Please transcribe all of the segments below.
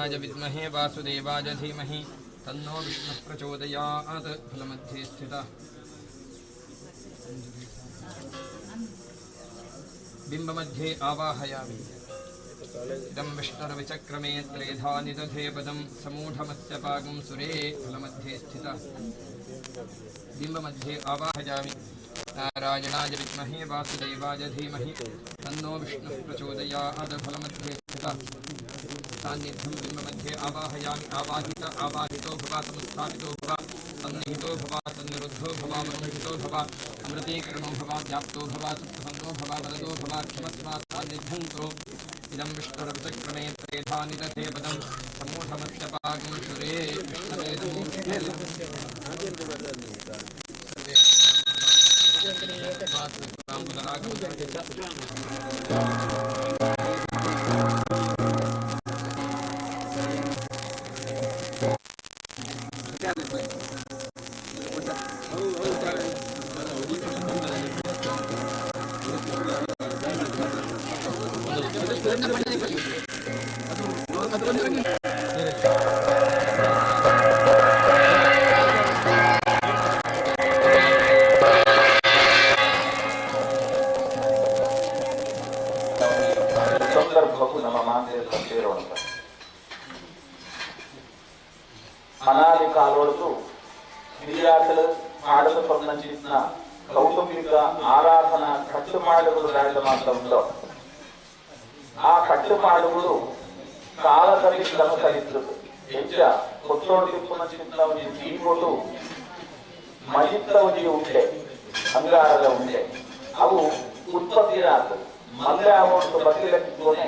नारायणाय विद्महे वासुदेवाय धीमहि तन्नो विष्णुः प्रचोदयात्। फलमध्ये स्थितः बिम्बमध्ये आवाहयामि। इदं विष्णुर्विचक्रमे त्रेधा निदधे पदं समूढमस्य पागुं सुरे। फलमध्ये स्थितः बिम्बमध्ये आवाहयामि। नारायणाय विद्महे वासुदेवाय धीमहि तन्नो विष्णुः प्रचोदयात्। फलमध्ये स्थितः सान्निध्यं बिम्बमध्ये आवाहयामि। आवाहित आवाहितो भव, समुत्थापितो भव, सन्निहितो भव, सन्निरुद्धो भव, वरुहितो भव, अमृतीकरणो भव, व्याप्तो भव, सुप्रसन्नो भव, वरदो भव, क्षमस्व सान्निध्यं कुरु। इदं विष्णुरविचक्रमे त्रेधा निदधे पदं समूढमस्य पागुं सुरे। विष्णवे नमो। सर्वे ಸಂದರ್ಭಕ್ಕೂ ನಮ್ಮ ಮಾತೆಯ ಸೇರೋಣ. ಅನಾದಿ ಕಾಲೊಳಗು ಹಿರಿಯಾಕಲು ಆಡದ ಪಂಚಿನ ಕೌಟುಂಬಿಕ ಆರಾಧನಾ ಕಟ್ಟುಪಾಡುಗಳು ರಾಜ ಮಾತ್ರ ಉಂಟು. ಆ ಕಟ್ಟುಪಾಡುಗಳು ಕಾಲದಲ್ಲಿ ಕ್ರಮಸರಿದ್ದದ್ದು ಹೆಚ್ಚ ಕೊತ್ತೋಡು ತಿಪ್ಪುನ ಚಿನ್ನ ಒಂಜಿ ದೀಪೊಡು ಮಜಿತ್ತ ಒಂಜಿ ಉಂಡೆ, ಅಂಗಾರದ ಉಂಡೆ, ಅವು ಉತ್ಪತ್ತಿಯಾದ ಮಲ್ಲೆ ಆವಂತ ಬತ್ತಿಲಕ್ಕೋನೆ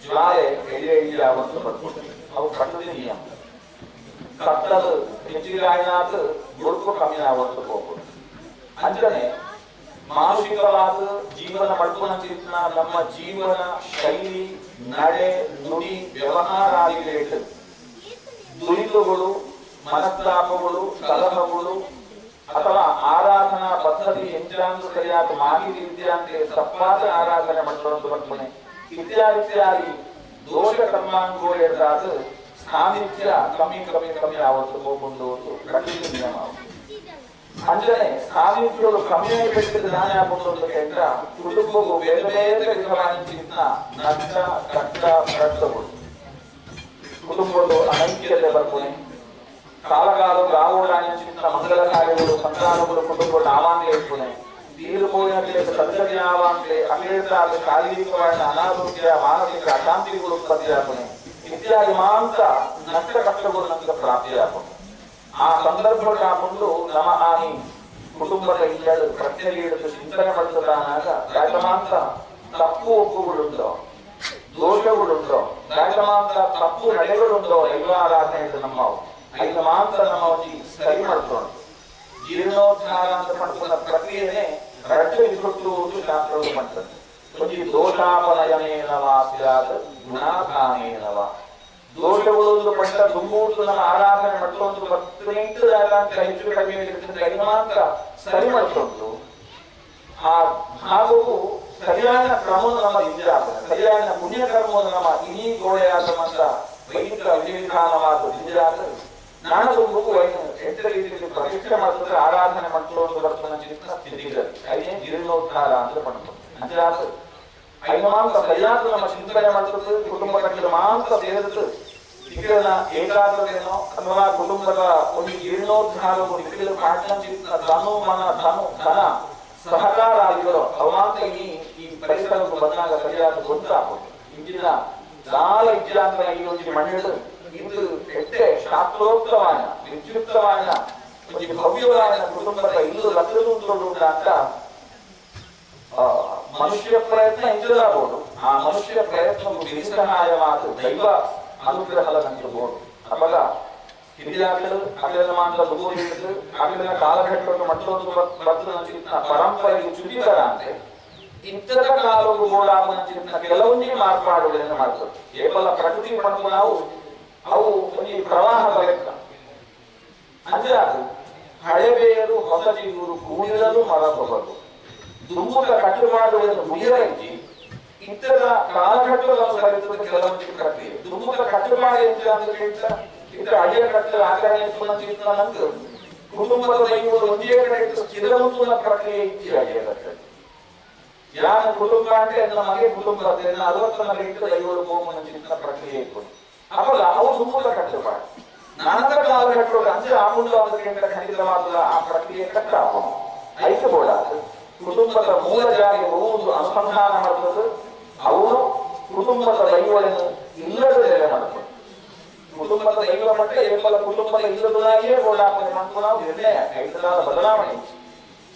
ಜ್ವಾಲೆ ಎಳ್ಳೆ ಎಳ್ಳೆ ಆವಂತ ಬರ್ತದೆ. ಅವು ಪ್ರಕೃತಿ ನಿಯಮ. ಕತ್ತಲು ಹೆಚ್ಚಿಗೆ ಆಯ್ನಾತ್ ಬೊಳ್ಪು ಕಮ್ಮಿ ಆವಂತ ಹೋಗ್ಬೋದು. ಅಂಚನೆ ಮಾನಸಿಕವಾದ ಜೀವನ ಮಲ್ಪುನಂಚಿತ್ತಿನ ನಮ್ಮ ಜೀವನ ಶೈಲಿ, ನಡೆ ನುಡಿ, ವ್ಯವಹಾರ ಆದಿಲೇಟ್ ದುರಿತಗಳು, ಮನಸ್ತಾಪಗಳು, ಕಲಹಗಳು ಅಥವಾ ಆರಾಧನಾ ಪದ್ಧತಿ ಎಂಚಾಂದು ಸರಿಯಾದ ಮಾಹಿತಿ ವಿದ್ಯಾಂತೆ ತಪ್ಪಾದ ಆರಾಧನೆ ಮಾಡ್ಕೊಂಡು ಬರ್ಪುನೆ ಇತ್ಯಾದಿ ಇತ್ಯಾದಿ ದೋಷ ಕರ್ಮಾಂಗೋ ಎಡ್ದಾದ ಸಾನ್ನಿಧ್ಯ ಕಮ್ಮಿ ಕಮ್ಮಿ ಕಮ್ಮಿ ಆವತ್ತು ಹೋಗ್ಕೊಂಡು ಪ್ರಕೃತಿ ನಿಯಮ. ಅಂಚನೆ ಸಾನ್ನಿಧ್ಯಗಳು ಕಮ್ಮಿ ಆಗಿಬಿಟ್ಟಿದ್ದು ನಾನೇ ಆಗ್ಬೋದು ಕೇಂದ್ರ ಕುಟುಂಬವು ಬೇರೆ ಬೇರೆ ವಿಧವಾದ ನಷ್ಟ, ಕಷ್ಟ, ಕಷ್ಟಗಳು, ಕುಟುಂಬದ ಅನೈಕ್ಯತೆ ಬರ್ಪುನೆ, ಕಾಲಕಾಲ ಗಾವುಡಾಂಚಿನ ಮಂಗಲ ಕಾರ್ಯಗಳು, ಸಂತಾನಗಳು ಕುಟುಂಬ ಆವಾಂಗ್ಲೆ ಇಪ್ಪುನೆ, ತೀರುపోయినట్లే ಸದ್ಗತಿ ಆವಾಂಗ್ಲೆ ಅಖಿಲೇತಾದ ಶಾರೀರಿಕವಾದ ಅನಾರೋಗ್ಯ, ಮಾನಸಿಕ ಅಶಾಂತಿಗಳು ಉತ್ಪತ್ತಿ ಆಪುನೆ ಇತ್ಯಾದಿ ಮಾಂತ ನಷ್ಟ ಕಷ್ಟಗಳು ನಮಗೆ ಪ್ರಾಪ್ತಿಯಾಪುನೆ. ಆ ಸಂದರ್ಭ ಮುಂದು ನಮ ಆನಿ ಕುಟುಂಬದ ಇಲ್ಲಡು ಪ್ರಶ್ನೆ ಹಿಡಿದು ಚಿಂತನೆ ಪಡಿಸದಾನಾಗ ದಾಟಮಾಂತ ತಪ್ಪು ಒಪ್ಪುಗಳುಂಟೋ, ದೋಷಗಳುಂಟೋ, ದಾಟಮಾಂತ ತಪ್ಪು ನಡೆಗಳುಂಟೋ ದೈವಾರಾಧನೆ ನಮ್ಮವು, ಐದು ಮಾಂತ ನಮ್ಮ ಒಂಜಿ ಸರಿ ಮಾಡ್ತೋಣ. ಜೀರ್ಣೋದ್ಧಾರ ಅಂತ ಪಡ್ಕೊಂಡ ಪ್ರಕ್ರಿಯೆನೇ ರಡ್ಡು ವಿಭಕ್ತು ಅಂತ ಶಾಸ್ತ್ರಗಳು ಮಾಡ್ತದೆ. ಒಂಜಿ ದೋಷಾಪನಯನೇನವಾ ಸ್ಯಾತ್ ಗುಣಾಧಾನೇನವ. ದೋಷಗಳು ಒಂದು ಪಟ್ಟ ದುಂಬೂಟು ನಮ್ಮ ಆರಾಧನೆ ಮಾಡ್ಕೊಂಡು ಬರ್ತುನೆಂಟು ಅಂತ ಹೆಚ್ಚು ಕಡಿಮೆ ಐದು ಮಾತ್ರ ಸರಿ ಮಾಡ್ಕೊಂಡು ಆ ಭಾಗವು ಸರಿಯಾದ ಕ್ರಮವನ್ನು ನಮ್ಮ ದಿಂಜಾಪನೆ, ಸರಿಯಾದ ಪುಣ್ಯ ಕರ್ಮವನ್ನು ನಮ್ಮ ಇಡೀ ಗೋಡೆಯಾದ ಮಾತ್ರ ವೈದಿಕ ವಿಧಿವಿಧಾನವಾದ ದಿಂಜಾತ ನಾಣದುಂಬುಗು ವೈನ ಎಟ್ಟ ರೀತಿಯಲ್ಲಿ ಪ್ರತಿಷ್ಠೆ ಮಾಡ್ತದೆ, ಆರಾಧನೆ ಮಾಡ್ಕೊಂಡು ಬರ್ತನ ಚಿತ್ರ ಸ್ಥಿತಿ ಐನೇ ಜೀರ್ಣೋದ್ಧಾರ ಅಂತ ಪಡ್ತು. ಅಂಚಾತ ಐದು ಮಾಂಸ ಸರಿಯಾದ ನಮ್ಮ ಚಿಂತನೆ ಮಾಡ್ತದೆ, ಕುಟುಂಬದ ಮಾಂಸ ಸೇರಿದು ನಿಖಿಲನ ಏಕಾಗ್ರತೆನೋ ಅಥವಾ ಕುಟುಂಬದ ಒಂದು ಜೀರ್ಣೋದ್ಧಾರವು ನಿಖಿಲ ಪಾಠನ ಧನು ಮನ ಧನು ಧನ ಸಹಕಾರ ಆಗಿರೋ ಅವಮಾಂತ ಈ ಈ ಪರಿಸರಕ್ಕೆ ಬಂದಾಗ ಸರಿಯಾದ ಗೊತ್ತಾಗೋದು. ಇಂದಿನ ದಾಲ ಇಜ್ಜಾಂತರ ಈ ಒಂದು ಮಣ್ಣು ಇಂದು ಎಟ್ಟೆ ಶಾಸ್ತ್ರೋಕ್ತವಾದ ವಿದ್ಯುಕ್ತವಾದ ಒಂದು ಭವ್ಯವಾದ ಕುಟುಂಬದ ಇಲ್ಲು ಲಕ್ಷದ ಅಂತ ಮನುಷ್ಯ ಪ್ರಯತ್ನ ಇಂಜಲಾಗಬಹುದು. ಆ ಮನುಷ್ಯ ಪ್ರಯತ್ನವು ನಿಸ್ಸಹಾಯವಾದ ದೈವ ಅನುಗ್ರಹದ ನಂಬಿರಬಹುದು. ಅಪಗ ಹಿರಿಯಾಕಲು ಅಗಲಿನ ಮಾಂತ ದುಗೋಲಿದ್ದು ಅಗಲಿನ ಕಾಲಘಟ್ಟವನ್ನು ಮತ್ತೊಂದು ಬದಲು ಪರಂಪರೆಗೆ ಚುಟಿತರ ಅಂತೆ ಇಂಥದ ಕಾಲವು ಗೋಡಾಮನ ಕೆಲವೊಂದಿಗೆ ಮಾರ್ಪಾಡುಗಳನ್ನು ಮಾಡ್ತದೆ. ಕೇವಲ ಪ್ರಕೃತಿ ಪಡೆದು ನಾವು ಅವು ಒಂದು ಪ್ರವಾಹದ ಲೆಕ್ಕ. ಅಂದ್ರೆ ಅದು ಹಳೆಬೇರು ಹೊಸ ಚಿಗುರು ಕೂಡಿರಲು ಮರಸೊಬಗು. ದುಮ್ಮುಖ ಕಟ್ಟುಪಾಡುಗಳನ್ನು ಮುಗಿರಂಜಿ. ಇತರ ಕಾಲಘಟ್ಟದ ಅನುಸರಿಸಿದ ಕೆಲವೊಂದು ಪ್ರಕ್ರಿಯೆ ದುಮ್ಮದ ಕಟ್ಟುಪಾಡು ಎಂತ ಇತರ ಅಳಿಯ ಕಟ್ಟು ಆಚರಣೆ ನಂಗೆ ಕುಟುಂಬದ ದೈವಗಳು ಒಂದೇ ಕಡೆ ಸ್ಥಿರವಂತುನ ಪ್ರಕ್ರಿಯೆ ಇಚ್ಚಿ ಅಳಿಯ ಕಟ್ಟು. ಯಾನ ಕುಟುಂಬ ಅಂದ್ರೆ ನಮಗೆ ಕುಟುಂಬ 60 ಇಟ್ಟು ದೈವಗಳು ಹೋಮನ ಚಿತ್ರ ಪ್ರಕ್ರಿಯೆ ಇತ್ತು. ಅಪ್ಪಗ ಅವು ದುಮ್ಮದ ಕಟ್ಟುಪಾಡು. ನಾನಂತರ ಕಾಲಘಟ್ಟದ ಅಂಚೆ ಆಮೂಲ ಖಂಡಿತವಾದ ಆ ಪ್ರಕ್ರಿಯೆ ಕಟ್ಟ ಐಕ್ಯಬೋಡ ಕುಟುಂಬದ ಮೂಲ ಜಾಗೆ ಒಂದು ಅನುಸಂಧಾನ ಮಾಡ್ತದೆ. ಅವರು ಕುಟುಂಬದ ದೈವಗಳನ್ನು ಇಲ್ಲದ ನೆಲೆ ಮಾಡ್ತಾರೆ. ಕುಟುಂಬದ ದೈವ ಮಟ್ಟ ಏಪಲ ಕುಟುಂಬದ ಇಲ್ಲದಲಾಗಿಯೇ ಗೋಡಾಪನೆ ಮಾಡ್ಕೊಂಡು ನಾವು ನಿರ್ಣಯ ಐತಲಾದ ಬದಲಾವಣೆ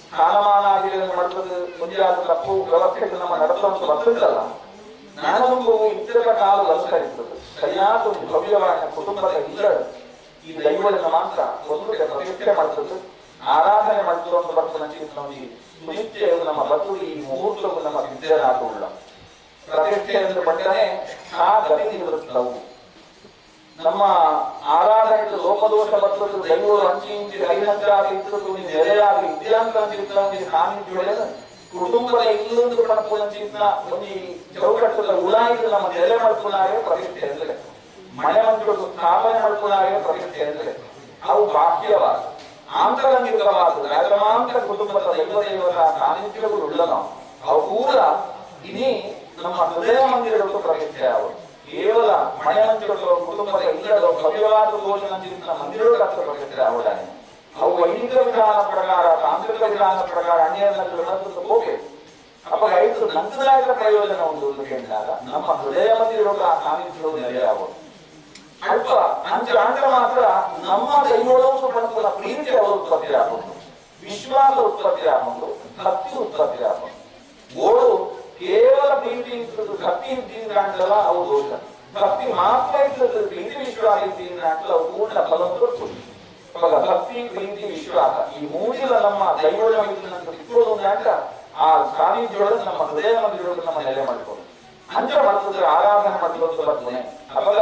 ಸ್ಥಾನಮಾನ ಆಗಿರನ್ನು ಮಾಡ್ತದೆ. ಮುಂಜಾದ ತಪ್ಪು ವ್ಯವಸ್ಥೆ ನಮ್ಮ ನಡೆಸುವಂತ ಬರ್ತದಲ್ಲ. ನಾನು ಇತರ ಕಾಲ ಅನುಸರಿಸ್ತದೆ. ಸರಿಯಾದ ಒಂದು ಭವ್ಯವಾದ ಕುಟುಂಬದ ಇಲ್ಲ ಈ ದೈವಗಳನ್ನು ಮಾತ್ರ ಒಂದು ಪ್ರತಿಷ್ಠೆ ಮಾಡ್ತದೆ, ಆರಾಧನೆ ಮಾಡ್ತದೆ ಅಂತ ಬರ್ತದೆ. ಸುನಿಶ್ಚಯವು ನಮ್ಮ ಬದುಕು ಈ ಮುಹೂರ್ತವು ನಮ್ಮ ಸಿದ್ಧರಾಗುವುಳ್ಳ ಪ್ರತಿಷ್ಠೆ ಎಂದು ಪಟ್ಟನೆ ಆ ಗತಿ ನಿವೃತ್ತವು. ನಮ್ಮ ಆರಾಧನೆ ಲೋಪದೋಷ ಬರ್ತದೆ. ದೈವರು ಅಂಚಿ ಇಂಚಿ ಐಹಂಚಾಗಿ ಇತ್ತು ನೆಲೆಯಾಗಿ ಇದ್ಯಾಂತ ಸಾನ್ನಿಧ್ಯೊಳಗೆ ಕುಟುಂಬದ ಇಲ್ಲೊಂದು ಪಣಪುನ ಚಿಂತನ ಒಂದು ಚೌಕಟ್ಟದ ಉಳಾಯಿದು ನಮ್ಮ ನೆಲೆ ಮಾಡ್కున్నారే ಪ್ರತಿಷ್ಠೆ ಅಂದ್ರೆ ಮನೆ ಮಂದಿರ ಸ್ಥಾಪನೆ ಮಾಡ್కున్నారే ಪ್ರತಿಷ್ಠೆ ಅಂದ್ರೆ ಅವು ಬಾಹ್ಯವಾದ ಆಂತರಂಗಿಕವಾದ ರಾಜಮಾಂತರ ಕುಟುಂಬದ ದೈವ ದೇವರ ಸಾನ್ನಿಧ್ಯಗಳು ಉಳ್ಳನ ಅವು ಕೂಡ ಇನಿ ನಮ್ಮ ಹೃದಯ ಮಂದಿರಗಳು ಪ್ರತಿಷ್ಠೆ. ಅವು ಕೇವಲ ಮನೆ ಮಂದಿರಗಳು ಕುಟುಂಬದ ಇಲ್ಲದ ಭವ್ಯವಾದ ದೋಷ ಮಂದಿರಗಳು ಪ್ರತಿಷ್ಠೆ ಅವಳಾನೆ. ಅವು ವೈದಿಕ ವಿಧಾನ ಪ್ರಕಾರ ತಾಂತ್ರಿಕ ವಿಧಾನ ಪ್ರಕಾರ ಅನ್ಯರನ್ನ ಹೋಗಿ ಅಪ್ಪ ಐದು ನಂತರಾದ ಪ್ರಯೋಜನ ಒಂದು ಕೇಳಿದಾಗ ನಮ್ಮ ಹೃದಯ ಮಂದಿರಗಳು ಆ ಸಾನ್ನಿಧ್ಯವು ನೆಲೆಯಾಗುವುದು. ಅಲ್ಪ ಅಂಚ ಅಂದ್ರ ಮಾತ್ರ ನಮ್ಮ ದೈವೋತ್ಸವ ಪಡೆದ ಪ್ರೀತಿ ಅವರು ಉತ್ಪತ್ತಿ ಆಗುವುದು, ವಿಶ್ವಾಸ ಉತ್ಪತ್ತಿ ಆಗುವುದು, ಭಕ್ತಿ ಉತ್ಪತ್ತಿ ಆಗುವುದು. ಓಡು ಕೇವಲ ಪ್ರೀತಿ ಇರ್ತದೆ, ಭಕ್ತಿ ಇದ್ದೀಂದ್ರಾಂಟಲ್ಲ ಅವು ದೋಷ. ಭಕ್ತಿ ಮಾತ್ರ ಇರ್ತದೆ, ಪ್ರೀತಿ ವಿಶ್ವಾಸ ಇದ್ದೀಂದ್ರಾಂಟಲ್ಲ ಅವು ಪೂರ್ಣ ಫಲ ಕೊಡ್ತದೆ. ಅವಾಗ ಭಕ್ತಿ ಪ್ರೀತಿ ವಿಶ್ವಾಸ ಈ ಮೂಜಿಲ ನಮ್ಮ ದೈವಗಳ ಸಿಕ್ಕೋದು ಅಂಟ ಆ ಸಾನ್ನಿಧ್ಯೊಳಗೆ ನಮ್ಮ ಹೃದಯ ಮಂದಿರೊಳಗೆ ನಮ್ಮ ನೆಲೆ ಮಾಡಿಕೊಂಡು ಅಂಚ ಮಾಡ್ತಿದ್ರೆ ಆರಾಧನೆ ಮಾಡ್ಕೊಂಡು ಬರ್ತೇನೆ. ಅವಾಗ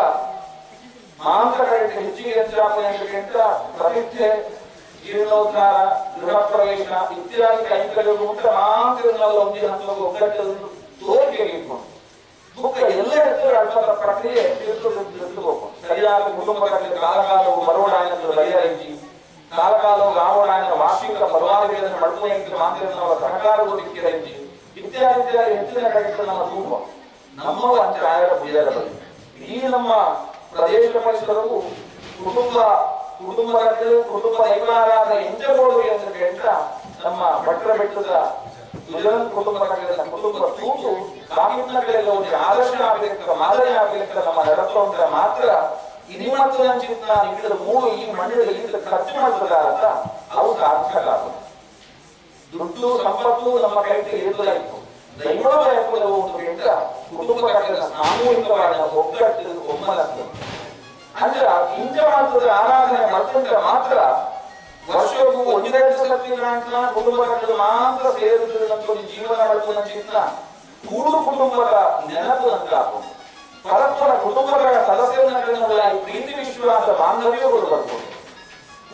ಮಾಂಸ ಕಡೆಗೆ ಹೆಚ್ಚಿಗೆ ಯಂತ್ರಾಪನೆಗಳಿಗಿಂತ ಪ್ರತಿಷ್ಠೆ, ಜೀರ್ಣೋದ್ಧಾರ, ಗೃಹ ಪ್ರವೇಶ ಇತ್ಯಾದಿ ಕೈಂಕರ್ಯಗಳು ಉಂಟ ಮಾತ್ರ ಒಂದು ಹಂತಕ್ಕೆ ಒಗ್ಗಟ್ಟು ತೋರಿಕೆ ಇಟ್ಕೊಂಡು ಬುಕ್ಕ ಎಲ್ಲ ಇರ್ತದೆ. ಅಲ್ಪದ ಪ್ರಕ್ರಿಯೆ ತಿಳ್ಕೋಬೇಕು. ಸರಿಯಾದ ಕುಟುಂಬದಲ್ಲಿ ಕಾಲಕಾಲವು ಬರೋಡಾಯನನ್ನು ಬಗೆಹರಿಸಿ ಕಾಲಕಾಲವು ಗಾವೋಡಾಯನ ವಾರ್ಷಿಕ ಪರವಾನಗಿಯನ್ನು ಮಡ್ಕುವಂತೆ ಮಾತ್ರ ಸಹಕಾರವು ಸಿಕ್ಕಿರಂಜಿ ಇತ್ಯಾದಿ ಇತ್ಯಾದಿ ಹೆಚ್ಚಿನ ಕಡೆಗೆ ನಮ್ಮ ತೂಪ ನಮ್ಮ ಅಂಚರಾಯರ ಪೂಜಾರ ಬಳಿ ಈ ನಮ್ಮ ಪ್ರದೇಶ ಪರಿಸರವು ಕುಟುಂಬ ಕುಟುಂಬದ ಕುಟುಂಬ ದೈವಾರಾಧ ಎಂಜಬಹುದು ಎಂದು ಕೇಳ್ತಾ ನಮ್ಮ ಭಟ್ರ ಬೆಟ್ಟದ ಸುಜನ್ ಕುಟುಂಬ ಕುಟುಂಬ ತೂತು ಬಾಕಿನಗಳೆಲ್ಲ ಒಂದು ಆದರ್ಶ ಆಗಲಿಕ್ಕ ಮಾದರಿ ಆಗಲಿಕ್ಕ ನಮ್ಮ ನಡಕೊಂಡ್ರೆ ಮಾತ್ರ ಇನ್ನಿಮ್ಮತ್ತು ನಂಚಿನ ಇದರ ಮೂರು ಈ ಮಣ್ಣಿನಲ್ಲಿ ಇಂತ ಖರ್ಚು ಮಾಡ್ತದಾರಂತ ಅವು ಸಾರ್ಥಕ ಆಗುದು. ದುಡ್ಡು ಸಂಪತ್ತು ನಮ್ಮ ಕೈಗೆ ಇರುವುದಿಲ್ಲ. ದೈವದ ಅಂತ ಕುಟುಂಬ ಸಾಮೂಹಿಕವಾದ ಒಗ್ಗಟ್ಟು ಒಮ್ಮನಸ್ಸು ಅಂದ್ರೆ ಇಂಚ ಮಾತ್ರ ಆರಾಧನೆ ಮಾಡ್ಕೊಂಡ್ರೆ ಮಾತ್ರ ವರ್ಷಕ್ಕೂ ಒಂದೆರಡು ಸತಿ ಕುಟುಂಬ ಮಾತ್ರ ಸೇರುತ್ತದೆ. ನಮ್ಗೊಂದು ಜೀವನ ಮಾಡ್ಕೊಂಡ ಚಿತ್ರ ಕೂಡು ಕುಟುಂಬದ ನೆನಪು ನಂತಾகும். ಪರಸ್ಪರ ಕುಟುಂಬಗಳ ಸದಸ್ಯರ ಪ್ರೀತಿ ವಿಶ್ವಾಸ ಬಾಂಧವ್ಯಗಳು ಬರ್ಬೋದು.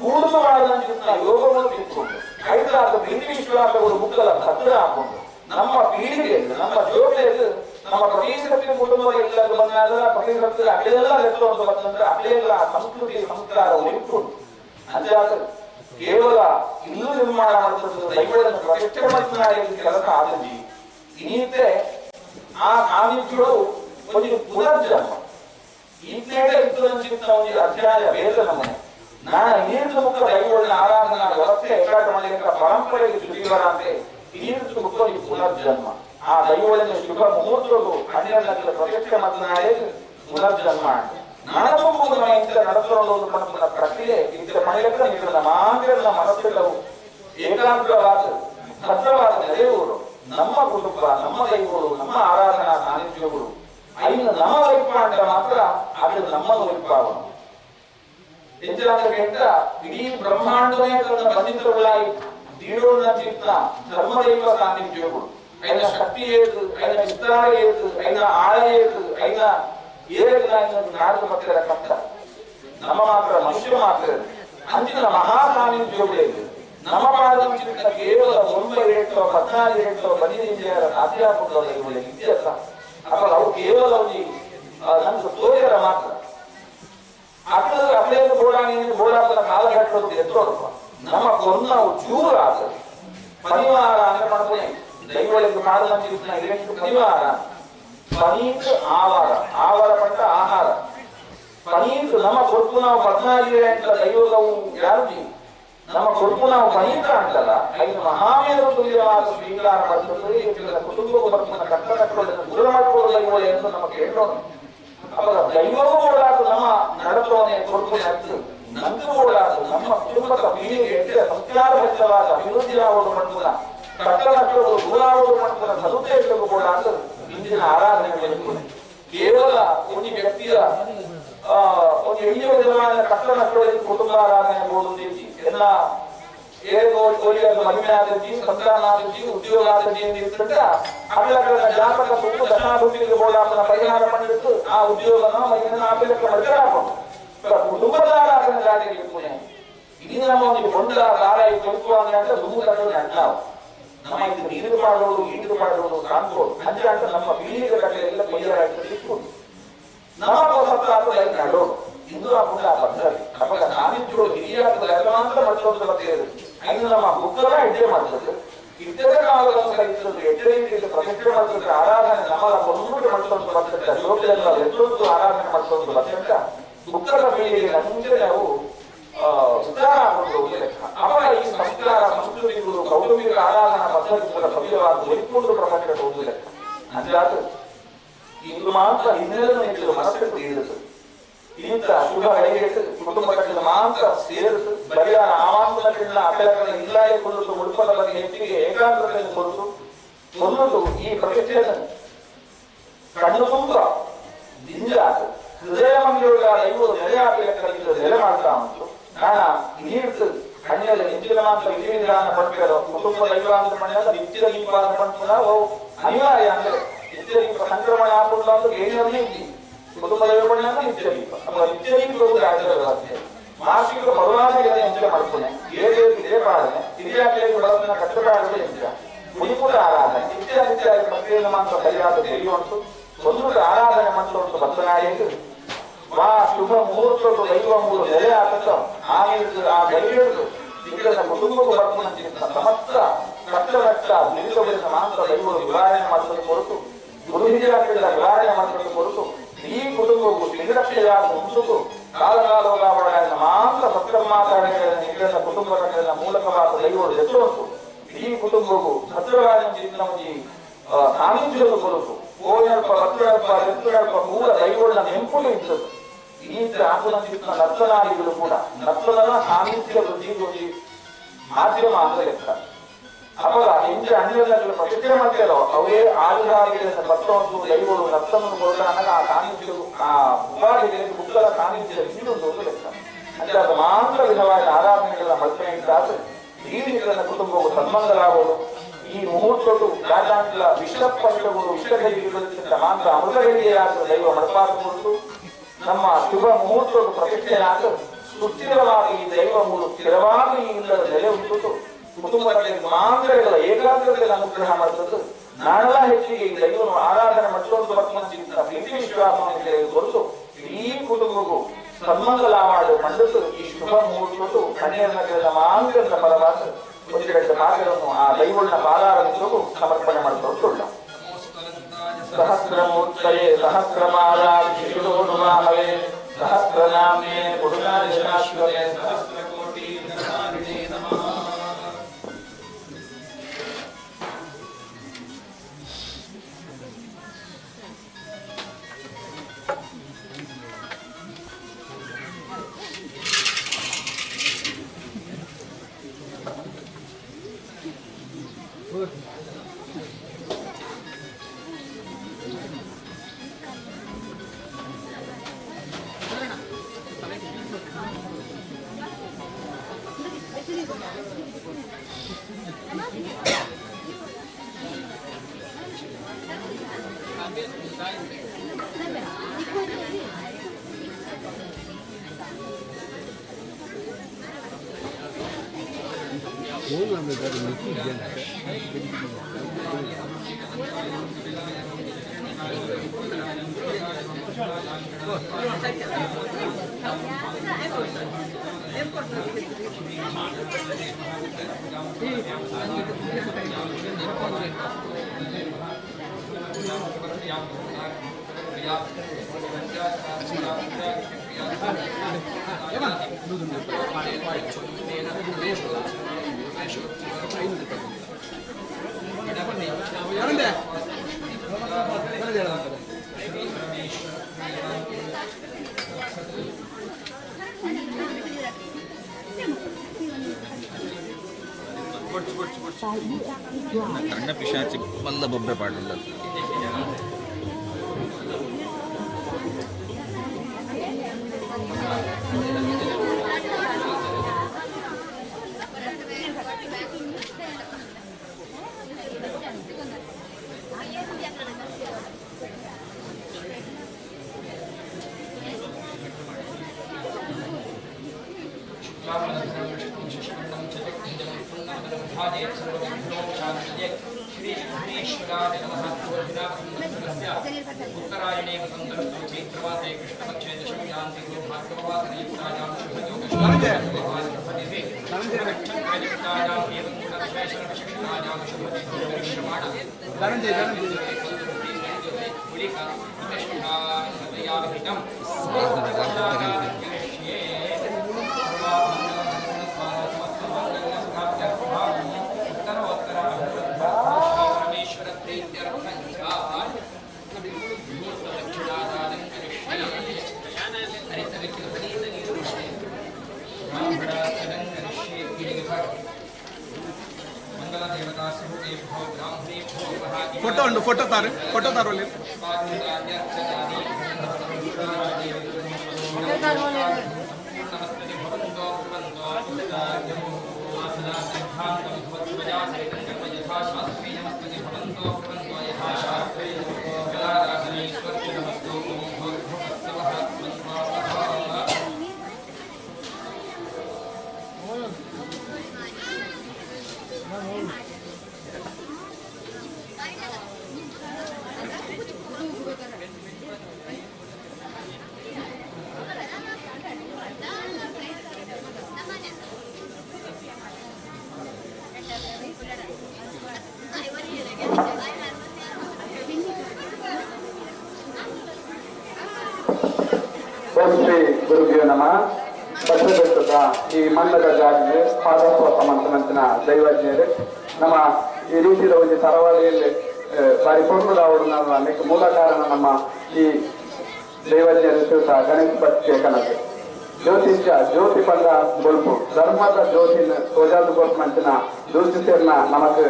ಕೂಡುದು ಮಾಡಿದ ಯೋಗಗಳು ತಿಳ್ಕೊಂಡು ಐದರಾದ ಪ್ರೀತಿ ವಿಶ್ವಾಸಗಳು ಮುಕ್ಕಲ ಭದ್ರ ಹಾಕೊಂಡು ನಮ್ಮ ಪೀಳಿಗೆ ನಮ್ಮ ಜೋಡಿಯಲ್ಲಿ ನಮ್ಮ ಪ್ರತಿ ಸತಿ ಕುಟುಂಬ ಇಲ್ಲದ ಬಂದಾಗ ಪ್ರತಿ ಸತಿ ಅಗಲೆಲ್ಲ ಲೆಕ್ಕ ಬಂತಂದ್ರೆ ಅಗಲೆಲ್ಲ ಸಂಸ್ಕೃತಿ ಸಂಸ್ಕಾರ ಉಳಿಕೊಂಡು ಅಂದಾಗ ಕೇವಲ ಇಲ್ಲೂ ನಿರ್ಮಾಣ ಮಾಡ್ತದೆ ದೈವಗಳನ್ನು ಪ್ರತಿಷ್ಠೆ ಮಾಡ್ತಾನೆ ಕೆಲಸ ಆಗಲಿ. ಇನ್ನಿದ್ರೆ ಆ ಸಾನ್ನಿಧ್ಯಗಳು ಒಂದು ಪುನರ್ಜನ್ಮ ಈತನೇ ಇತ್ತು ಒಂದು ಅಧ್ಯಾಯ ವೇದ ನಮನೆ ನಾನು ನೀರಿನ ಮುಖ ದೈವಗಳನ್ನ ಆರಾಧನಾ ವ್ಯವಸ್ಥೆ ಏಕಾಟ ಮಾಡಲಿಕ್ಕೆ ಪರಂಪರೆಗೆ ಸುದೀವರಾಂತೆ ನೀರಿನ ಮುಖ ಒಂದು ಪುನರ್ಜನ್ಮ. ಆ ದೈವಗಳನ್ನು ಶುಭ ಮುಹೂರ್ತಗಳು ಹನ್ನೆರಡರ ಪ್ರತಿಷ್ಠೆ ಮಾತನಾಡಿ ಪುನರ್ಜನ್ಮ ನಾನೊಬ್ಬ ಇಂಥ ನಡೆದುಕೊಂಡು ಪಡೆದ ಪ್ರಕ್ರಿಯೆ ಇಂಥ ಮನೆಯತ್ತ ನೀರಿನ ಮಾತ್ರ ಮನಸ್ಸೆಲ್ಲವೂ ಏಕಾಗ್ರವಾದ ಭದ್ರವಾದ ನೆಲೆಯೂರು ನಮ್ಮ ಕುಟುಂಬ ನಮ್ಮ ದೈವಗಳು ನಮ್ಮ ಆರಾಧನಾ ಸಾನ್ನಿಧ್ಯಗಳು ಐನು ನಮ್ಮ ವೈಪಾಂಡ ಮಾತ್ರ ಅದು ನಮ್ಮನ್ನು ವೈಪಾವನು ಎಂಜಲಾಂತ ಇಡೀ ಬ್ರಹ್ಮಾಂಡನೇ ತನ್ನ ಬಂಧಿತರುಗಳಾಗಿ ದೀಡೋಣ ಚಿತ್ತ ಧರ್ಮದೈವ ಸಾನ್ನಿಧ್ಯಗಳು అయిన శక్తి ఏదు అయిన విస్తార ఏదు అయిన ಆಳ ಏದು అయిన ಏರಿಲ್ಲ ನಾಡದ ಮಕ್ಕಳ ಕಷ್ಟ ನಮ್ಮ ಮಾತ್ರ ಮನುಷ್ಯ ಮಾತ್ರ ಅಂಚಿನ ಮಹಾ ಸಾನ್ನಿಧ್ಯಗಳು ನಮ್ಮ ಪಾದ ಚಿತ್ತ ಕೇವಲ 9 8 14 8 15 ಸಾಧ್ಯ ಇತ್ಯರ್ಥ. ಅಪಗ ಅವು ಕೇವಲ ಒಂಜಿ ನಂಗೆ ತೋಜರ ಮಾತ್ರ. ಅಕ್ಲು ಅಕ್ಲೇನು ಬೋಡಾನಿ ಬೋಡಾಪನ ಕಾಲಘಟ್ಟದ ಎತ್ತೋಡಪ್ಪ ನಮ್ಮ ಕೊನ್ನವು ಚೂರು ಆತ ಪರಿವಾರ ಅಂದ್ರೆ ಮಾಡ್ಕೊನೆ ದೈವಳಿಗೆ ಕಾಡು ಇವೆಂಟು ಪರಿವಾರ ಪನೀತ್ ಆವಾರ ಆವಾರ ಪಟ್ಟ ಆಹಾರ ಪನೀತ್ ನಮ್ಮ ಕೊರ್ಪು ನಾವು 14 ಗಂಟಲ ದೈವದವು ಯಾರು ನಮ್ಮ ಕೊರ್ಪು ನಾವು ಪನೀತ ಅಂತಲ್ಲ. ಐದು ಮಹಾಮೇರು ತುಲ್ಯವಾದ ಸ್ವೀಕಾರ ಮಾಡ್ತದೆ. ಕುಟುಂಬಕ್ಕೂ ಬರ್ತಾನ ಕಟ್ಟ ಕಟ್ಟೋದನ್ನು ದೂರ ಮಾಡ್ಕೊಳ್ಳೋ ದೈವ ಎಂದು ನಮ್ಮ ಕೇಳೋಣ. ಅವಾಗ ದೈವವೂ ಓಡಾದು ನಮ್ಮ ನಡತೋನೆ ಕೊರ್ಪು ನಟ್ಟು ನಂದು ಓಡಾದು ನಮ್ಮ ಕುಟುಂಬದ ಪೀಳಿಗೆ ಎಟ್ಟೆ ಸಂಸ್ಕಾರ ಭರಿತವಾದ ಅಭಿವೃದ್ಧಿ ಆಗೋದು ಮಾಡ್ಕುನ ಕಟ್ಟ ನಟ್ಟೋದು ದೂರ ಆಗೋದು ಮಾಡ್ಕುನ ಸದುದ್ದೇಶಕ್ಕೂ ಓಡಾದು ಇಂದಿನ ಆರಾಧನೆ ಕೇವಲ ಒಂದು ವ್ಯಕ್ತಿಯ ಒಂದು ಎಲ್ಲಿಯ ವಿಧವಾದ ಕಟ್ಟ ನಟ್ಟೋಳಿಗೆ ಕುಟುಂಬ ಆರಾಧನೆ ಬೋಡು ಎಲ್ಲ ಏಗೋ ಕೋರಿಯಾದ ಮಹಿಮೆ ಆದಜಿ ಸಂತಾನ ಆದಜಿ ಉದ್ಯೋಗ ಆದಜಿ ಅಂತ ಅಗಲಗಳ ಜಾತಕ ಸುತ್ತು ದಶಾಭೂಮಿಗೆ ಬೋಡಾಪನ ಪರಿಹಾರ ಪಡೆದಿತ್ತು ಆ ಉದ್ಯೋಗನ ಮಹಿಮೆ ಆಪಿಲಕ್ಕೆ ಮಡಿಕರಾಕೊಂಡು ಕುಟುಂಬದ ಆರಾಧನೆ ದಾರಿ ಇಪ್ಪುನೆ. ಇದು ನಮ್ಮ ಒಂದು ಬೊಂಡ ದಾರ ಕೊಡುವ ಅಂದ್ರೆ ದುಮೂಲಗಳು ನಡ್ನಾವು ನಮ್ಮ ಇದು ನೀರು ಮಾಡೋದು ಈಡು ಮಾಡೋದು ಕಾಣ್ಬೋದು ಅಂಚ ಅಂತ ನಮ್ಮ ಪೀಳಿಗೆ ಕಟ್ಟೆಲ್ಲ ಕೊಯ್ಯರಾಗಿ ಸಿಕ್ಕುದು ನಮ್ಮ ಸತ್ತಾದ ಲೈನ್ ನಡೋದು ಇಂದು ಆ ಪುಂಡ ಪದ್ಧತಿ ಅವಾಗ ನಾನಿದ್ರು ಹಿರಿಯಾದ ಮಾತ್ರ ಮಾಡ್ಕೊಂಡು ಬರ್ತಿರೋದು ಐದು ನಮ್ಮ ಬುಕ್ಕಲ ಎಡ್ಡೆ ಮಾಡ್ತದೆ ಇತರ ಕಾಲದ ಕಲಿತದ್ದು ಎಡ್ಡೆ ಪ್ರತಿಷ್ಠೆ ಮಾಡ್ತದೆ ಆರಾಧನೆ ನಮ್ಮಲ ಕೊನ್ನುಗೆ ಮಾಡ್ಕೊಂಡು ಬರ್ತದೆ ಲೋಕದಲ್ಲ ಎತ್ತೊಂದು ಆರಾಧನೆ ಮಾಡ್ಕೊಂಡು ಬರ್ತಂತ ಬುಕ್ಕದ ಪೀಳಿಗೆ ಮುಂಚೆ ನಾವು ಉದ್ಧಾರ ಆಗೋದು ಲೆಕ್ಕ. ಅವಾಗ ಈ ಸಂಸ್ಕಾರ ಸಂಸ್ಕೃತಿಗಳು ಕೌಟುಂಬಿಕ ಆರಾಧನಾ ಪದ್ಧತಿ ಕೂಡ ಸಭ್ಯವಾದ ಒಲಿಕೊಂಡು ಪ್ರಪಂಚ ಒಂದು ಲೆಕ್ಕ. ಅಂದಾಜು ಇದು ಮಾತ್ರ ಹಿನ್ನೆಲೆಯನ್ನು ಇಟ್ಟು ಮನಸ್ಸು ಇಳಿದು ಇಂಥ ಶುಭ ಗಳಿಗೆ ಕುಟುಂಬ ಕಟ್ಟಿದ ಮಾತ್ರ ಸೇರಿಸು ಬರಿಯ ಆವಾಸನ ಅಪೆಲಗಳ ಇಲ್ಲಾಯೆ ಕೊಲ್ಲುದು ಮುಳುಪದ ಬಗ್ಗೆ ಹೆಚ್ಚಿಗೆ ಏಕಾಗ್ರತೆಯನ್ನು ಕೊಡುದು ಕೊಲ್ಲುದು ಈ ಪ್ರತಿಷ್ಠೆಯನ್ನು ಕಣ್ಣು ತುಂಬ ದಿಂಜಾತು ಹೃದಯ ಮಂದಿರ ದೈವದ ನೆಲೆ ಆಗಲಿಕ್ಕೆ ನೆಲೆ ಮಾಡ್ತಾ ಉಂಟು. ನಾನ ನೀರ್ತು ಕಣ್ಣಲ್ಲಿ ನಿಂತಿನ ಮಾತ್ರ ವಿಧಿ ವಿಧಾನ ಪಡ್ಪೇರೋ ಕುಟುಂಬ ದೈವ ಅಂತ ಮಣ್ಣಲ್ಲ ನಿತ್ಯದ ದೀಪ ಪಡ್ಪುನ ಅನಿವಾರ್ಯ ಅಂದ್ರೆ ನಿತ್ಯ ದೀಪ ಸಂಕ್ರಮಣ ಆಪುಂಡ ಅಂತ ಏನೇ ಇದ್ದಿ ಕುಟುಂಬ ದೈವ ಪಣ್ಣ ನಿತ್ಯ ದೀಪ ಅವಾಗ ನಿತ್ಯ ದೀಪ ರಾಜ್ಯದ ವ್ಯವಸ್ಥೆ ಮಾಸಿಕ ಪರವಾದಿಗಳ ಎಂಚ ಮಾಡ್ಕೊನೆ ಏಳು ಇದೇ ಪಾಲನೆ ಹಿರಿಯಾಕಲಿಗೆ ಬಳಸಿನ ಕಟ್ಟಪಾಡದ ಎಂಚ ಮುನಿಪುಟ ಆರಾಧನೆ ನಿತ್ಯ ನಿತ್ಯ ಪ್ರಕ್ರಿಯೆ ಮಾತ್ರ ಸರಿಯಾದ ತಿಳಿಯುವಂಟು ಒಂದು ಆರಾಧನೆ ಮಂತ್ರ ಬತ್ತನಾಯಕ ವಾ ಶುಭ ಮುಹೂರ್ತದ ದೈವ ಮೂಲ ನೆಲೆ ಆತಕ್ಕ ಆ ಗಡಿಯದು ನಿಖಿಲನ ಕುಟುಂಬಕ್ಕೂ ಬರ್ಪುನಂಚಿನ ಸಮಸ್ತ ಕಷ್ಟ ನಷ್ಟ ದುರಿತ ಮಾತ್ರ ದೈವದ ನಿವಾರಣೆ ಮಾಡಿಸಲು ಹೊರತು ಗುರು ಹಿರಿಯರ ನಿವಾರಣೆ ಮಾಡಿಸಲು ಹೊರತು ಈ ಕುಟುಂಬವು ತ್ರಿರಕ್ಷೆಯಾದ ಉಂಟು ಕಾಲ ಕಾಲೋಗಾವಣೆಯ ಮಾತ್ರ ಸತ್ಕರ್ಮಾಚರಣೆಗಳ ನಿಖಿಲನ ಕುಟುಂಬದ ಮೂಲಕವಾದ ದೈವದ ಹೆಸರು ಈ ಕುಟುಂಬವು ಭದ್ರವಾದ ಒಂಜಿ ಸಾನ್ನಿಧ್ಯದ ಕೊರತು ಕೋಯಲ್ಪ ಭದ್ರಲ್ಪ ಎತ್ತುಗಲ್ಪ ಮೂಲ ದೈವಗಳ ನೆಂಪುಲು ಇದ್ದದ್ದು. ಈ ಆಪುನಂಚಿನ ನರ್ತನಾದಿಗಳು ಕೂಡ ನರ್ತನನ ಸಾನ್ನಿಧ್ಯ ವೃದ್ಧಿಗೆ ಮಾಧ್ಯಮ ಅಂತ ಲೆಕ್ಕ. ಅಪಗ ಇಂಚ ಅನ್ಯಗಳ ಪ್ರತಿಷ್ಠೆ ಮಾಡ್ತಾರೋ ಅವೇ ಆಯುಧಾದಿಗಳಿಂದ ಬತ್ತವಂತು ದೈವಗಳು ನರ್ತನನ್ನು ಕೊಡಲಾಗ ಆ ಸಾನ್ನಿಧ್ಯವು ಆ ಉಪಾಧಿಗಳಿಗೆ ಬುಕ್ಕಲ ಸಾನ್ನಿಧ್ಯ ಒಂದು ಲೆಕ್ಕ. ಅಂದ್ರೆ ಅದು ಮಾತ್ರ ವಿಧವಾದ ಆರಾಧನೆಗಳ ಮಲ್ಪೆ ಇದ್ದಾದ್ರೆ ಈ ನಿಖಿಲನ ಕುಟುಂಬವು ಸನ್ಮಂಗಲಾಗುವುದು. ಈ ಮುಹೂರ್ತದ್ದು ದಾದಾಂತ್ಲ ವಿಷಪಂಚಗಳು ವಿಷಗಳಿಗೆ ಮಾತ್ರ ಅಮೃತಗಳಿಗೆಯಾದ ದೈವ ಮಡಪಾದ ಕೊಟ್ಟು ನಮ್ಮ ಶುಭ ಮುಹೂರ್ತದ ಪ್ರತಿಷ್ಠೆಯಾದ ಸುಸ್ಥಿರವಾಗಿ ಈ ದೈವ ಮೂಲ ಸ್ಥಿರವಾಗಿ ಈ ಇಲ್ಲದ ನೆಲೆ ಉಂಟು ಕುಟುಂಬದಲ್ಲಿ ಮಾಂತ್ರಗಳ ಏಕಾಗ್ರತೆಯನ್ನು ಅನುಗ್ರಹ ಮಾಡ್ತದ್ದು. ನಾನೆಲ್ಲ ಹೆಚ್ಚಿಗೆ ಈ ದೈವನು ಆರಾಧನೆ ಮತ್ತೊಂದು ಬರ್ತಂತ ಪ್ರೀತಿ ವಿಶ್ವಾಸವನ್ನು ಹೊರತು ಈ ಕುಟುಂಬಕ್ಕೂ ಸನ್ಮಂಗಲ ಮಾಡು ಮಂಡಸು ಈ ಶುಭ ಮುಹೂರ್ತದ್ದು ಕಣ್ಣೀರಿನ ಮಾಂತ್ರದ ಫಲವಾದ ಒಂದು ಗಂಟೆ ಪಾತ್ರವನ್ನು ಆ ದೈವನ ಪಾದಾರವಿಂದಕ್ಕೂ ಸಮರ್ಪಣೆ ಮಾಡಿಕೊಳ್ಳುತ್ತಿಲ್ಲ. ಸಹಸ್ರಮೂರ್ತಯೇ ಸಹಸ್ರಮಾಲಾಭಿಷಿಷೋನುವಾಹವೇ ಸಹಸ್ರನಾಮ್ನೇ ಪುರುಷಾಯ ಶಾಶ್ವತೆ ಸಹಸ್ರಕೋಟಿ ಧನಾರಿಣೇ ನಮಃ. ಕಣ್ಣ ಪಿಶಾಚಿ ಮಲ್ಲ ಬೊಬ್ಬೆ ಪಾಡಲ್ಲ. उत्तरायणे वसन्तऋतौ चैत्रमासे कृष्णपक्षे दशम्यां तिथौ भार्गववासरयुक्तायां शुभयोगशुभनक्षत्रयुक्तायाम् एवं गुणविशेषणविशिष्टायां शुभतिथौ करिष्यमाण गुलिका प्रतिष्ठां करिष्ये। उत्तरोत्तर परमेश्वर प्रीत्यर्थं च मुहूर्तदक्षिणादानं करिष्ये। ब्राह्मणार्चनं करिष्ये। मङ्गलदेवता स्वरूपेभ्यो ब्राह्मणेभ्यो नमः। ಫೋಟೋ ಉಂಟು, ಫೋಟೋ ತಾರು, ಫೋಟೋ ತಾರು ಅಲ್ಲಿ. पुष्पाक्षतान्यर्चनानि नमस्ते भवन्तो ब्रुवन्तो आसनासिद्धान्तं भवत्स्वया सहितं कर्म यथा शास्त्रीयमस्ति भवन्तो ब्रुवन्तो यथा शास्त्रीयमस्तु। ॐ भूर्भुवः स्वः। ಓಂ ಶ್ರೀ ಗುರುಭ್ಯೋ ನಮಃ. ಬಸವಬೆಟ್ಟದ ಈ ಮಣ್ಣದ ಜಾಗೆ ಪಾದಸ್ವತ ಮಂತನಂಚಿನ ದೈವಜ್ಞರು ನಮ್ಮ ಈ ರೀತಿಯ ಒಂದು ತರವಾಳಿಯಲ್ಲಿ ಬಾರಿ ಪೊರ್ಲುದ ಅವಳು ಮೂಲ ಕಾರಣ ನಮ್ಮ ಈ ದೈವಜ್ಞರ ಶ್ರೀಯುತ ಗಣೇಶ ಭಟ್ ಕನಸು. ಜ್ಯೋತಿಷ್ಯ ಜ್ಯೋತಿ ಪಂಡ ಬೊಲ್ಪು, ಧರ್ಮದ ಜ್ಯೋತಿನ ತೋಜಾದು ಕೊರ್ಪುನಂಚಿನ ಜ್ಯೋತಿಷ್ಯರ್ನ ನಮಕ್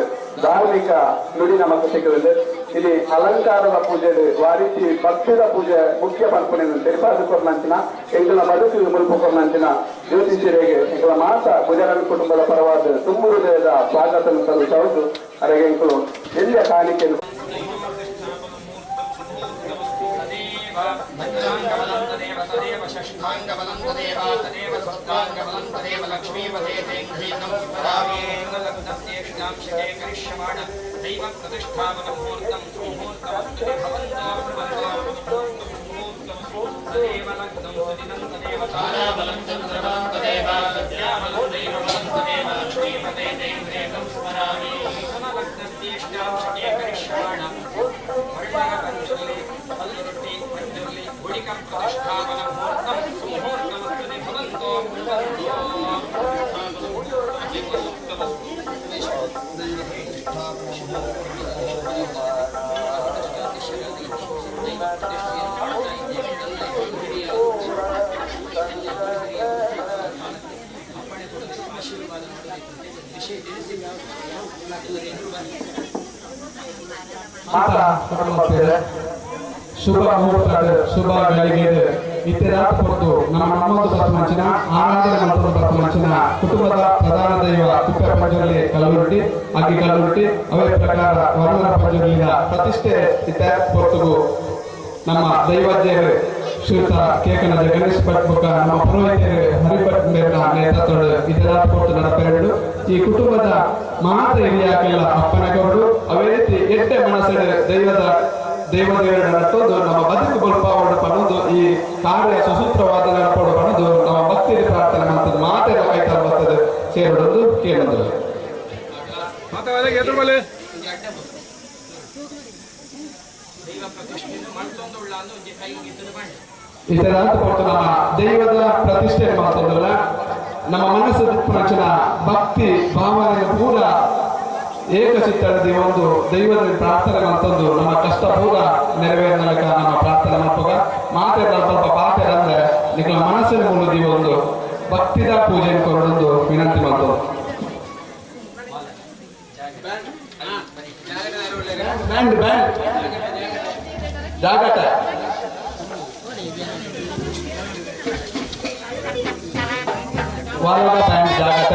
ಧಾರ್ಮಿಕ ನುಡಿ ನಮಕ್ ಸಿಕ್ಕುವುದು. ಇಲ್ಲಿ ಅಲಂಕಾರದ ಪೂಜೆ ವಾರೀತಿ ಭಕ್ತಿದ ಪೂಜೆ ಮುಖ್ಯ ಪನ್ಪುನ ತೆರಿಪಾದು ಕೊರ್ನಂಚಿನ ಎಂಕಲ್ನ ಬದುಕು ಮುಲ್ಪು ಕೊರ್ನಂಚಿನ ಜ್ಯೋತಿಷ್ಯರಿಗೆ ಎಂಕಲ ಮಾತ ಗುಜರಾತ್ ಕುಟುಂಬದ ಪರವಾದ ತುಂಬು ಹೃದಯದ ಸ್ವಾಗತ ಸಲ್ಲಿಸಬಹುದು. ಅರೆಗೆ ಎಂಕಲು ಎಲ್ಲಿಯ ಕಾಣಿಕೆ तदेव पञ्चाङ्गबलं तदेव, तदेव षष्ठाङ्गबलं तदेव, तदेव सप्ताङ्गबलं तदेव, लक्ष्मीपते तेऽङ्घ्रीं स्मरामि। लग्नस्येष्टांशके करिष्यमाण दैव प्रतिष्ठापनमुहूर्तं सुमुहूर्तमस्तु भवन्तो ब्रुवन्तो। तदेव लग्नं सुदिनं तदेव ताराबलं चन्द्रबलं तदेव विद्याबलं दैवबलं तदेव, लक्ष्मीपते तेऽङ्घ्रीं स्मरामि। लग्नस्येष्टांशके करिष्यमाण वर्णपञ्चुर्लि पल्लुरुट्टि पञ्चुर्लि गुडिक प्रतिष्ठापन मुहूर्तं सुमुहूर्तमस्तु भवन्तो ब्रुवन्तो। ಆಶೀರ್ವಾದ ವಿಷಯ ತಿಳಿಸಿ. ಮಾತಾ ಕುಟುಂಬಸ್ಥರೇ, ಶುಭ ಮುಹೂರ್ತ, ಶುಭ ಗಳಿಗೆ. ಇತ್ತೆರಾತ್ ಪೊರ್ತು ನಮ್ಮ ನಮ್ಮದು ಪತ್ಮಂಚಿನ ಆರಾಧನೆ ಮಲ್ತೊಂದು ಪತ್ಮಂಚಿನ ಕುಟುಂಬದ ಪ್ರಧಾನ ದೈವ ಕುಪ್ಪೆ ಪಂಜುರ್ಲಿ ಕಲ್ಲುರುಟ್ಟಿ, ಅಗ್ಗಿ ಕಲ್ಲುರುಟ್ಟಿ, ಅವೇ ಪ್ರಕಾರ ವರುಣರ ಪಂಜುರ್ಲಿನ ಪ್ರತಿಷ್ಠೆ ಇತ್ತೆ ಪೊರ್ತುಗು ನಮ್ಮ ದೈವಜ್ಞರು ಶ್ರೀಯುತ ಕೇಕನ ಗಣೇಶ್ ಭಟ್ ಬೊಕ್ಕ ನಮ್ಮ ಪುರೋಹಿತರು ಹರಿಭಟ್ ಮೇರ್ನ ನೇತೃತ್ವದ ಇತ್ತೆರಾತ್ ಪೊರ್ತು ನಡಪೆರಡು. ಈ ಕುಟುಂಬದ ಮಾತ ಹಿರಿಯಾಕೆಲ್ಲ ಅಪ್ಪನ ಗೌಡು ಅವೇ ರೀತಿ ಎಟ್ಟೆ ಮನಸ್ಸು ದೈವದ ದೈವ ದೇವರ ನಟ್ಟೊಂದು ನಮ್ಮ ಬದುಕು ಬಲ್ಪಾವಡು ಪನ್ನೊಂದು ಈ ಕಾರ್ಯ ಸುಸೂತ್ರವಾದ ನಡಪಡು ಪನ್ನೊಂದು ನಮ್ಮ ಭಕ್ತಿಯ ಪ್ರಾರ್ಥನೆ ಮಾಡ್ತದೆ ಮಾತೆಲ್ಲ ಕೈತಾರ ಬರ್ತದೆ ಸೇರೋಡೊಂದು ಕೇಳೊಂದು. ಎದುರು ಬಲೆ. ಇದರ ಕೊಟ್ಟು ನಮ್ಮ ದೈವದ ಪ್ರತಿಷ್ಠೆ ಮಾಡ್ತದಲ್ಲ, ನಮ್ಮ ಮನಸ್ಸು ದಿಪ್ಪನಂಚಿನ ಭಕ್ತಿ ಭಾವನೆ ಪೂರ ಏಕಚಿತ್ತದ ಒಂದು ದೈವದ ಪ್ರಾರ್ಥನೆ ಮಾಡ್ತಂದು ನಮ್ಮ ಕಷ್ಟ ಪೂರ ನೆರವೇರಿನಲಕ ನಮ್ಮ ಪ್ರಾರ್ಥನೆ ಮಾಡ್ಪಗ ಮಾತೆ ಸ್ವಲ್ಪ ಪಾತೆ ಅಂದ್ರೆ ನಿಖಲ ಮನಸ್ಸಿನ ಮೂಲ ಒಂದು ಭಕ್ತಿದ ಪೂಜೆ ಕೊರಡೊಂದು ವಿನಂತಿ ಮಾಡ್ತದೆ. ಬ್ಯಾಂಡ್ ಬ್ಯಾಂಡ್ ಜಾಗಟ ವಾರದ ಬ್ಯಾಂಡ್ ಜಾಗಟ.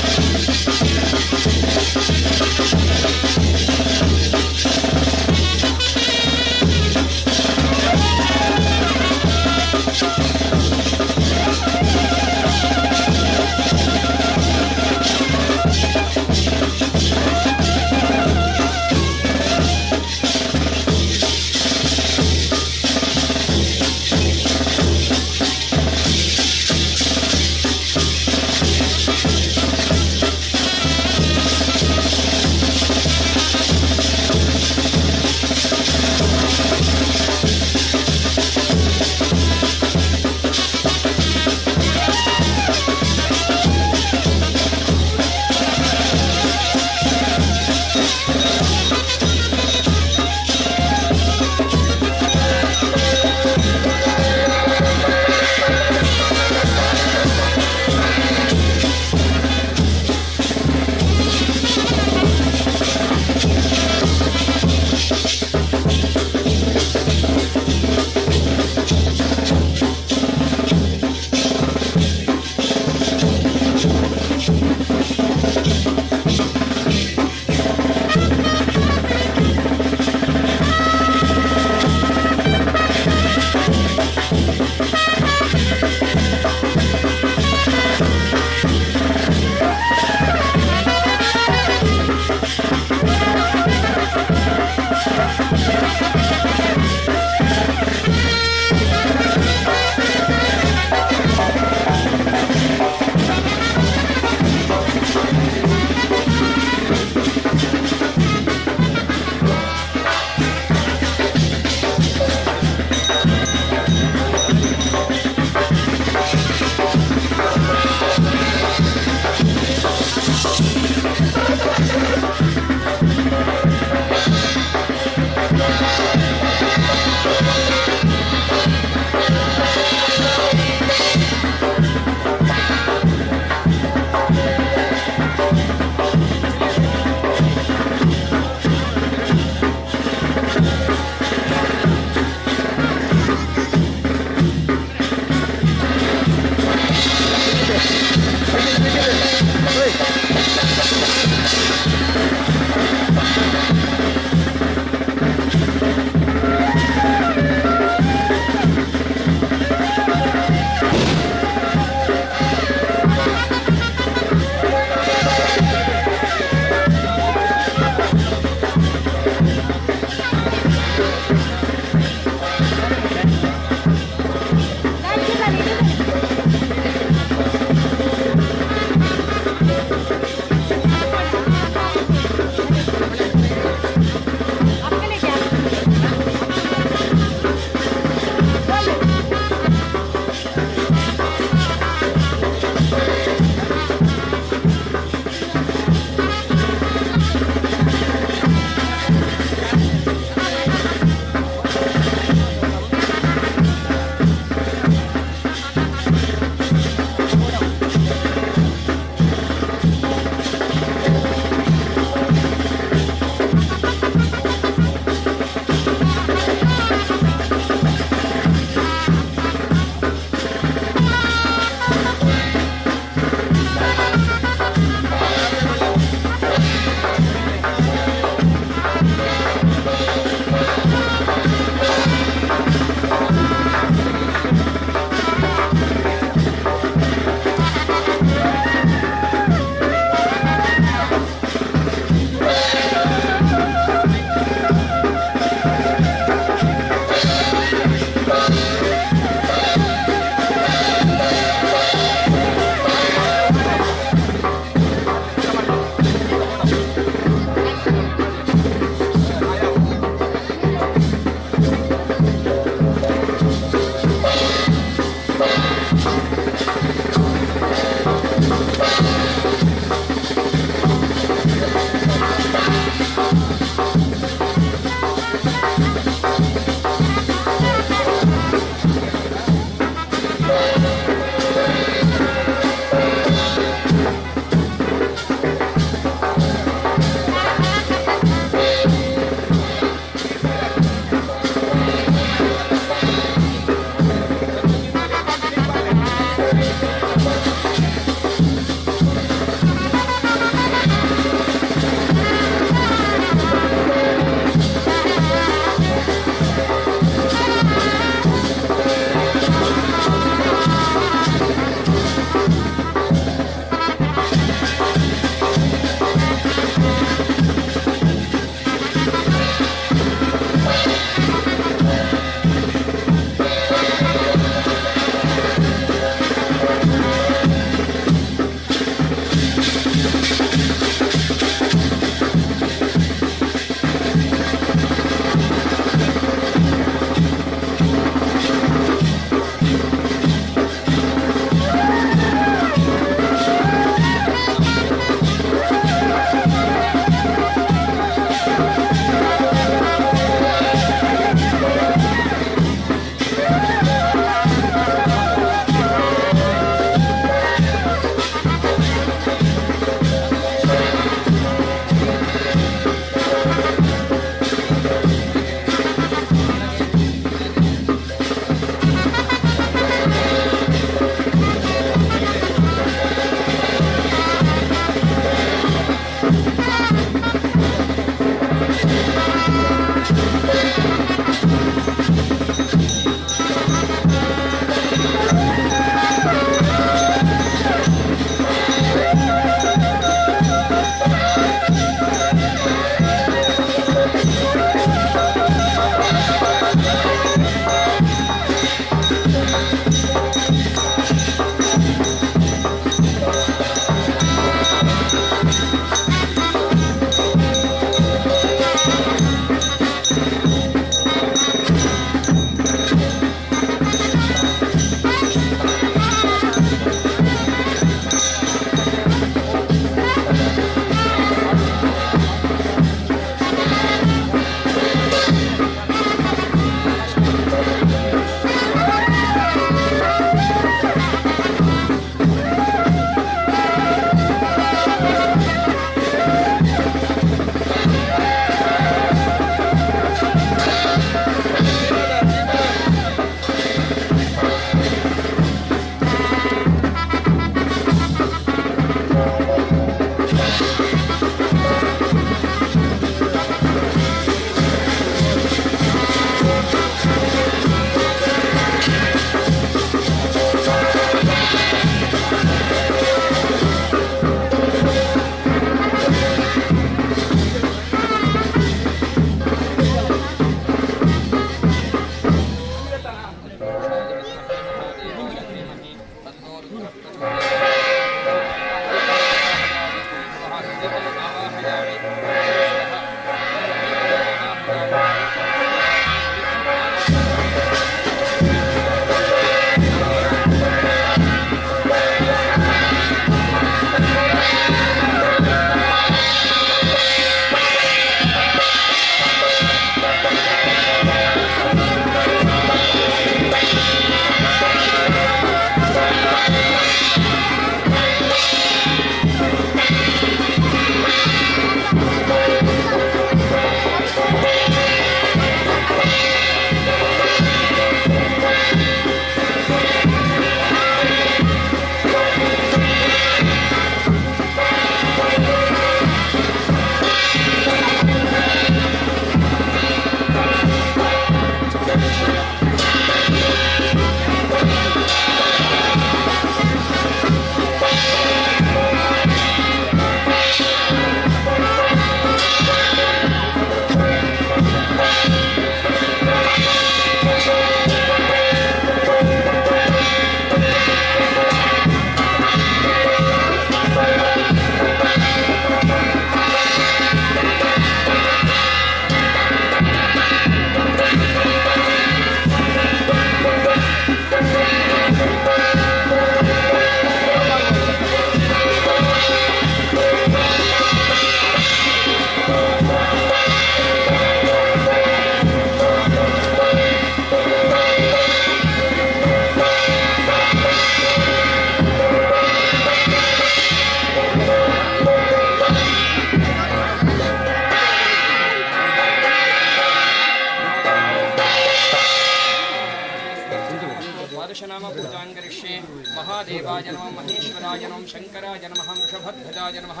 द्वादशनाम पूजां करिष्ये। महादेवाय नमः, महेश्वराय नमः, शङ्कराय नमः, वृषभध्वजाय नमः,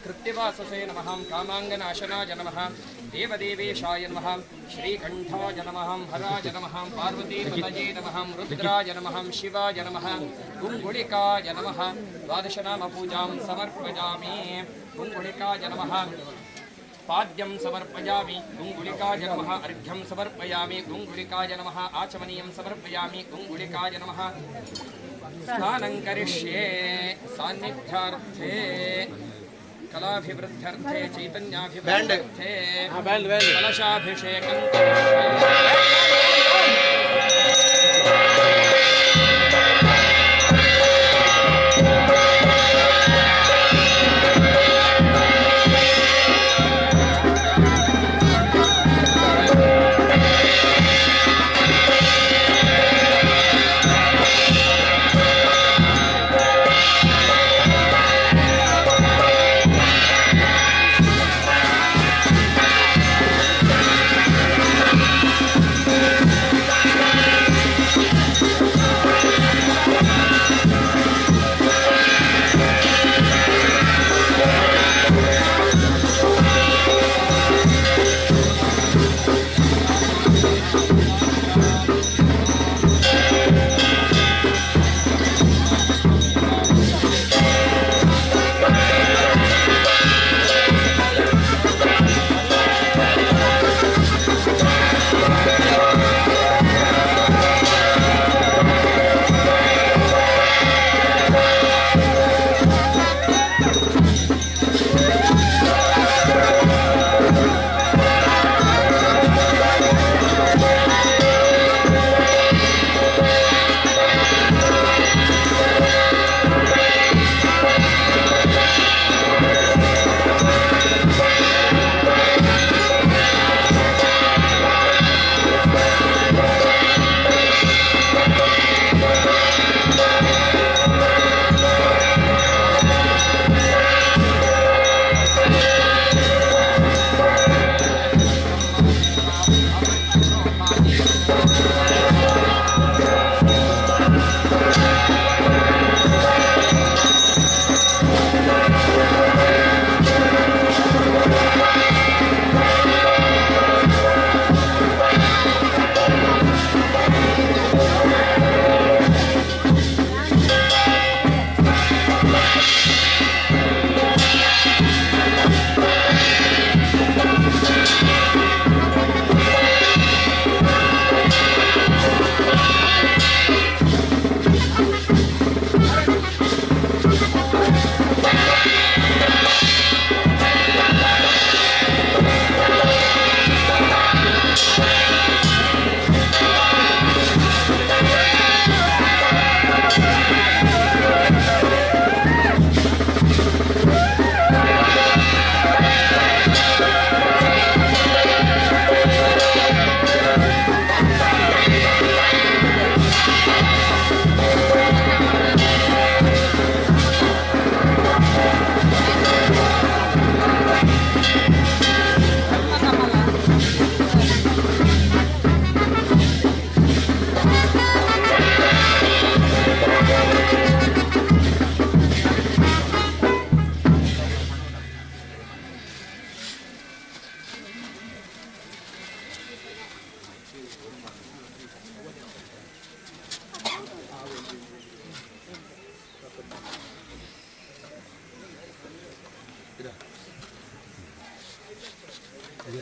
कृत्यवाससे नमः, कामाङ्गनाशनाय नमः, देवदेवेशाय नमः, श्रीकण्ठाय नमः, हराय नमः, पार्वतीपतये नमः, रुद्राय नमः, शिवाय नमः, गुङ्गुलिकाय नमः। द्वादशनाम पूजां समर्पयामि। गुङ्गुलिकाय नमः पाद्यं समर्पयामि। गुङ्गुलिकाय नमः अर्घ्यं समर्पयामि। गुङ्गुलिकाय नमः आचमनीयं समर्पयामि। गुङ्गुलिकाय नमः स्नानं करिष्ये। सान्निध्यार्थे कलाभिवृद्ध्यर्थे चैतन्याभिवृद्ध्यर्थे कलशाभिषेकं करिष्ये।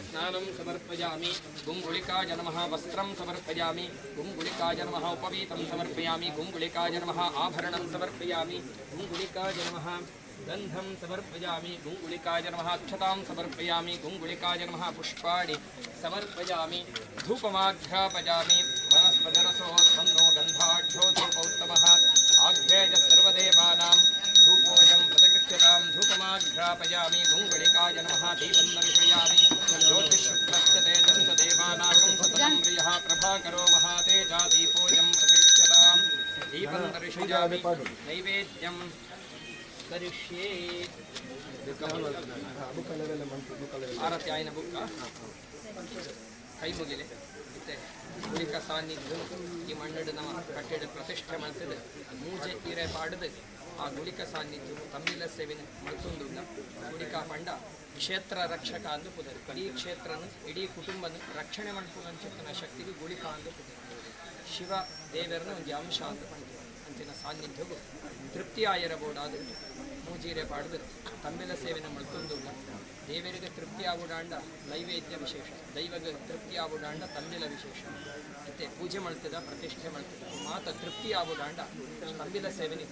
स्नानं समर्पयामि। गुङ्गुलिकाय नमः वस्त्रं समर्पयामि। गुङ्गुलिकाय नमः उपवीतं समर्पयामि। गुङ्गुलिकाय नमः आभरणं समर्पयामि। गुङ्गुलिकाय नमः गन्धं समर्पयामि। गुङ्गुलिकाय नमः अक्षतां समर्पयामि। गुङ्गुलिकाय नमः पुष्पाणि समर्पयामि। धूपमाघ्रापयामि। वनस्पतिरसोत्पन्नो गन्धाढ्यो धूपौत्तमः आघ्रेयः सर्वदेवानां धूपोऽयं प्रतिगृह्यतां। धूपमाघ्रापयामि। गुङ्गुलिकाय नमः दीपं दर्शयामि। ज्योतिःशुक्लस्य तेजश्च देवानां सततं प्रियः प्रभाकरो महातेजा दीपोऽयं प्रतिगृह्यतां। दीपं दर्शयामि। नैवेद्यं करिष्ये। ಆರತಿ ಆಯ್ನ ಬುಕ್ಕ ಕೈ ಮುಗಿಲೆ. ಮತ್ತೆ ಗುಳಿಕ ಸಾನ್ನಿಧ್ಯ ಈ ಮಣ್ಣಡು ನಮ್ಮ ಕಟ್ಟೆಡು ಪ್ರತಿಷ್ಠೆ ಮಲ್ತದೆ ಮೂಜೆ ಇರೆ ಪಾಡದು ಆ ಗುಳಿಕ ಸಾನ್ನಿಧ್ಯ ತಮ್ಮಿಲ ಸೇವಿನ ಮಲ್ತೊಂದುಲ್ಲ. ಗುಳಿಕ ಪಂಡ ಕ್ಷೇತ್ರ ರಕ್ಷಕ ಅಂದು ಪುದರು. ಇಡೀ ಕ್ಷೇತ್ರನು ಇಡೀ ಕುಟುಂಬನ ರಕ್ಷಣೆ ಮಲ್ಪುನಂಚಿತ್ತಿನ ಶಕ್ತಿಗೆ ಗುಳಿಕ ಅಂದು ಪುದರು. ಶಿವ ದೇವರನ ಒಂಜಿ ಅಂಶ ಅಂತ ಪಂಡ ಅಂಚಿನ ಸಾನ್ನಿಧ್ಯವು ತೃಪ್ತಿ ಆಯಿರಬೋಡಾದ ಮೂಜೀರೆ ಪಾಡ್ದು ತಂಬಿಲ ಸೇವೆನ ಮಲ್ತೊಂದುಲ್ಲ. ದೇವರಿಗೆ ತೃಪ್ತಿ ಆವುಡಾಂಡ ನೈವೇದ್ಯ ವಿಶೇಷ, ದೈವಗೆ ತೃಪ್ತಿ ಆವುಡಾಂಡ ತಂಬಿಲ ವಿಶೇಷ. ಮತ್ತೆ ಪೂಜೆ ಮಲ್ತದ ಪ್ರತಿಷ್ಠೆ ಮಲ್ತದ ಮಾತ ತೃಪ್ತಿ ಆವುಡಾಂಡ ತಂಬಿಲ ಸೇವೆನೆ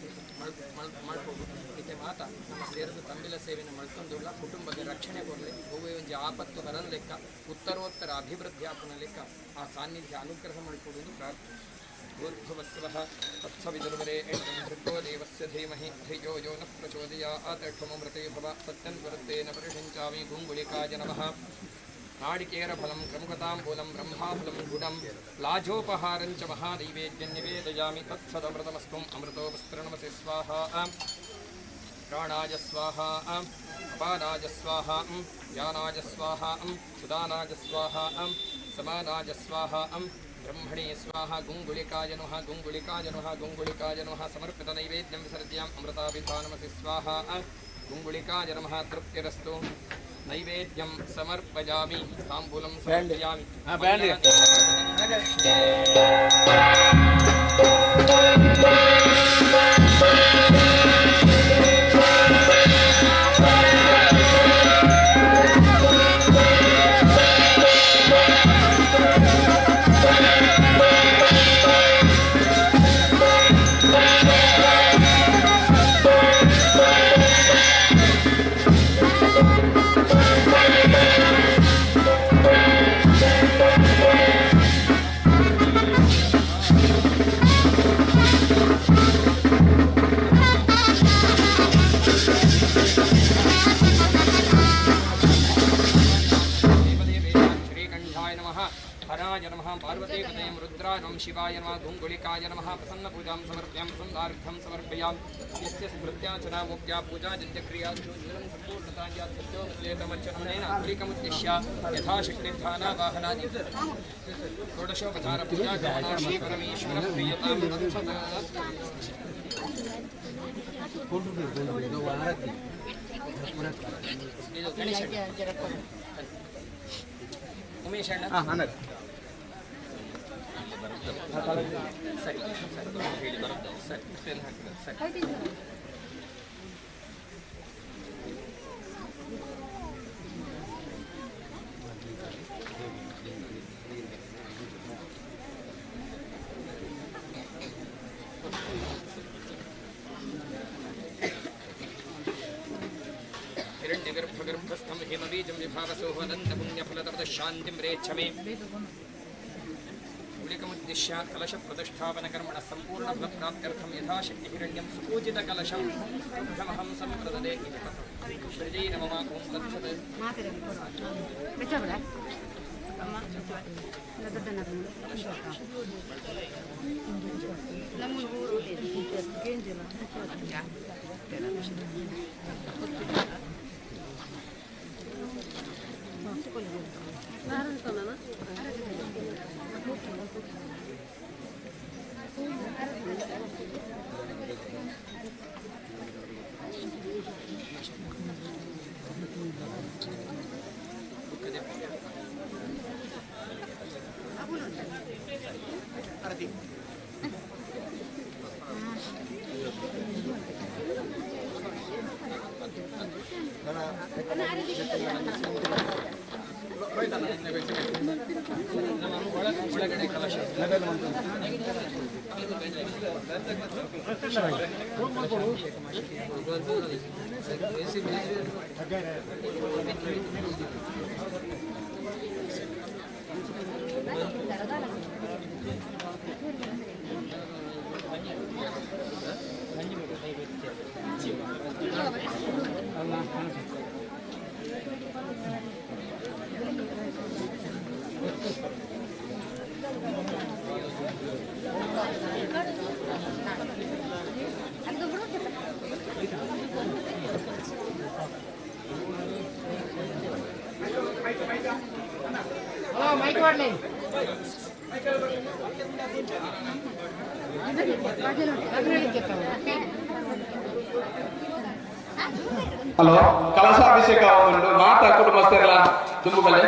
ಮಲ್ಪೋಡು. ಇತ್ತೆ ಮಾತ ನಮ್ಮ ಸೇರಿದ ತಂಬಿಲ ಸೇವೆನ ಮಲ್ತೊಂದುಲ್ಲ. ಕುಟುಂಬದ ರಕ್ಷಣೆ ಕೊರಲೆ, ಒವ್ವೇ ಒಂಜಿ ಆಪತ್ತು ಬರನ್ ಲೆಕ್ಕ, ಉತ್ತರೋತ್ತರ ಅಭಿವೃದ್ಧಿ ಆಪುನ ಲೆಕ್ಕ ಆ ಸಾನ್ನಿಧ್ಯ ಅನುಗ್ರಹ ಮಲ್ಪೊಡು ಪ್ರಾರ್ಥನೆ. ಭೂರ್ಭುವಸ್ಸವಃ ತತ್ಸವಿತುರ್ವರೆಣ್ಯಂ ಭರ್ಗೋ ದೇವಸ್ಯ ಧೀಮಹಿ ಧಿಯೋ ಯೋ ನಃ ಪ್ರಚೋದಯಾತ್. ಕ್ಷಮಮೃತೆ ಭವ ಸತ್ಯಂ ವೃತ್ತೇನ ಪರಿಷಿಂಚಾಮಿ. ಗುಂಗುಳಿಕಾಯ ನಮಃ. ನಾಡಿಕೇರಫಲಂ ಕ್ರಮುಕತಾಂಬೂಲಂ ಬ್ರಹ್ಮಾಫಲಂ ಗುಡಂ ಲಾಜೋಪಹಾರಂ ಚ ಮಹಾನೈವೇದ್ಯಂ ನಿವೇದಯಾಮಿ. ತತ್ಸದಮೃತಮಸ್ತು ಅಮೃತೋ ವಸ್ತ್ರಣಮಸಿ ಸ್ವಾಹಾ. ಪ್ರಾಣಾಯ ಸ್ವಾಹಾ, ಅಪಾನಾಯ ಸ್ವಾಹಾ, ಯಾನಾಯ ಸ್ವಾಹಾ, ಉದಾನಾಯ ಸ್ವಾಹಾ, ಸಮಾನಾಯ ಸ್ವಾಹಾ, ಬ್ರಹ್ಮಣೇ ಸ್ವಾಹ. ಗುಂಗುಳಿಕಾಯ ನಮಃ, ಗುಂಗುಳಿಕಾಯ ನಮಃ, ಗುಂಗುಳಿಕಾಯ ನಮಃ. ಸಮರ್ಪಿತ ನೈವೇದ್ಯಂ ವಿಸರ್ಜ್ಯಾಂ ಅಮೃತಾಭಿಧಾನಮಸಿ ಸ್ವಾಹಾ. ಗುಂಗುಳಿಕಾಯ ನಮಃ. ತೃಪ್ತಿರಸ್ತು. ನೈವೇದ್ಯಂ ಸಮರ್ಪಯಾಮಿ. ತಾಂಬೂಲಂ ಸಮರ್ಪಯಾಮಿ. ಶ್ರೀಕಂಠಾಯ ನಮಃ, ಹರಾಯ ನಮಃ, ಪಾರ್ವತೀಪತಯಂ ರುದ್ರಾಯ ನಮಃ, ಶಿವಾಯ ನಮಃ, ಗುಂಗುಳಿಕಾಯ ನಮಃ. ಪ್ರಸನ್ನ ಪೂಜಾಂ ಸಮರ್ಪ್ಯಾಂ ಪ್ರಸನ್ನಾರ್ಘ್ಯಂ ಸಮರ್ಪಯಾಂ. ಯಸ್ಯ ಸ್ಮೃತ್ಯಾಚನಾ ಮುಕ್ತ್ಯಾ ಪೂಜಾ ಜನ್ಯಕ್ರಿಯಾದಿಷು ಜೀವನ ಸಂಪೂರ್ಣತಾಯಾತ್ ಸತ್ಯೋ ವಿದ್ಯೇತಮಚ್ಚನೇನ ಗುಳಿಕಮುದ್ದಿಶ್ಯ ಯಥಾಶಕ್ತಿ ಧ್ಯಾನ ವಾಹನಾದಿ ಷೋಡಶೋಪಚಾರ ಪೂಜಾ ಗಮನಾ ಶ್ರೀ ಪರಮೇಶ್ವರ ಪ್ರಿಯತಾಂ ತತ್ಸದಾ. ಇದು ಗಣೇಶ ಉಮೇಶ್ ಅಣ್ಣ. ಸರಿ ಸರಿ ಸರಿ ಸರಿ. हिरण्यगर्भगर्भस्थं हिमबीजं विभावसोः अनन्तपुण्यफलतपतः शान्तिं रेच्छ मे. गुलिकमुद्दिश्य कलशप्रतिष्ठापनकर्मणः सम्पूर्णफलप्राप्त्यर्थं यथाशक्ति हिरण्यं सुपूजितकलशं तुभ्यमहं सम्प्रददे इति श्रीजै नमः. ओं तत्सत्. ಒಳಗಡೆ ಕಲಶ మైక్ వాడలే. ಹಲೋ, ಕಲಶಾಭಿಷೇಕ ಉಂಟು. ಮಾತಾ ಕುಟುಂಬಸ್ಥರೆಲ್ಲ ದುಂಬುಬಲೆ.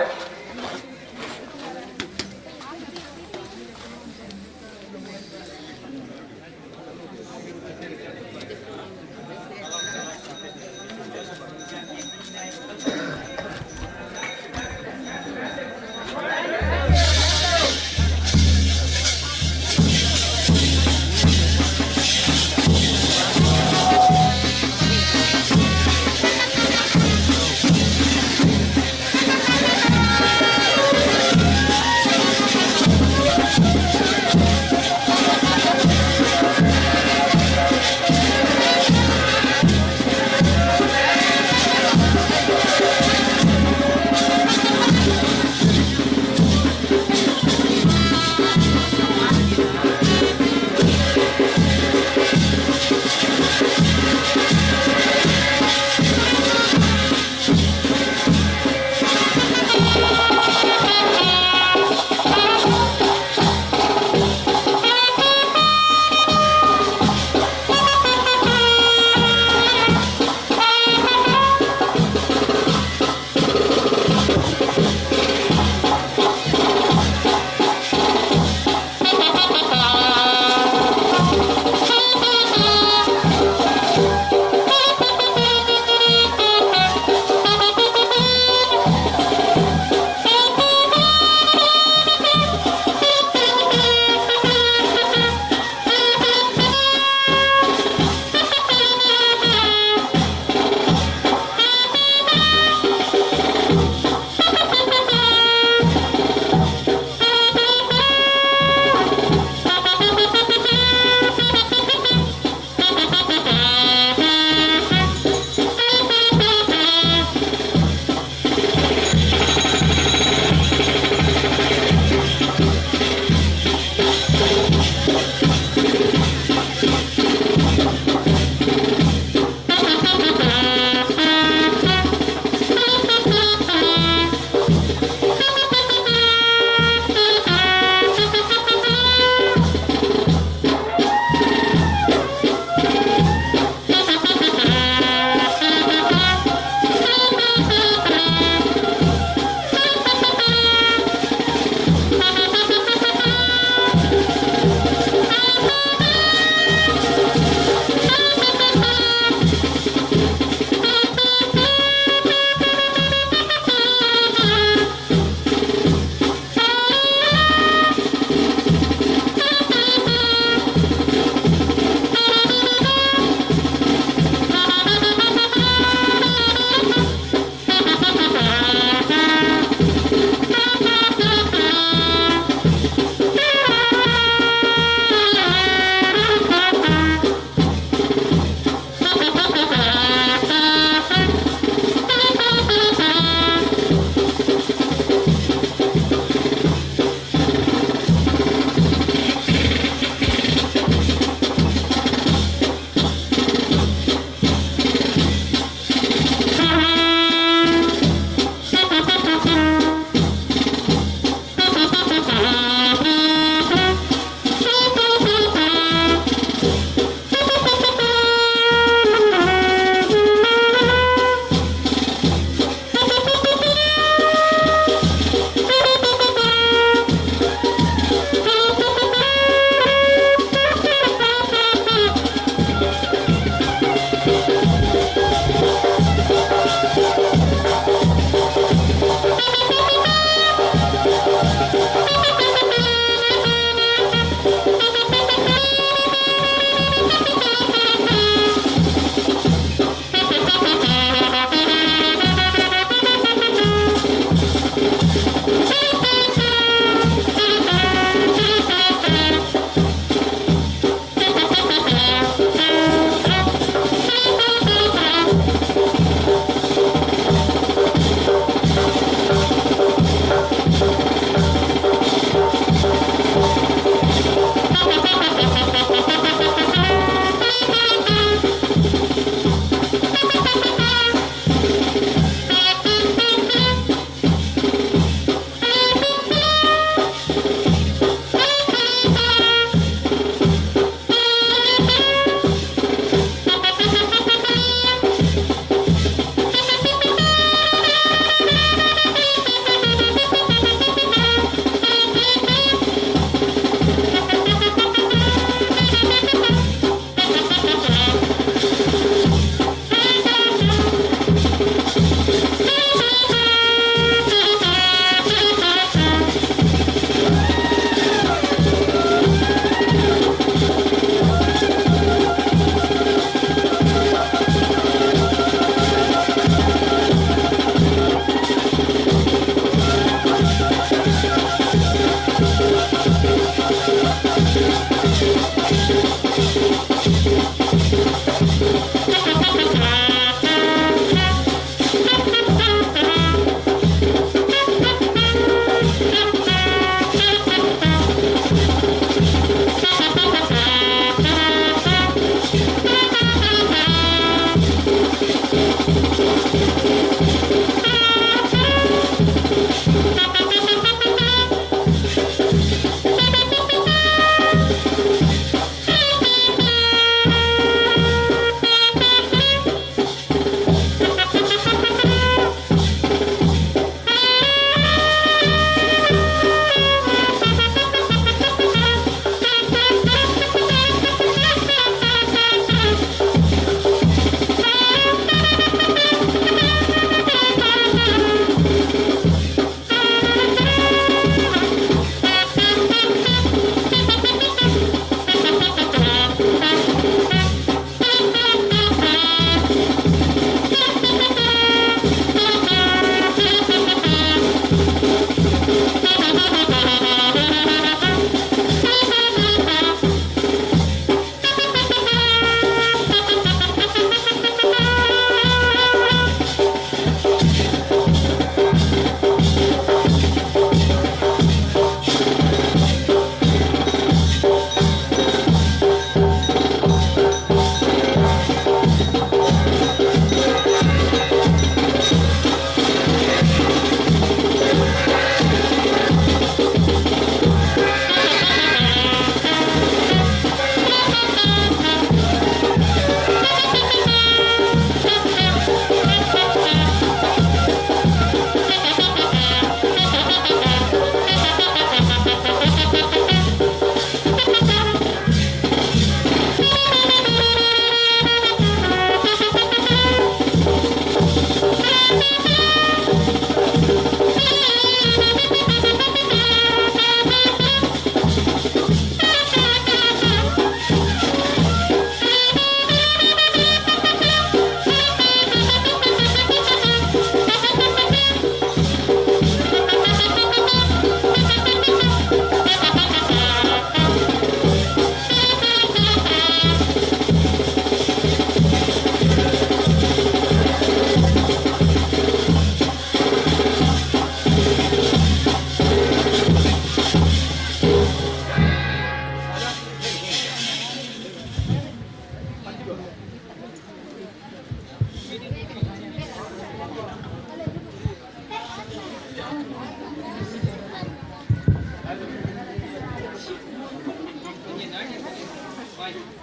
Thank you.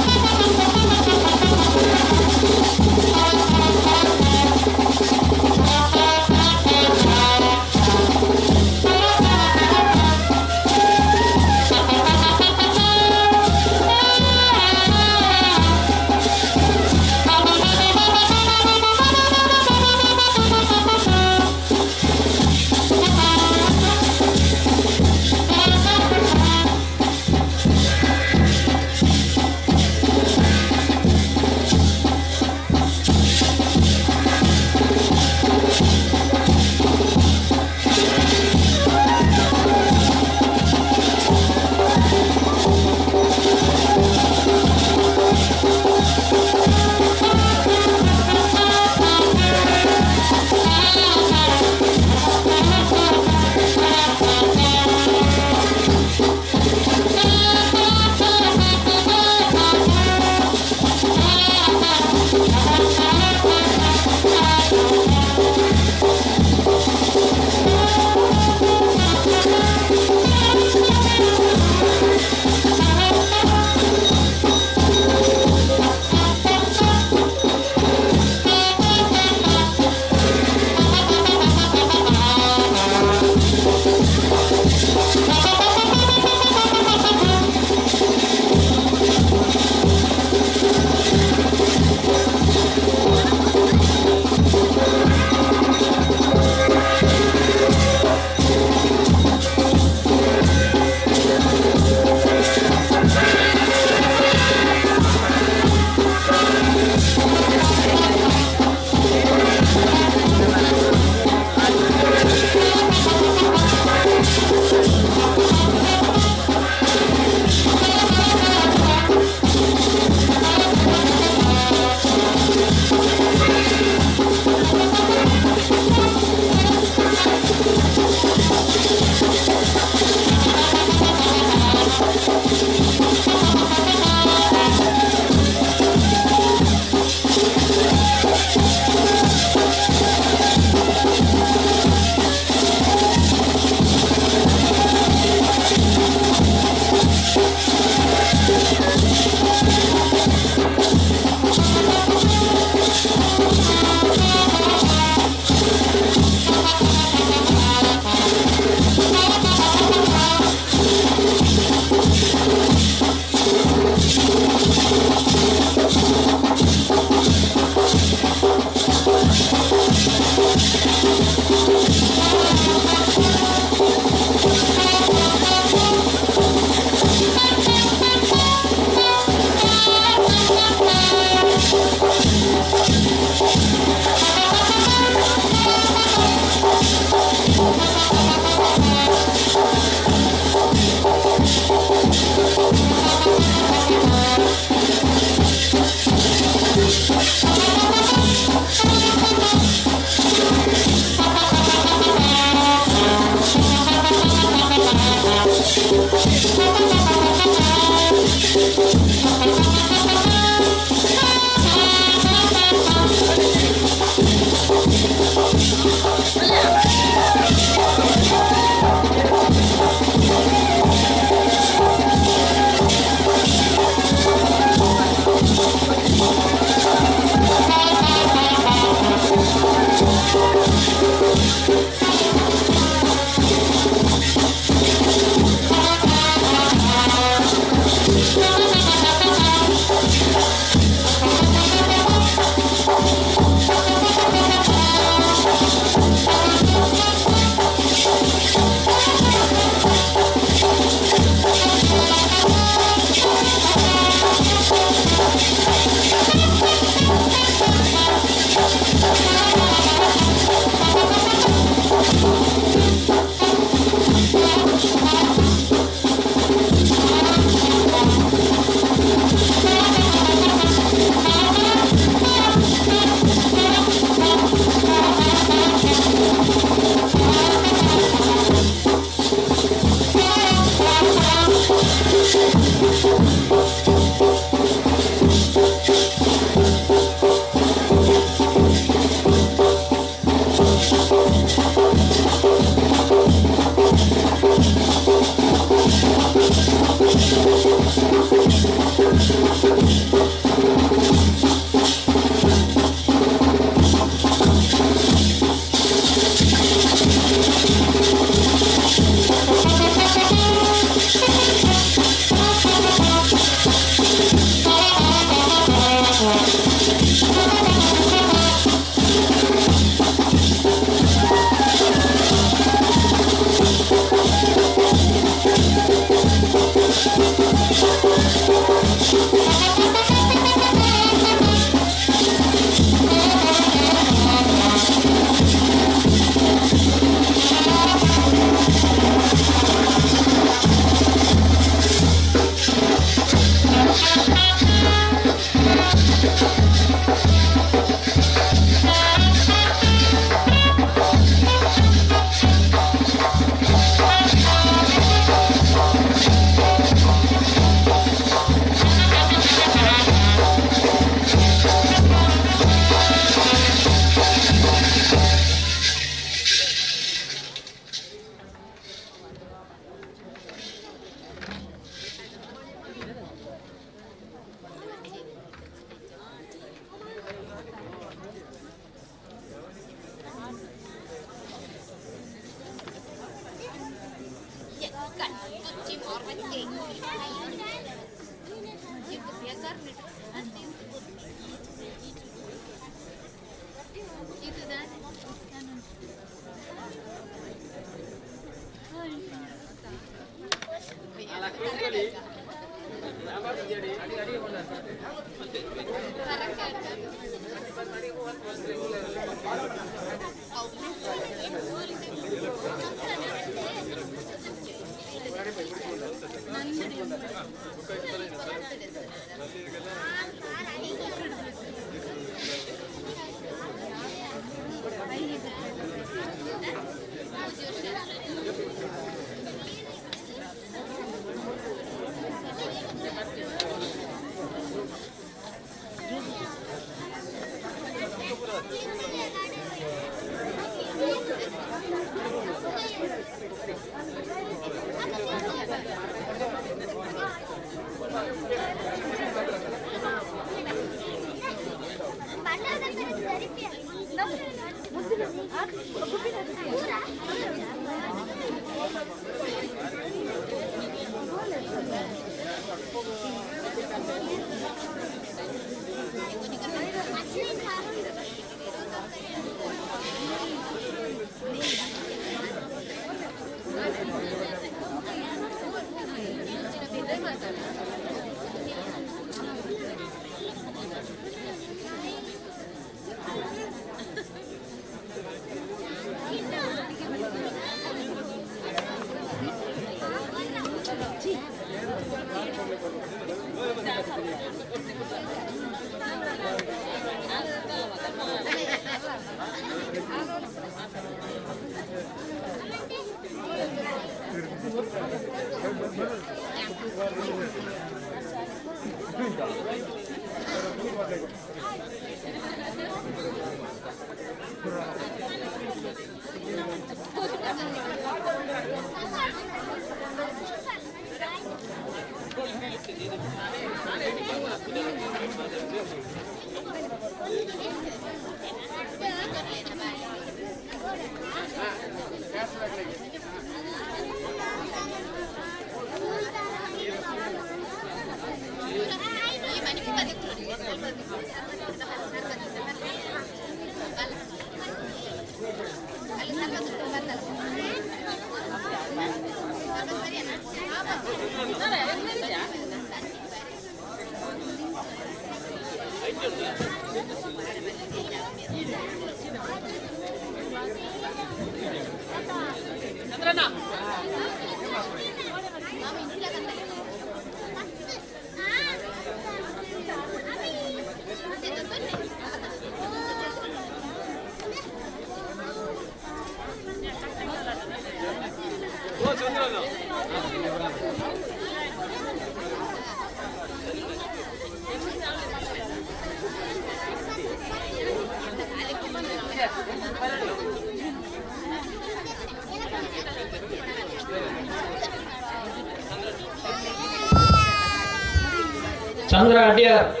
Chandra Adyar.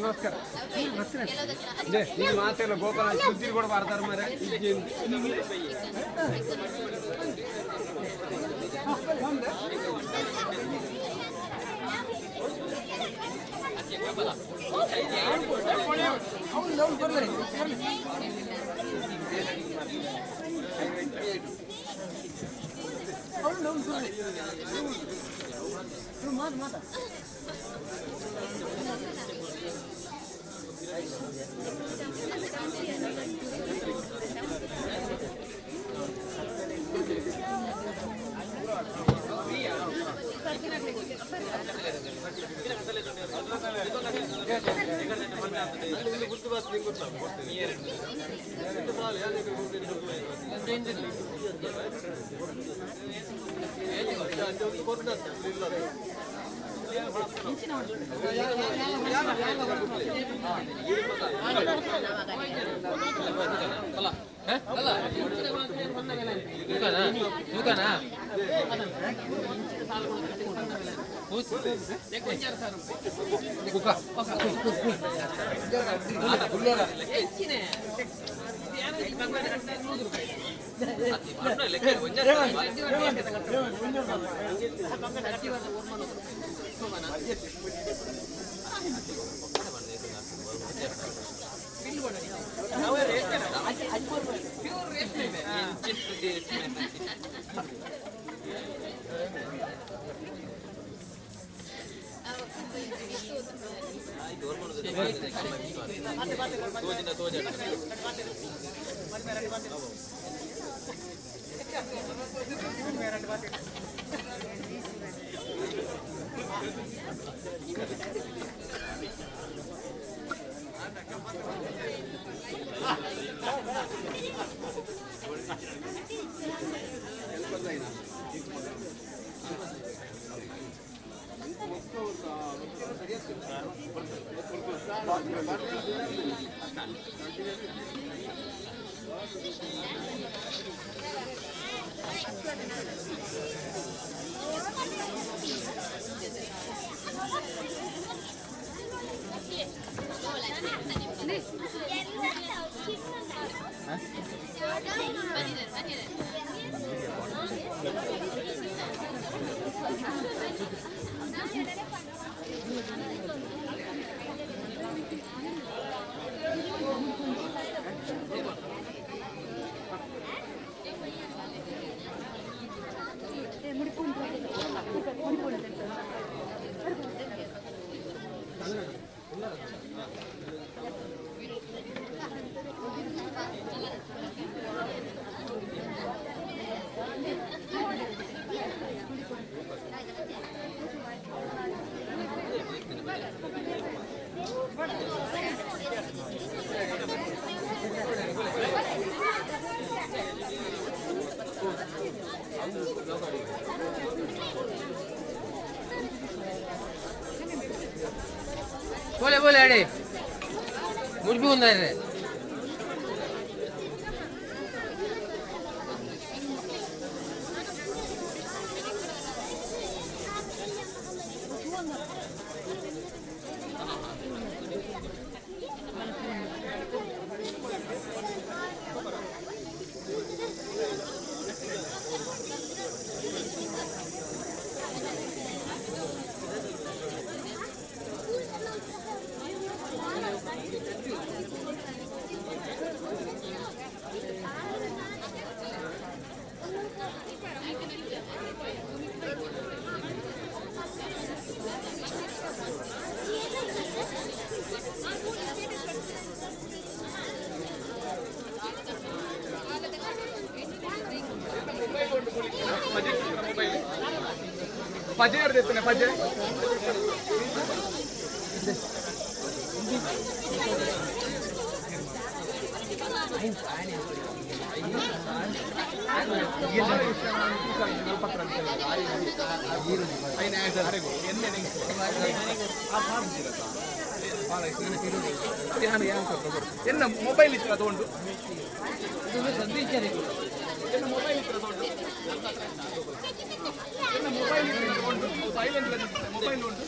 ನಮಸ್ಕಾರ. ಮಾತೆಲ್ಲ ಗೋಪಾಲ ಸುದ್ದಿ ಕೂಡ ಬರ್ತಾರೆ ಮರೆ. बोले बोले अरे मुझ भी रे। ಪಜೆ ಎತ್ತನೆ ಪಜೆ. ಎನ್ನ ಮೊಬೈಲ್ ಇತ್ತು ತಗೊಂಡು, ಎನ್ನ ಮೊಬೈಲ್ ಇತ್ತು ತಗೊಂಡು, ಎನ್ನ ಮೊಬೈಲ್ ಇತ್ತು ತಗೊಂಡು, ಸೈಲೆಂಟ್ ಮೊಬೈಲ್ ಉಂಟು.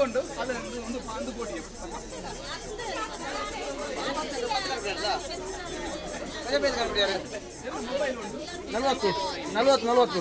ಉಂಟು ಅದು ಒಂದು ಒಂದು ಕೋಟಿ. 40 40 40.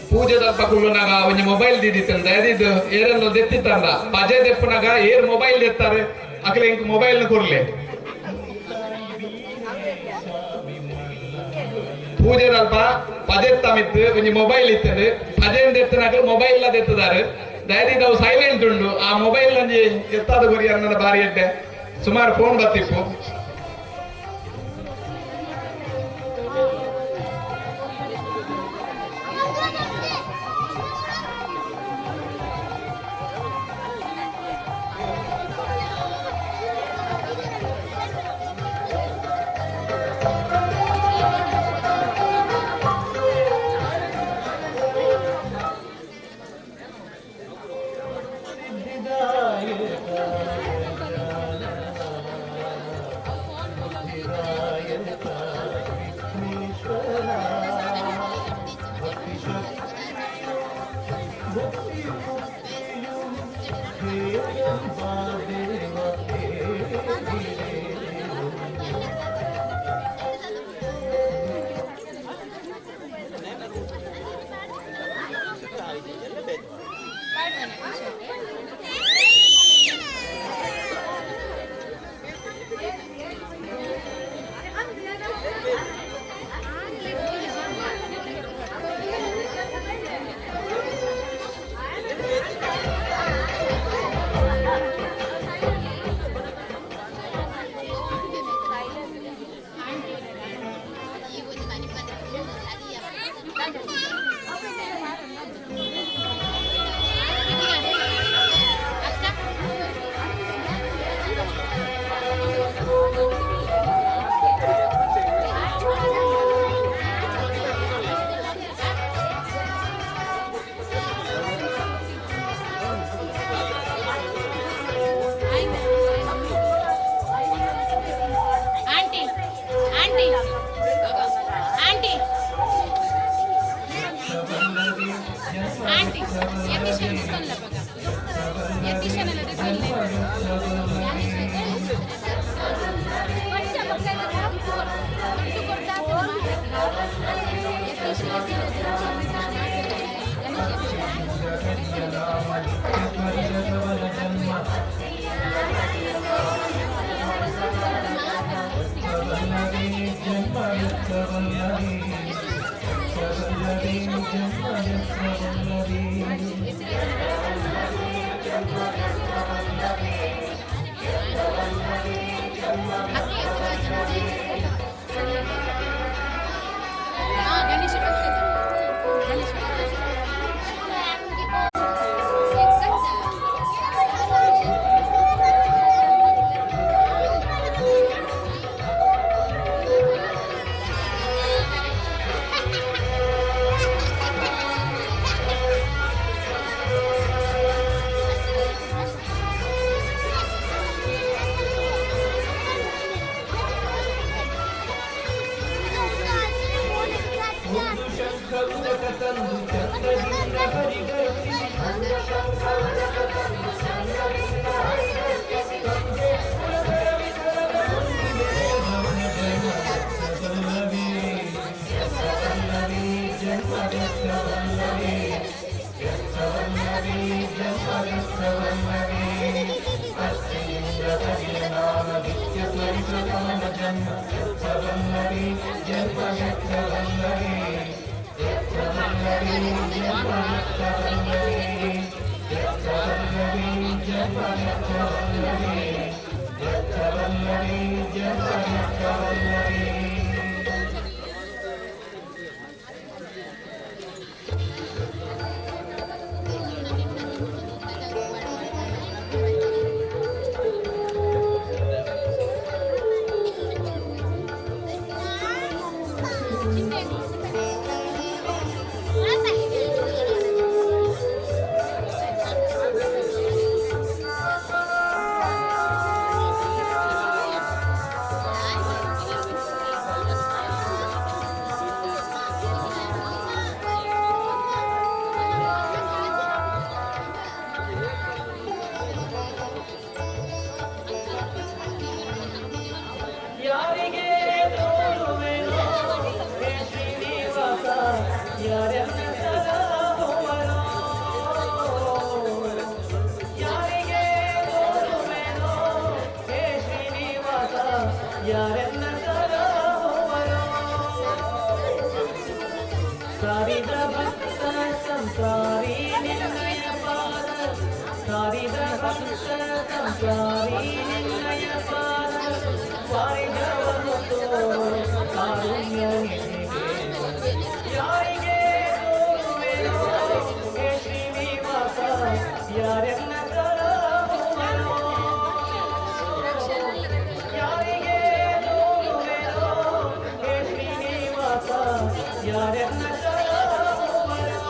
ಪೂಜೆದಲ್ಪ ಕುಳ್ಳುನಾಗ ಒಂಜಿ ಮೊಬೈಲ್ ದೀದಿತ್ತಂದ ಇದು ಏರೆಲ್ಲ ದೆತ್ತಿತ್ತಂದ ಪಜೆ ದೆಪ್ಪುನಾಗ ಏರ್ ಮೊಬೈಲ್ ದೆತ್ತಾರೆ ಅಕಲೆ ಇಂಕ್ ಮೊಬೈಲ್ ಕೊರ್ಲೆ. ಪೂಜೆದಲ್ಪ ಪಜೆತ್ತಮಿತ್ತು ಒಂಜಿ ಮೊಬೈಲ್ ಇತ್ತದು ಪಜೆನ್ ದೆತ್ತನಾಗ ಮೊಬೈಲ್ ದೆತ್ತದಾರೆ ದಯದಿದ್ದು ಅವು ಸೈಲೆಂಟ್ ಉಂಡು ಆ ಮೊಬೈಲ್ ಒಂಜಿ ಎತ್ತಾದ ಕೊರಿ ಅನ್ನದ ಬಾರಿ ಎಡ್ಡೆ ಸುಮಾರು ಫೋನ್ ಬತ್ತಿಪ್ಪು. ಆಂಟಿ ಆಂಟಿ ಯತೀಶನ್ ದಿತ್ತೊಲ್ಲ ಬಗ ಯತೀಶನ್ ಎಲ್ಲ ದಿತ್ತೊಲ್ಲೆ ದುಡ್ಡು ಕೊಡ್ತಾ ಯತೀಶ್ ಗಣೇಶ ಗಣೇಶ. ಯಾರಿಗೆ ತೋರುವೆನೋ ಹೇ ಶ್ರೀನಿವಾಸ, ಯಾರೆನ್ನ ಸಲಹುವನೋ? ಯಾರಿಗೆ ತೋರುವೆನೋ ಹೇ ಶ್ರೀನಿವಾಸ, ಯಾರೆನ್ನ ಸಲಹುವನೋ? ಸಾರಿದ ಭಕ್ತ ಸಂಸಾರಿ ನಿನ್ನಯ ಪಾದ, ಸಾರಿದ ಭಕ್ತ ಸಂಸಾರಿ ನಿನ್ನಯ ಪಾದ, ವಾರಿದವನು ತೋರು ಕಾರುಣ್ಯ ನಿಧಿಗೆ. ಯಾರಿಗೆ ತೋರುವೆನೋ ಹೇ ಶ್ರೀನಿವಾಸ, ಯಾರೆನ್ನ ಸಲಹುವನೋ? ಯಾರಿಗೆ ತೋರುವೆನೋ ಹೇ ಶ್ರೀನಿವಾಸ, ಯಾರೆನ್ನ ಸಲಹುವನೋ?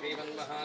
ಶ್ರೀಮನ್ಮಹಾ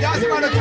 ಜಾಸ್ತಿ ಮಾಡೋದು.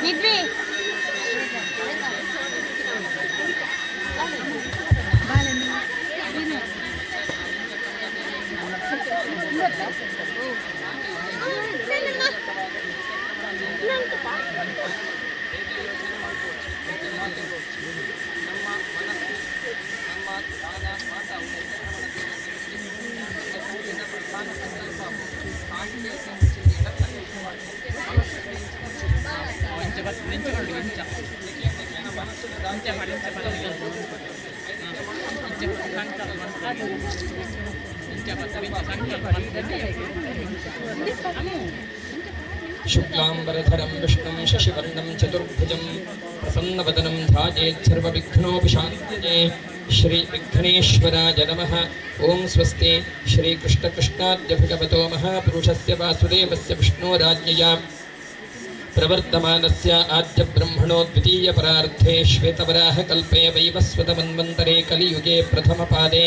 ನಿದ್ವಿ. शुक्लाम्बरधरं विष्णुं शशिवर्णं चतुर्भुजं प्रसन्नवदनं ध्यायेत् सर्वविघ्नोपशान्तये। श्रीविघ्नेश्वराय नमः। ॐ स्वस्ति। श्रीकृष्णकृष्णाद्य भगवतो महापुरुषस्य वासुदेवस्य विष्णोराज्ञया प्रवर्तमानस्य आद्य ब्रह्मणो द्वितीयपरार्धे श्वेतवराहकल्पे वैवस्वतमन्वन्तरे कलियुगे प्रथमपादे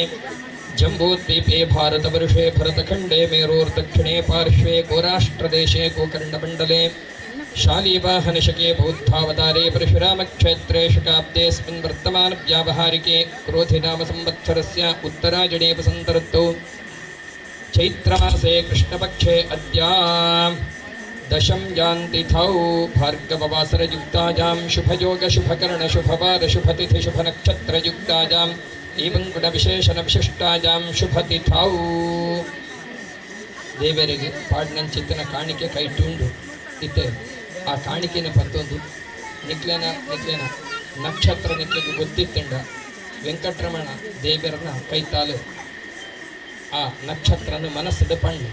जम्बूद्वीपे भारतवर्षे भरतखण्डे मेरोर्दक्षिणे पार्श्वे गोराष्ट्रदेशे गोकर्णमण्डले शालीवाहनशके बौद्धावतारे परशुरामक्षेत्रे शकाब्देऽस्मिन् वर्तमानव्यावहारिके क्रोधिनामसंवत्सरस्य उत्तरायणे वसन्तऋतौ चैत्रमासे कृष्णपक्षे अद्य दशम्यां तिथौ भार्गववासरयुक्तायां शुभयोगशुभकरणशुभवारशुभतिथिशुभनक्षत्रयुक्तायां एवं गुणविशेषणविशिष्टायां शुभतिथौ ದೇವರಿಗೆ ಪಾಡ್ನಂಚಿತ್ತಿನ ಕಾಣಿಕೆ ಕೈಟುಂಡು ಇತ್ತೆ ಆ ಕಾಣಿಕೆನ ಪತ್ತೊಂದು ನಿಕ್ಲೆನ ನಿಕ್ಲೆನ ನಕ್ಷತ್ರ ನಿಕ್ಲೆಗೆ ಗೊತ್ತಿತ್ತಂಡ ವೆಂಕಟರಮಣ ದೇವರನ್ನ ಕೈತಾಲು ಆ ನಕ್ಷತ್ರನ ಮನಸ್ಸದ ಪಣ್ಣು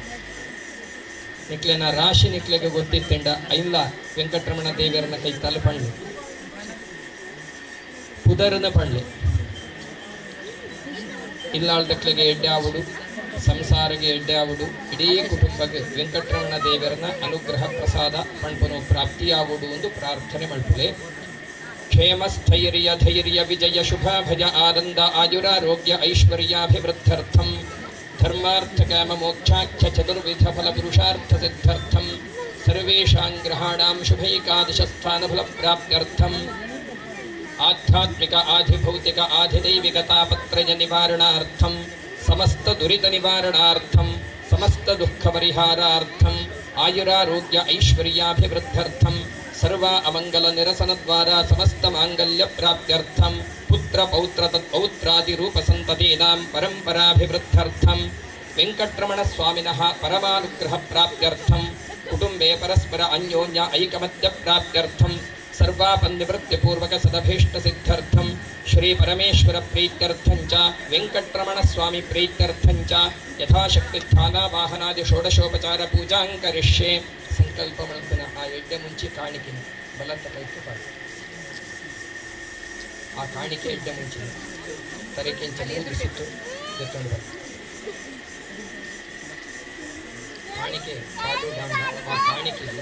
ನಿಕ್ಲೆನ ರಾಶಿ ನಿಕ್ಲೆಗೆ ಗೊತ್ತಿತ್ತಂಡ ಐನ್ಲ ವೆಂಕಟರಮಣ ದೇವರನ್ನ ಕೈತಾಲು ಪಣ್ಣು ಪುದರನ ಪಣ್ಣೆ ಇಲ್ಲಾಳ್ದಕ್ಲೆಗೆ ಎಡ್ಡೆ ಆವುಡು ಸಂಸಾರಗೆ ಎಡ್ಡೆ ಆವುಡು ಇಡೀ ಕುಟುಂಬಕ್ಕೆ ವೆಂಕಟರಮಣ ದೇವರನ ಅನುಗ್ರಹ ಪ್ರಸಾದ ಪಣ್ಪುನು ಪ್ರಾಪ್ತಿಯಾವುಡು ಎಂದು ಪ್ರಾರ್ಥನೆ ಮಲ್ಪುಲೆ. ಕ್ಷೇಮ ಸ್ಥೈರ್ಯ ಧೈರ್ಯ ವಿಜಯ ಶುಭ ಭಯ ಆನಂದ ಆಯುರಾರೋಗ್ಯ ಐಶ್ವರ್ಯಾಭಿವೃದ್ಧರ್ಥಂ ಧರ್ಮಾರ್ಥ ಕಾಮ ಮೋಕ್ಷಾಖ್ಯ ಚತುರ್ವಿಧ ಫಲ ಪುರುಷಾರ್ಥ ಸಿದ್ಧರ್ಥಂ ಸರ್ವೇಷಾಂ ಗ್ರಹಾಣಾಂ ಶುಭೈಕಾದಶ ಸ್ಥಾನ ಫಲ ಪ್ರಾಪ್ತ್ಯರ್ಥಂ ಆಧ್ಯಾತ್ಮಿಕ ಆಧಿಭೌತಿಕ ಆಧಿದೈವಿಕ ತಾಪತ್ರಯ ನಿವಾರಣಾರ್ಥಂ ಸಮಸ್ತ ದುರಿತ ನಿವಾರಣಾರ್ಥಂ ಸಮಸ್ತ ದುಃಖ ಪರಿಹಾರಾರ್ಥಂ ಆಯುರಾರೋಗ್ಯ ಐಶ್ವರ್ಯಾಭಿವೃದ್ಧರ್ಥಂ ಸರ್ವ ಅಮಂಗಲ ನಿರಸನ ದ್ವಾರ ಸಮಸ್ತ ಮಾಂಗಲ್ಯ ಪ್ರಾಪ್ತ್ಯರ್ಥಂ ಪುತ್ರ ಪೌತ್ರ ತತ್ಪೌತ್ರಾದಿ ರೂಪ ಸಂತತೀನಾಂ ಪರಂಪರಾಭಿವೃದ್ಧರ್ಥಂ ವೆಂಕಟರಮಣ ಸ್ವಾಮಿನಃ ಪರಮಾನುಗ್ರಹ ಪ್ರಾಪ್ತ್ಯರ್ಥಂ ಕುಟುಂಬೆ ಪರಸ್ಪರ ಅನ್ಯೋನ್ಯ ಐಕಮತ್ಯ ಪ್ರಾಪ್ತ್ಯರ್ಥಂ ಸರ್ವಾಪನ್ನಿವೃತ್ತಿಪೂರ್ವಕ ಸದಭೀಷ್ಟ ಸಿದ್ಧರ್ಥಂ ಶ್ರೀ ಪರಮೇಶ್ವರ ಪ್ರೀತ್ಯರ್ಥಂಚ ವೆಂಕಟರಮಣ ಸ್ವಾಮಿ ಪ್ರೀತ್ಯರ್ಥಂಚ ಯಥಾಶಕ್ತಿ ಧ್ಯಾನ ವಾಹನಾದಿ ಷೋಡಶೋಪಚಾರ ಪೂಜಾಂ ಕರಿಷ್ಯೆ. ಸಂಕಲ್ಪ ಮಲ್ಪುನ ಆ ಎಡ್ಡೆ ಮುಂಚಿ ಕಾಣಿಕೆ ಬಲತ್ತ ಕೈತು ಪಾಡು. ಆ ಕಾಣಿಕೆ ಎಡ್ಡೆ ಮುಂಚಿನ ತರೆಕೆಂಚ ಮೂಜಿ ಸುತ್ತು ದೆತ್ತೊಂಡು ಬರ್ಪ. ಕಾಣಿಕೆ ಪಾಡುಡಾಂಡ ಆ ಕಾಣಿಕೆಗ್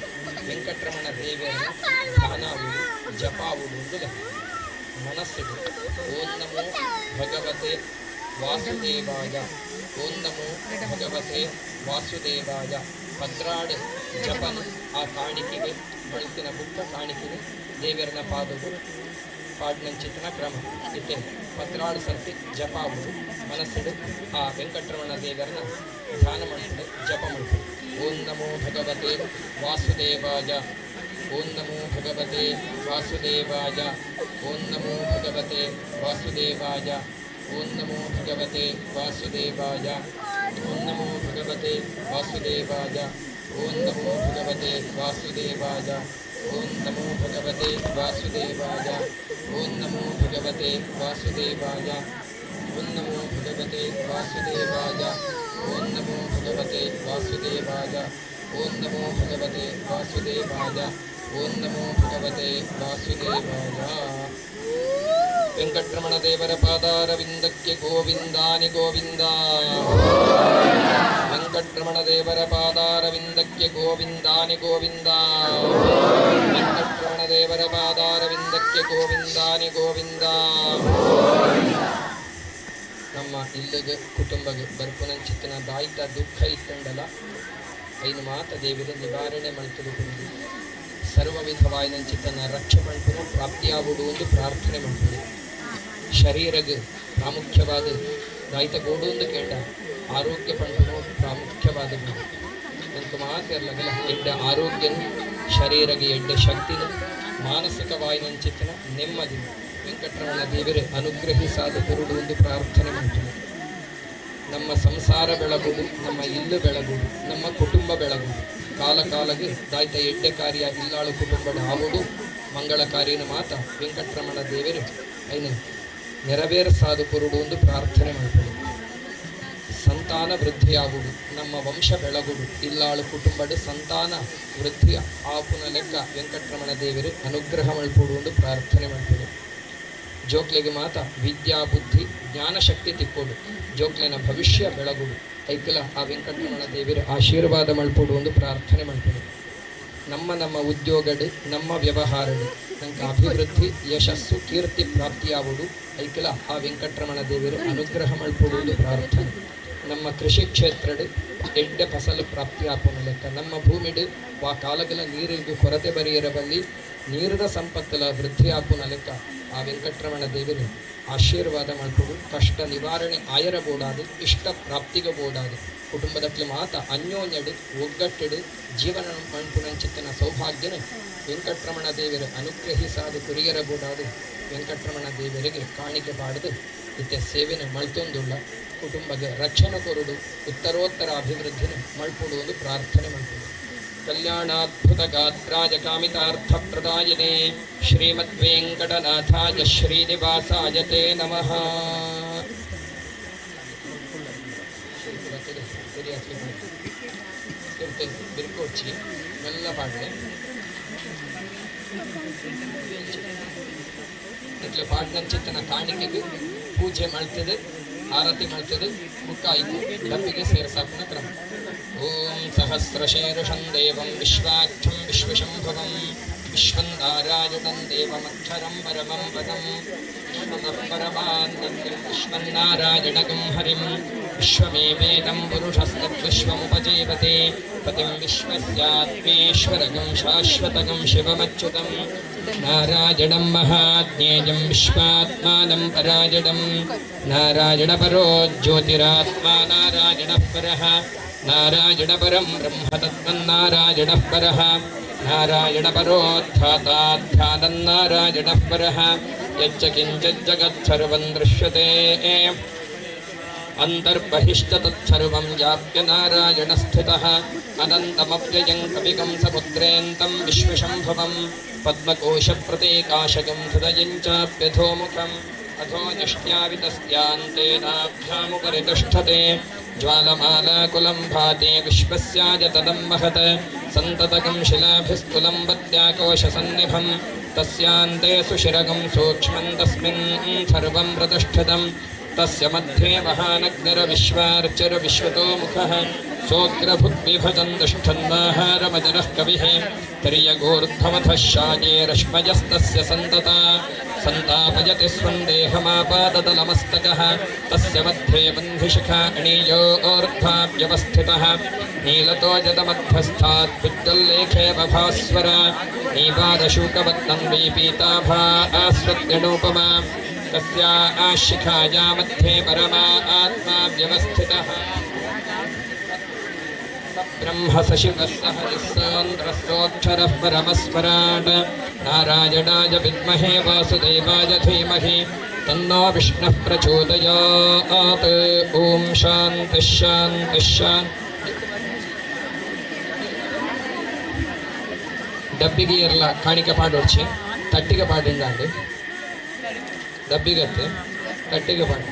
ವೆಂಕಟ್ರಮಣ ದೇವೆರ್ನ ಧ್ಯಾನಾವುಡು ಜಪಾವುಡು ಇಂದ್ ಲೆಕ್ಕ. ಮನಸ್ಸುಡು ಓಂ ನಮೋ ಭಗವತೆ ವಾಸುದೇವಾಯ, ಓಂ ನಮೋ ಭಗವತೆ ವಾಸುದೇವಾಯ 12 ಜಪನ್ ಆ ಕಾಣಿಕೆಗೆ ಮಳ್ತಿನ ಬುಕ್ಕ ಕಾಣಿಕೆಗೆ ದೇವೆರ್ನ ಪಾದೊಗು ಪಾಡ್ನಂಚಿತ್ತಿನ ಕ್ರಮ. ಇತ್ತೆ 12 ಸರ್ತಿ ಜಪಾವುಡು ಮನಸ್ಸುಡು ಆ ವೆಂಕಟರಮಣ ದೇವೆರ್ನ ಧ್ಯಾನ ಮಲ್ಪುಡು, ಜಪ ಮಲ್ಪುಡು. ಓಂ ನಮೋ ಭಗವತೆ ವಾಸುದೇವಾಯ, ಓಂ ನಮೋ ಭಗವತೆ ವಾಸುದೇವಾಯ, ಓಂ ನಮೋ ಭಗವತೆ ವಾಸುದೇವಾಯ, ಓಂ ನಮೋ ಭಗವತೆ ವಾಸುದೇವಾಯ, ಓಂ ನಮೋ ಭಗವತೆ ವಾಸುದೇವಾಯ, ಓಂ ನಮೋ ಭಗವತೆ ವಾಸುದೇವಾಯ, ಓಂ ನಮೋ ಭಗವತೆ ವಾಸುದೇವಾಯ, ಓಂ ನಮೋ ಭಗವತೆ ವಾಸುದೇವಾಯ, ಓಂ ನಮೋ ಭಗವತೆ ವಾಸುದೇವಾಯ, ಓಂ ನಮೋ ಭಗವತೆ ವಾಸುದೇವಾಯ, ಓಂ ನಮೋ ಭಗವತೆ ವಾಸುದೇವಾಯ, ಓಂ ನಮೋ ಭಗವತೆ ವಾಸುದೇವಾಯ. ವೆಂಕಟರಮಣ ದೇವರ ಪಾದಾರವಿಂದಕ್ಕೆ ಗೋವಿಂದಾನಿ ಗೋವಿಂದ. ವೆಂಕಟರಮಣ ದೇವರ ಪಾದಾರವಿಂದಕ್ಕೆ ಗೋವಿಂದಾನಿ ಗೋವಿಂದ. ವೆಂಕಟರಮಣ ದೇವರ ಪಾದಾರವಿಂದಕ್ಕೆ ಗೋವಿಂದಾನಿ ಗೋವಿಂದ. ನಮ್ಮ ಇಲ್ಲಗ ಕುಟುಂಬಗ್ ಬರ್ಪುನಂಚಿತ್ತಿನ ದಾಯಿತ ದುಃಖ ಇತ್ತಂಡಲ ಐನು ಮಾತ ದೇವಿರ ನಿವಾರಣೆ ಮಲ್ತುದು ಸರ್ವ ವಿಧವಾಯಿನಂಚಿತ್ತನ ರಕ್ಷೆ ಪಣ್ಪುನು ಪ್ರಾಪ್ತಿಯಾಗುವುದು ಎಂದು ಪ್ರಾರ್ಥನೆ ಮಲ್ಪುದು. ಶರೀರಗ್ ಪ್ರಾಮುಖ್ಯವಾದ ದಾಯಿತ ಬೋಡು ಒಂದು ಕೇಂಡ ಆರೋಗ್ಯ ಪಣ್ಪುನು ಪ್ರಾಮುಖ್ಯವಾದ ಬೋಡು. ಎಂಕ್ ಮಾತೆರ್ಲಗಲ ಎಡ್ಡೆ ಆರೋಗ್ಯನು, ಶರೀರಗೆ ಎಡ್ಡೆ ಶಕ್ತಿನ, ಮಾನಸಿಕವಾಯಿನಂಚಿತ್ತಿನ ನೆಮ್ಮದಿ ವೆಂಕಟರಮಣ ದೇವರೇ ಅನುಗ್ರಹಿಸಾದ ಕೊರುಡು ಎಂದು ಪ್ರಾರ್ಥನೆ ಮಾಡ್ತೀನಿ. ನಮ್ಮ ಸಂಸಾರ ಬೆಳಗುದು, ನಮ್ಮ ಇಲ್ಲು ಬೆಳಗುದು, ನಮ್ಮ ಕುಟುಂಬ ಬೆಳಗುದು. ಕಾಲ ಕಾಲಗೆ ದಾಯ್ತ ಎಡ್ಡೆ ಕಾರ್ಯ ಇಲ್ಲಾಳು ಕುಟುಂಬದ ಆವುಡು ಮಂಗಳ ಕಾರ್ಯನ ಮಾತ ವೆಂಕಟರಮಣ ದೇವರು ಐನು ನೆರವೇರಿಸಾದು ಕೊರುಡು ಎಂದು ಪ್ರಾರ್ಥನೆ ಮಾಡ್ತದೆ. ಸಂತಾನ ವೃದ್ಧಿಯಾಗುವುದು, ನಮ್ಮ ವಂಶ ಬೆಳಗುಡು, ಇಲ್ಲಾಳು ಕುಟುಂಬದ ಸಂತಾನ ವೃದ್ಧಿ ಆಪುನ ಲೆಕ್ಕ ವೆಂಕಟರಮಣ ದೇವರು ಅನುಗ್ರಹ ಮಲ್ಪುಡು ಎಂದು ಪ್ರಾರ್ಥನೆ ಮಾಡ್ತದೆ. ಜೋಕ್ಲೆಗೆ ಮಾತ ವಿದ್ಯಾ ಬುದ್ಧಿ ಜ್ಞಾನಶಕ್ತಿ ತಿಕ್ಕೋಡು, ಜೋಕ್ಲೆನ ಭವಿಷ್ಯ ಬೆಳಗುಡು, ಐಕಲ ಆ ವೆಂಕಟರಮಣ ದೇವರ ಆಶೀರ್ವಾದ ಮಲ್ಪುಡು ಎಂದು ಪ್ರಾರ್ಥನೆ ಮಲ್ಪುಡು. ನಮ್ಮ ನಮ್ಮ ಉದ್ಯೋಗಡು, ನಮ್ಮ ವ್ಯವಹಾರಡು ನಂಗೆ ಅಭಿವೃದ್ಧಿ, ಯಶಸ್ಸು, ಕೀರ್ತಿ ಪ್ರಾಪ್ತಿಯಾಗುವುದು, ಐಕಲ ಆ ವೆಂಕಟರಮಣ ದೇವರು ಅನುಗ್ರಹ ಮಲ್ಪುಡು ಎಂದು ಪ್ರಾರ್ಥನೆ. ನಮ್ಮ ಕೃಷಿ ಕ್ಷೇತ್ರಡು ಎಡ್ಡೆ ಫಸಲು ಪ್ರಾಪ್ತಿ ಆಪುನ ಲೆಕ್ಕ, ನಮ್ಮ ಭೂಮಿಡು ವಾ ಕಾಲಗಲ ನೀರಿಗೂ ಕೊರತೆ ಬರಿಯರಬಲ್ಲಿ ನೀರದ ಸಂಪತ್ತಲ ವೃದ್ಧಿ ಆಪುನ ಲೆಕ್ಕ ಆ ವೆಂಕಟರಮಣ ದೇವರು ಆಶೀರ್ವಾದ ಮಲ್ಪುಡು. ಕಷ್ಟ ನಿವಾರಣೆ ಆಯರ ಬೋಡಾದು, ಇಷ್ಟ ಪ್ರಾಪ್ತಿಗೆ ಬೋಡಾದು, ಕುಟುಂಬದಕ್ಲು ಮಾತ ಅನ್ಯೋನ್ಯಡು ಒಗ್ಗಟ್ಟೆಡು ಜೀವನ ಮಣ್ಪುನಂಚಿತ್ತನ ಸೌಭಾಗ್ಯನ ವೆಂಕಟರಮಣ ದೇವರು ಅನುಗ್ರಹಿಸಾದು ಕುರಿಯರ ಬೋಡಾದು ವೆಂಕಟರಮಣ ದೇವರಿಗೆ ಕಾಣಿಕೆ ಪಾಡದು ಇತ್ತೆ ಸೇವೆನ ಮಳ್ತೊಂದುಳ್ಳ. ಕುಟುಂಬದ ರಕ್ಷಣೆ ಕೊರುಡು, ಉತ್ತರೋತ್ತರ ಅಭಿವೃದ್ಧಿನ ಮಳ್ಪುಡು ಎಂದು ಪ್ರಾರ್ಥನೆ ಮಲ್ಪುಡು. ಕಲ್ಯಾಣಾದ್ಭುತ ಗಾತ್ರಾಯ ಕಾಮಿತಾರ್ಥ ಪ್ರದಾಯಿನೇ ಶ್ರೀಮದ್ವೇಂಕಟನಾಥಾಯ ಶ್ರೀನಿವಾಸಾಯ ತೇ ನಮಃ. ಬಿರ್ಕೋಚಿ ಮೆಲ್ಲ ಪಾಡ್ಲೆ. ಇಟ್ಲೆ ಪಾಡ್ನಂಚಿತ್ತನ ಕಾಣಿಕೆಗೆ ಪೂಜೆ ಮಳ್ತದೆ, ಆರತಿ ಮಳ್ತದೆ, ಬುಕ್ಕ ಆಯ್ತು ಡಬ್ಬಿಗೆ ಸೇರ್ಸಾಕುನ ಕ್ರಮ. ಓಂ ಸಹಸ್ರಶೀರ್ಷಂ ದೇವಂ ವಿಶ್ವಾಕ್ಷಂ ವಿಶ್ವಶಂಭುವಂ ವಿಶ್ವಂ ನಾರಾಯಣಂ ದೇವಮಕ್ಷರಂ ಪರಮಂ ಪದಂ ವಿಶ್ವತಃ ಪರಮಾನ್ನತ್ಯಂ ವಿಶ್ವನ್ನಾರಾಯಣಗಂ ಹರಿಂ ವಿಶ್ವಮೇವೇದಂ ಪುರುಷಸ್ತದ್ವಿಶ್ವಮುಪಜೀವತೆ ಪತಿಂ ವಿಶ್ವಸ್ಯಾತ್ಮೇಶ್ವರಗಂ ಶಾಶ್ವತಗಂ ಶಿವಮಚ್ಯುತಂ ನಾರಾಯಣಂ ಮಹಾಜ್ಞೇಯಂ ವಿಶ್ವಾತ್ಮಾನಂ ಪರಾಯಣಂ ನಾರಾಯಣಪರೋ ಜ್ಯೋತಿರಾತ್ಮಾ ನಾರಾಯಣಃ ಪರಃ ನಾರಾಯಣಪರಂ ಬ್ರಹ್ಮತತ್ವನ್ನಾರಾಯಣಃ ಪರಃ ನಾರಾಯಣಪರೋತ್ಥಾತಾ ಧ್ಯಾನನ್ನಾರಾಯಣಃ ಪರಃ ಯಚ್ಚ ಕಿಂಚಿಜ್ಜಗತ್ಸರ್ವಂ ದೃಶ್ಯತೆ ಅಂತರ್ಬಹಿಶ್ಚ ತತ್ಸರ್ವಂ ವ್ಯಾಪ್ಯ ನಾರಾಯಣಸ್ಥಿತಃ ಅನಂತಮವ್ಯಯಂ ಕವಿಕಂ ಸಪುತ್ರೇಂತಂ ವಿಶ್ವಶಂಭವಂ ಪದ್ಮಕೋಶಪ್ರತೀಕಾಶಕಂ ಹೃದಯಂ ಚಾಪ್ಯಧೋಮುಖಂ ಅಧೋ ನಿಷ್ಟ್ಯಾವಿತಸ್ಯಾಂತೇನಾಭ್ಯಾಮುಪರಿ ತಿಷ್ಠತೆ. ज्वालमालाकुलं भाति विश्वस्याजतदं महत् सन्ततकं शिलाभिस्तुलं वद्याकोशसन्निभं तस्यान्ते सुशिरगं सूक्ष्मं तस्मिन् सर्वं प्रतिष्ठितं तस्य मध्ये महानग्निरविश्वार्चिरविश्वतो मुखः सोऽग्रभुग्विभजन् तिष्ठन्नाहारमजरः कविः तिर्यगूर्ध्वमथः शाये रश्मयस्तस्य सन्तता सन्तापयति स्वं देहमापादतलमस्तकः तस्य मध्ये बन्धिशिखा अणीयोऽर्ध्वा व्यवस्थितः नीलतो जदमध्यस्थात् विद्युल्लेखेव भास्वर नीपादशूकवत्तन्वी पीताभा आस्वद्यणूपमा तस्या आशिखाया मध्ये परमा आत्मा व्यवस्थितः ब्रह्म स शिवः सह सोऽक्षरः परमस्वराट् नारायणाय विद्महे वासुदेवाय धीमहि तन्नो विष्णुः प्रचोदयात्। ॐ शान्तिः शान्तिः शान्तिः। ಡಬ್ಬಿಗೆ ಇರ್ಲ ಕಾಣಿಕೆ ಪಾಡೊಡ್ಚಿ ತಟ್ಟಿಗೆ ಪಾಡಿಂಡಾಂಡ್ ಡಬ್ಬಿಗತ್ತೆ ತಟ್ಟಿಗೆ ಪಾಡು.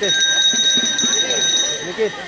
ನಿಖಿತ್ ನಿಖಿತ್.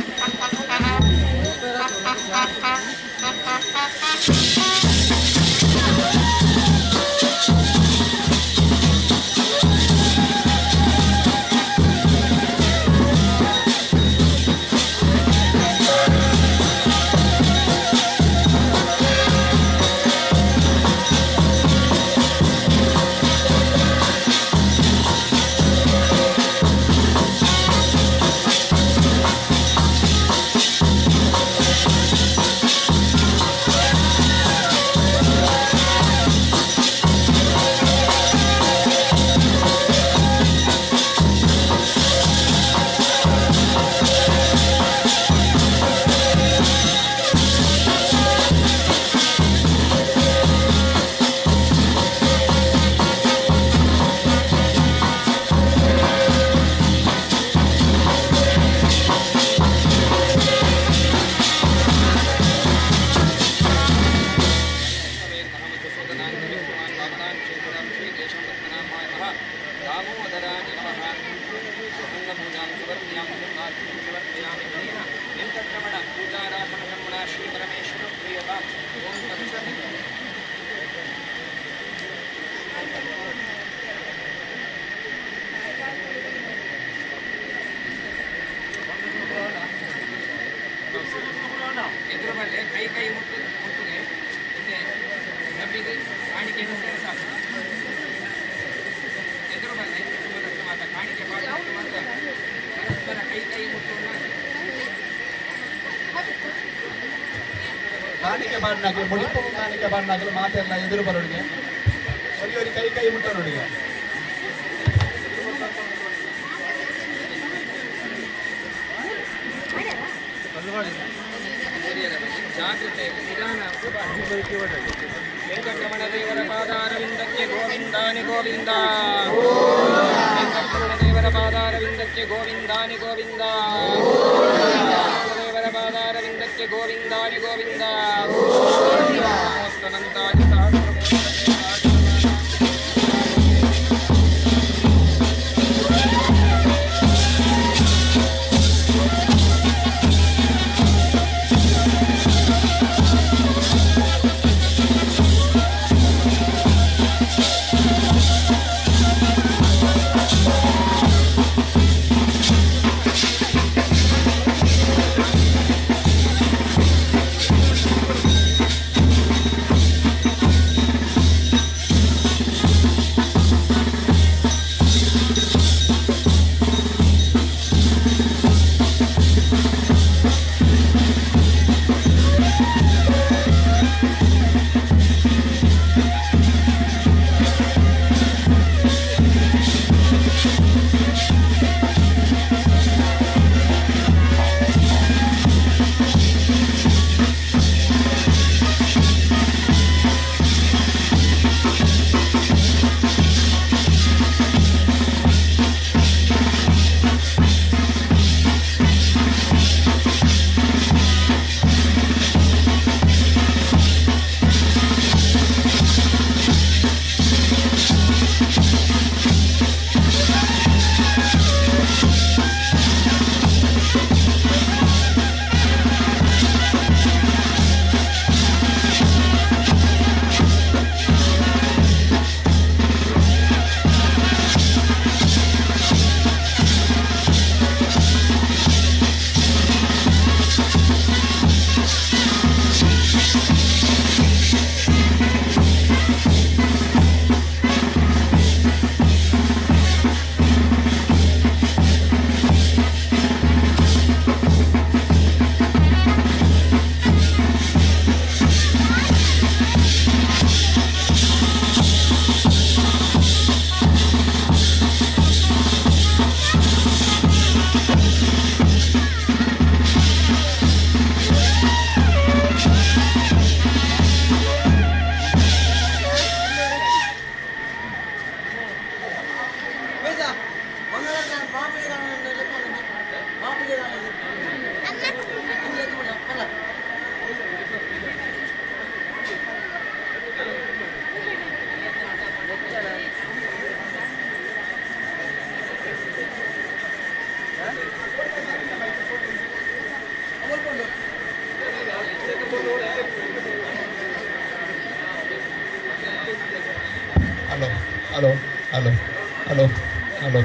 दामोदराय नमः। पूजां समर्पयामि, अर्घ्यं समर्पयामि। अनेन वेङ्कटरमण पूजाराधनकर्मणा श्रीपरमेश्वर प्रियताम्। ॐ तत्सत्। ಎದುರು ಬಲ್ಲೆ ಕೈ ಕೈ ಮುಟ್ಟು ಮುಟ್ಟುಗೆ ಹಿಂದೆ ಡಬ್ಬಿಗೆ ಕಾಣಿಕೆಯನ್ನು ಸೇರಿಸಾಕು. ಎದುರು ಬಲ್ಲೆ ಕುಟುಂಬದಕ್ಕೆ ಮಾತ್ರ ಕಾಣಿಕೆ ಪಾಡೋದಕ್ಕೆ ಮಾತ್ರ ಪರಸ್ಪರ ಕೈ ಕೈ ಮುಟ್ಟುವ. ಕಾಣಿಕೆ ಬಾಡ್ನಾಗಲು, ಮುಡಿಪು ಕಾಣಿಕೆ ಬಾಡ್ನಾಗಲು ಮಾತೆಲ್ಲ ಎದುರು ಬರೋಡಿಗೆ ಒರಿ ಒರಿ ಕೈ ಕೈ ಮುಟ್ಟೋಡಿಗೆ. ಜಾಗೃತೆ, ನಿಧಾನ. ವೆಂಕಟರಮಣ ದೇವರ ಪಾದಾರವಿಂದಕ್ಕೆ ಗೋವಿಂದಾನಿ ಗೋವಿಂದ. ವೆಂಕಟರಮಣ ದೇವರ ಪಾದಾರವಿಂದಕ್ಕೆ ಗೋವಿಂದಾನಿ ಗೋವಿಂದ. ದೇವರ ಪಾದಾರವಿಂದಕ್ಕೆ ಗೋವಿಂದಾನಿ ಗೋವಿಂದ. ನಮೋಸ್ತನಂತಾಯ ಸಹಸ್ರ. Hello hello hello hello.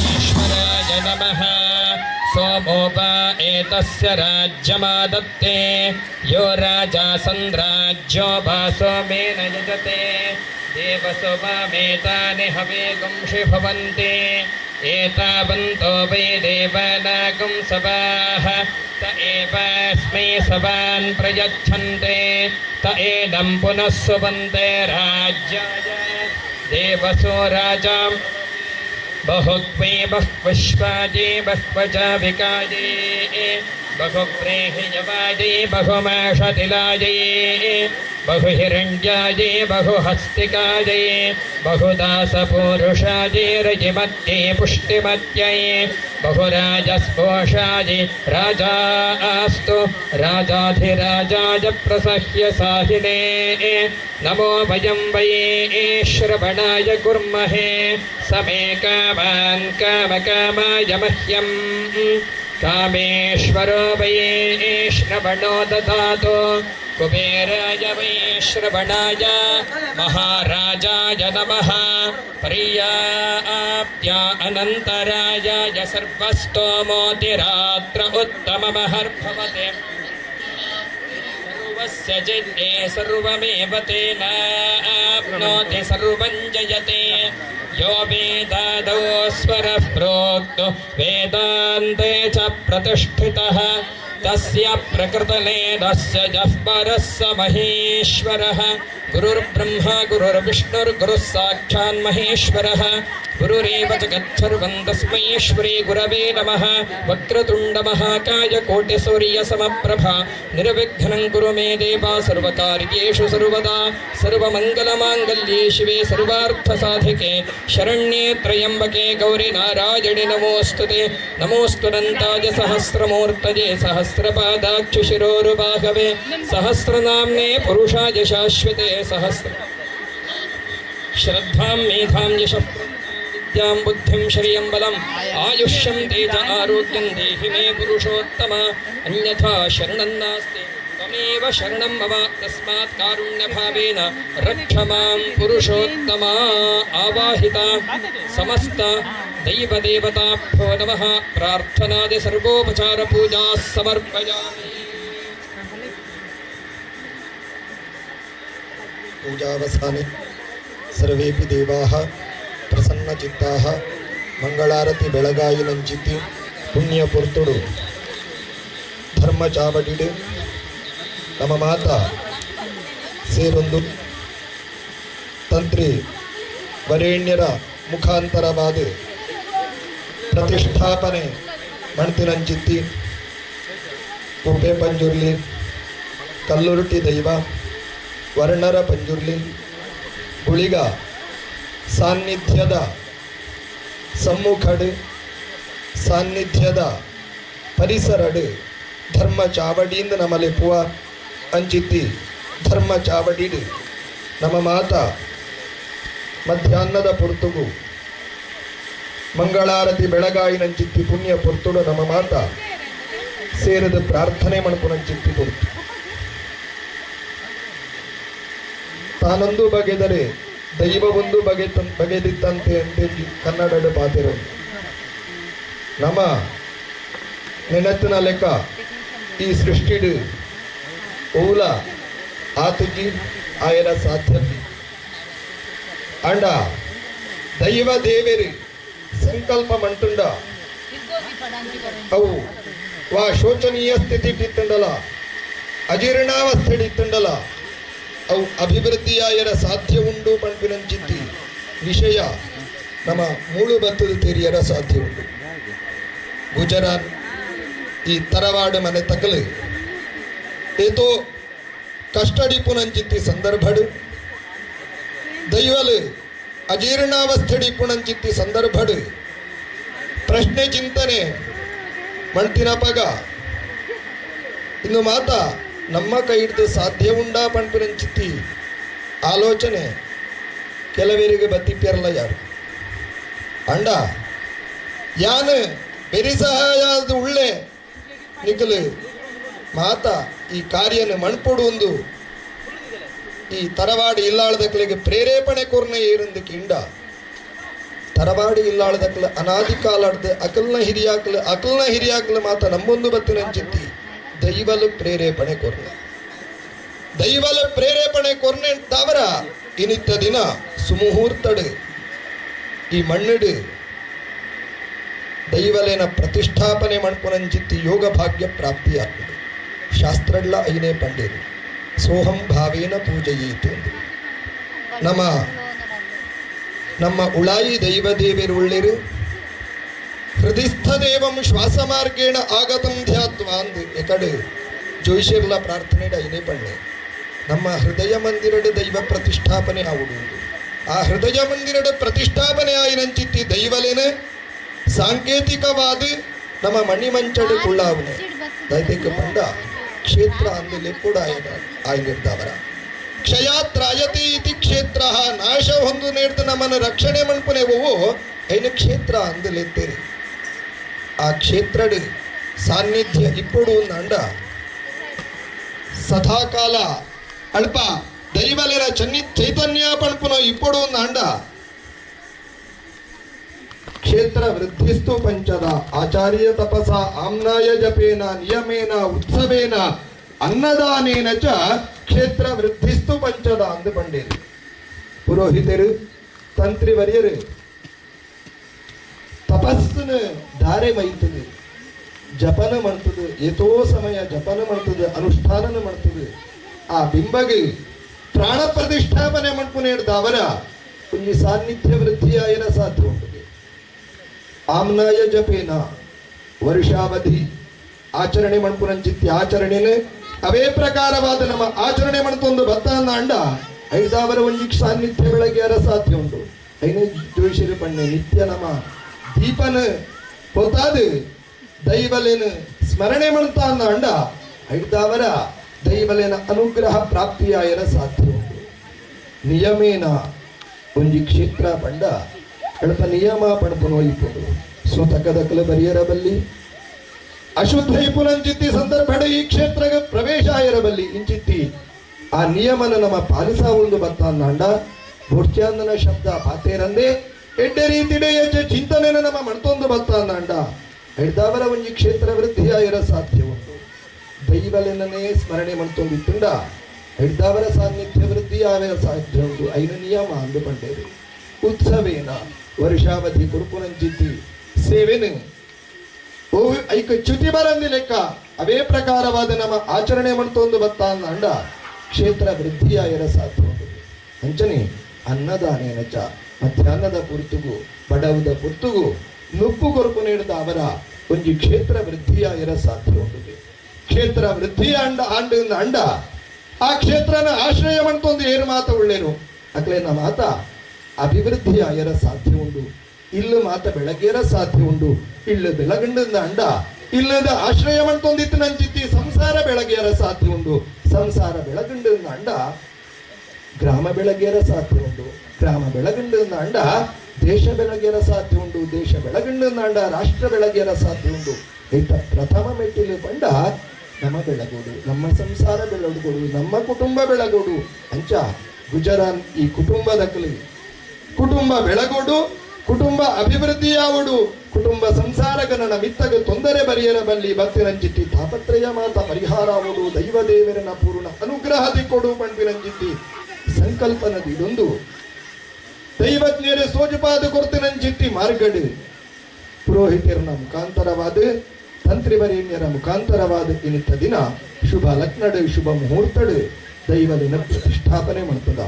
ईश्वराय नमः। सोमोपा एतस्य राज्यमादत्ते यो राजा सन्द्राज्यो सोमेन यजते। देवसुवामेतानि हवेगुंषि भवन्ति। एतावन्तो वै देवानागुं सवाः त एवास्मै सवान् प्रयच्छन्ते। त एनं पुनः सुवन्ते राज्याय देवसो राजा बहुक्वे बह्वश्वाजे बह्वजाविकाये बहुव्रीहियवाजे बहुमाषतिलाये बहुहिरण्याये बहुहस्तिकाये बहुदासपूरुषाये रजिमत्ये पुष्टिमत्यै बहुराजस्पोषाये राजास्तु राजाधिराजाय प्रसह्य साहिने। नमो वयं वै श्रवणाय कुर्महे समे कामान् कामकामाय मह्यम् कामेश्वरो वै श्रवणो ददातु। कुबेराय वै श्रवणाय महाराजाय नमः। पर्याप्त्या अनन्तरायाय सर्वस्तोमोतिरात्र उत्तममहर्भवते। सर्वस्य जिन्ये सर्वमेव तेन आप्नोति सर्वं जयते। यो वेदादौ स्वरः प्रोक्तो वेदान्ते च प्रतिष्ठितः। तस्य प्रकृतलेनस्य यः परः स महेश्वरः। गुरुर्ब्रह्मा गुरुर्विष्णुर्गुरुः साक्षान् महेश्वरः। गुरुरेव जगत्सर्वं तस्मै श्रीगुरवे नमः। वक्रतुण्डमहाकाय कोटिसूर्यसमप्रभा निर्विघ्नं कुरु मे देव सर्वकार्येषु सर्वदा। सर्वमङ्गलमाङ्गल्ये शिवे सर्वार्थसाधिके शरण्ये त्र्यम्बके गौरि नारायणि नमोऽस्तु ते। नमोऽस्तु नन्ताय सहस्रमूर्तये सहस्रपादाक्षिशिरोरुबाहवे सहस्रनाम्ने पुरुषाय शाश्वते सहस्र श्रद्धां मेधां यशः विद्यां बुद्धिं श्रियं बलम् आयुष्यं तेज आरोग्यं देहि मे पुरुषोत्तम। अन्यथा शरणं नास्ति त्वमेव शरणं मम तस्मात् कारुण्यभावेन रक्ष मां पुरुषोत्तम। आवाहिता समस्त दैवदेवताभ्यो नमः। प्रार्थनादि सर्वोपचार पूजाः समर्पयामि। पूजावसाने सर्वेपि देवाः प्रसन्नचित्ताः ಮಂಗಳಾರತಿ ಬೆಳಗಾಯಿನಂಚಿತಿ ಪುಣ್ಯ ಪೊರ್ತುಡು ಧರ್ಮ ಚಾವಡಿಡು ನಮ್ಮ ಮಾತ ಸೇರೊಂದು ತಂತ್ರಿ ವರೇಣ್ಯರ ಮುಖಾಂತರವಾದ ಪ್ರತಿಷ್ಠಾಪನೆ ಮಣ್ತಿನಂಚಿತ್ತಿ ಕುಪ್ಪೆ ಪಂಜುರ್ಲಿ ಕಲ್ಲುರುಟಿ ದೈವ ವರ್ಣರ ಪಂಜುರ್ಲಿ ಗುಳಿಗ ಸಾನ್ನಿಧ್ಯದ ಸಮ್ಮುಖಡು ಸಾನ್ನಿಧ್ಯದ ಪರಿಸರಡು ಧರ್ಮ ಚಾವಡಿಯಿಂದ ನಮಲೆಪುವ ಅಂಚಿತ್ತಿ ಧರ್ಮ ಚಾವಡಿಡು ನಮ್ಮ ಮಾತ ಮಧ್ಯಾಹ್ನದ ಪೊರ್ತುಗು ಮಂಗಳಾರತಿ ಬೆಳಗಾಯಿನಂಚಿತ್ತಿ ಪುಣ್ಯ ಪೊರ್ತುಡು ನಮ್ಮ ಮಾತ ಸೇರದ ಪ್ರಾರ್ಥನೆ ಮಣಪುನಂಚಿತ್ತಿ ಪೊರ್ತು. ತಾನೊಂದು ಬಗೆದರೆ ದೈವವೊಂದು ಬಗೆ ಬಗೆದಿತ್ತಂತೆ ಅಂತ ಕನ್ನಡದ ಪಾತಿರು. ನಮ್ಮ ನೆನತಿನ ಲೆಕ್ಕ ಈ ಸೃಷ್ಟಿಡು ಓಲ ಆತುಜಿ ಆಯನ ಸಾಧ್ಯತೆ. ಅಂಡ ದೈವ ದೇವೇರಿ ಸಂಕಲ್ಪ ಮಂಟುಂಡ ಅವು ವಾ ಶೋಚನೀಯ ಸ್ಥಿತಿ ಇತ್ತುಂಡಲ ಅಜೀರ್ಣಾವಸ್ಥೆ ಇತ್ತುಂಡಲ ಅವು ಅಭಿವೃದ್ಧಿಯಾಯರ ಸಾಧ್ಯ ಉಂಡು ಪಣ್ಪಿನಂಚಿತ್ತಿ ವಿಷಯ ನಮ್ಮ ಮೂಳು ಬತ್ತದ ತೆರಿಯರ ಸಾಧ್ಯ ಉಂಡು. ಗುಜರಾತ್ ಈ ತರವಾಡು ಮನೆ ತಗಲು ಏತೋ ಕಷ್ಟಡಿಪುನಂಚಿತ್ತಿ ಸಂದರ್ಭಡು ದೈವಲು ಅಜೀರ್ಣಾವಸ್ಥೆಡಿಪುನಂಚಿತ್ತಿ ಸಂದರ್ಭಡು ಪ್ರಶ್ನೆ ಚಿಂತನೆ ಮಣ್ತಿನ ಪಗ ಇನ್ನು ಮಾತ ನಮ್ಮ ಕೈ ಹಿಡಿದು ಸಾಧ್ಯ ಉಂಡಾ ಪಣ್ಪಿನಂಚಿತ್ತಿ ಆಲೋಚನೆ ಕೆಲವರಿಗೆ ಬತ್ತಿಪ್ಪಿರಲ್ಲ ಯಾರು. ಅಂಡ ಯಾನು ಬೆರಿ ಸಹಾಯದ ಉಳ್ಳೆ ನಿಕಲು ಮಾತ ಈ ಕಾರ್ಯನ ಮಣ್ಪೊಡು ಒಂದು ಈ ತರವಾಡಿ ಇಲ್ಲಾಳದಕ್ಲಿಗೆ ಪ್ರೇರೇಪಣೆ ಕೊರ್ನೆ ಏರಂದು ಕಿಂಡ ತರವಾಡಿ ಇಲ್ಲಾಳದಕ್ಲ ಅನಾದಿ ಕಾಲಾಡ್ದು ಅಕಲ್ನ ಹಿರಿಯಾಕ್ಲು ಅಕಲ್ನ ಹಿರಿಯಾಕ್ಲು ಮಾತ ನಮ್ಮೊಂದು ಬತ್ತಿನಂಚಿತ್ತಿ ದೈವಲು ಪ್ರೇರೇಪಣೆ ಕೊರ್ನೆ ದೈವಲ ಪ್ರೇರೇಪಣೆ ಕೊರ್ನೆ ತಾವರ ಇನಿತ್ತ ದಿನ ಸುಮುಹೂರ್ತಡು ಈ ಮಣ್ಣಿಡು ದೈವಲೇನ ಪ್ರತಿಷ್ಠಾಪನೆ ಮಣ್ಪುನಂಚಿತ್ತಿ ಯೋಗ ಭಾಗ್ಯ ಪ್ರಾಪ್ತಿಯಾಗ್ತದೆ. ಶಾಸ್ತ್ರಡ್ಲ ಐನೇ ಪಂಡೇರು ಸೋಹಂ ಭಾವೇನ ಪೂಜೆಯೇತು ಎಂದು. ನಮ್ಮ ನಮ್ಮ ಉಳಾಯಿ ದೈವ ದೇವರು ಉಳ್ಳಿರು ಹೃದಯಸ್ಥ ದೇವಂ ಶ್ವಾಸ ಮಾರ್ಗೇಣ ಆಗತಂ ಧ್ಯಾತ್ವ ಅಂದು ಎಕಡೆ ಜೋಯಿಷಿರ್ಲ ಪ್ರಾರ್ಥನೆ ಐನೇ ಪಣ್ಣೆ. ನಮ್ಮ ಹೃದಯ ಮಂದಿರಡು ದೈವ ಪ್ರತಿಷ್ಠಾಪನೆ ಆವುಡು. ಆ ಹೃದಯ ಮಂದಿರಡು ಪ್ರತಿಷ್ಠಾಪನೆ ಆಯಿನಂಚಿತ್ತಿ ದೈವಲೇನ ಸಾಂಕೇತಿಕವಾದ ನಮ್ಮ ಮಣಿಮಂಚಡು ಕುಳ್ಳಾವನೆ ದೈತಿಕ ಪಂಡ ಕ್ಷೇತ್ರ ಅಂದು ಲೆಪ್ಪುಡ ಆಯ್ನಿರ್ದವರ ಕ್ಷಯಾತ್ರಾಯತಿ ಇತಿ ಕ್ಷೇತ್ರ ನಾಶ ಹೊಂದು ನೇಡ್ದು ನಮ್ಮನ್ನು ರಕ್ಷಣೆ ಮಣ್ಪುನೆ ಓವು ಐನ ಕ್ಷೇತ್ರ ಅಂದು ಲೆತ್ತೇರಿ. ಆ ಕ್ಷೇತ್ರಡು ಸಾನ್ನಿಧ್ಯ ಇಪ್ಪುಡು ಅಂಡ ಸದಾಕಾಲ ಅಲ್ಪ ದೈವಲೆರ ಚನ್ನಿ ಚೈತನ್ಯ ಪಣ್ಪುನ ಇಪ್ಪುಡು ಅಂಡ ಕ್ಷೇತ್ರ ವೃದ್ಧಿಸ್ತು ಪಂಚದ ಆಚಾರ್ಯ ತಪಸ ಆಮ್ನಾಯ ಜಪೇನ ನಿಯಮೇನ ಉತ್ಸವೇನ ಅನ್ನದಾನೇನ ಚ ಕ್ಷೇತ್ರ ವೃದ್ಧಿಸ್ತು ಪಂಚದ ಅಂದು ಪಂಡೇರು. ಪುರೋಹಿತರು ತಂತ್ರಿ ವರ್ಯರು ತಪಸ್ಸುನ ಧಾರೆ ಮೈತದೆ ಜಪನ ಮಾಡ್ತದೆ ಏತೋ ಸಮಯ ಜಪನ ಮಾಡ್ತದೆ ಅನುಷ್ಠಾನನ ಮಾಡ್ತದೆ. ಆ ಬಿಂಬಗೆ ಪ್ರಾಣ ಪ್ರತಿಷ್ಠಾಪನೆ ಮಣ್ಪುನೇಡ್ದ ಅವರ ಒಂಜಿ ಸಾನ್ನಿಧ್ಯ ವೃದ್ಧಿಯಾಯನ ಸಾಧ್ಯ ಉಂಟು. ಆಮ್ನಾಯ ಜಪೇನ ವರ್ಷಾವಧಿ ಆಚರಣೆ ಮಣ್ಪುನಂಚಿತ್ತಿ ಆಚರಣೆನು ಅವೇ ಪ್ರಕಾರವಾದ ನಮ್ಮ ಆಚರಣೆ ಮಣ್ತೊಂದು ಬತ್ತಾನ ಅಂಡ ಐದಾವರ ಒಂಜಿ ಸಾನ್ನಿಧ್ಯ ಬೆಳಗ್ಗೆ ಸಾಧ್ಯ ಉಂಟು. ಐನೇ ಜೋಯಿಸಿರು ಪಣ್ಣೆ ನಿತ್ಯ ನಮ ದೀಪನ ಪೊತಾದು ದೈವಲೇನು ಸ್ಮರಣೆ ಮಾಡ್ತಾನ ಅಂಡ ಐದಾವರ ದೈವಲೇನ ಅನುಗ್ರಹ ಪ್ರಾಪ್ತಿಯಾಯರ ಸಾಧ್ಯ ಉಂಟು. ನಿಯಮೇನ ಒಂಜಿ ಕ್ಷೇತ್ರ ಪಂಡ ಅಲ್ಪ ನಿಯಮ ಪಣಪುನು ಇಪ್ಪುಂಡು. ಸೂತಕದಕಲು ಬರಿಯರ ಬಲ್ಲಿ ಅಶುದ್ಧ ಇಪ್ಪುನಂಚಿತ್ತಿ ಸಂದರ್ಭಡ ಈ ಕ್ಷೇತ್ರಗ ಪ್ರವೇಶ ಆಯರಬಲ್ಲಿ ಇಂಚಿತ್ತಿ ಆ ನಿಯಮನ ನಮ್ಮ ಪಾಲಿಸ ಒಂದು ಬತ್ತಾಂಡ ಬೋರ್ಚಾಂದನ ಶಬ್ದ ಪಾತೇರಂದೆ ಎಡ್ಡೆ ರೀತಿಡೆ ಎಚ್ಚ ಚಿಂತನೆನ ನಮ್ಮ ಮಣ್ತೊಂದು ಬತ್ತಾಂಡ ಹಿಡ್ದಾವರ ಒಂಜಿ ಕ್ಷೇತ್ರ ವೃದ್ಧಿಯಾಯಿರ ಸಾಧ್ಯ ಉಂಟು. ದೈವಲೆನನೇ ಸ್ಮರಣೆ ಮಣ್ತೊಂದಿತ್ತುಂಡ ಹಿಡ್ದಾವರ ಸಾನ್ನಿಧ್ಯ ವೃದ್ಧಿಯಾವರ ಸಾಧ್ಯ ಉಂಟು. ಐನ ನಿಯಮ ಅಂದು ಪಂಡೇರು. ಉತ್ಸವೇನ ವರ್ಷಾವಧಿ ಕುರುಪುನಂಚಿತ್ತಿ ಸೇವೆನು ಓ ಐಕ ಚ್ಯುತಿ ಬರಂದಿ ಲೆಕ್ಕ ಅವೇ ಪ್ರಕಾರವಾದ ನಮ್ಮ ಆಚರಣೆ ಮಾಡ್ತೊಂದು ಬತ್ತ ಅಂಡ ಕ್ಷೇತ್ರ ವೃದ್ಧಿಯಾಯರ ಸಾಧ್ಯ ಉಂಟು. ಅಂಚನೆ ಅನ್ನದಾನೇನ ಚ ಮಧ್ಯಾಹ್ನದ ಪುರ್ತುಗು ಬಡವದ ಪುರ್ತುಗು ನುಪ್ಪು ಕೊರಪು ನೀಡಿದ ಅವರ ಒಂಜಿ ಕ್ಷೇತ್ರ ವೃದ್ಧಿಯಾಯರ ಸಾಧ್ಯ ಉಂಟು. ಕ್ಷೇತ್ರ ವೃದ್ಧಿಯ ಅಂಡ ಆಂಡ ಅಂಡ ಆ ಕ್ಷೇತ್ರನ ಆಶ್ರಯ ಮಾಡ್ತೊಂದು ಏರು ಮಾತ ಉಳ್ಳೇನು ಅಕ್ಲೇನ ಮಾತ ಅಭಿವೃದ್ಧಿಯಾಯರ ಸಾಧ್ಯ ಉಂಟು. ಇಲ್ಲು ಮಾತ ಬೆಳಗ್ಗೆರ ಸಾಧ್ಯ ಉಂಟು. ಇಲ್ಲು ಬೆಳಗಂಡ ಅಂಡ ಇಲ್ಲದ ಆಶ್ರಯ ಮಾಡ್ತೊಂದಿತ್ತು ನಂಚಿತ್ತಿ ಸಂಸಾರ ಬೆಳಗ್ಗೆರ ಸಾಧ್ಯ ಉಂಟು. ಸಂಸಾರ ಬೆಳಗಂಡ ಅಂಡ ಗ್ರಾಮ ಬೆಳಗ್ಗೆರ ಸಾಧ್ಯ ಉಂಟು. ಗ್ರಾಮ ಬೆಳಗಂಡ ಅಂಡ ದೇಶ ಬೆಳಗ್ಗೆರ ಸಾಧ್ಯ ಉಂಟು. ದೇಶ ಬೆಳಗಂಡ ಅಂಡ ರಾಷ್ಟ್ರ ಬೆಳಗ್ಗೆರ ಸಾಧ್ಯ ಉಂಟು. ಐತ ಪ್ರಥಮ ಮೆಟ್ಟಿಲು ಪಂಡ ನಮ್ಮ ಬೆಳಗೋಡು, ನಮ್ಮ ಸಂಸಾರ ಬೆಳಗೋಡು, ನಮ್ಮ ಕುಟುಂಬ ಬೆಳಗೋಡು. ಅಂಚ ಗುಜರಾನ್ ಈ ಕುಟುಂಬದ ಕಲಿ ಕುಟುಂಬ ಬೆಳಗೋಡು, ಕುಟುಂಬ ಅಭಿವೃದ್ಧಿಯಾವಡು, ಕುಟುಂಬ ಸಂಸಾರ ಗಣನ ಮಿತ್ತಗ ತೊಂದರೆ ಬರಿಯರ ಬಲ್ಲಿ ಬತ್ತಿನಂಚಿತ್ತಿ ತಾಪತ್ರಯ ಮಾತ ಪರಿಹಾರವಡು ದೈವ ದೇವರನ ಪೂರ್ಣ ಅನುಗ್ರಹ ದಿಕ್ಕೊಡು ಪಂಪಿನಂಚಿತ್ತಿ ಸಂಕಲ್ಪನದಿಡೊಂದು ದೈವಜ್ಞರ ಸೋಜುಪಾದ ಕೊರ್ತಿನಂಚಿತ್ತಿ ಮಾರ್ಗಡು ಪುರೋಹಿತರನ ಮುಖಾಂತರವಾದ ತಂತ್ರಿವರೇಣ್ಯರ ಮುಖಾಂತರವಾದ ಇನ್ನಿತ್ತ ದಿನ ಶುಭ ಲಗ್ನಡು ಶುಭ ಮುಹೂರ್ತಡು ದೈವದಿನ ಪ್ರತಿಷ್ಠಾಪನೆ ಮಾಡ್ತದ.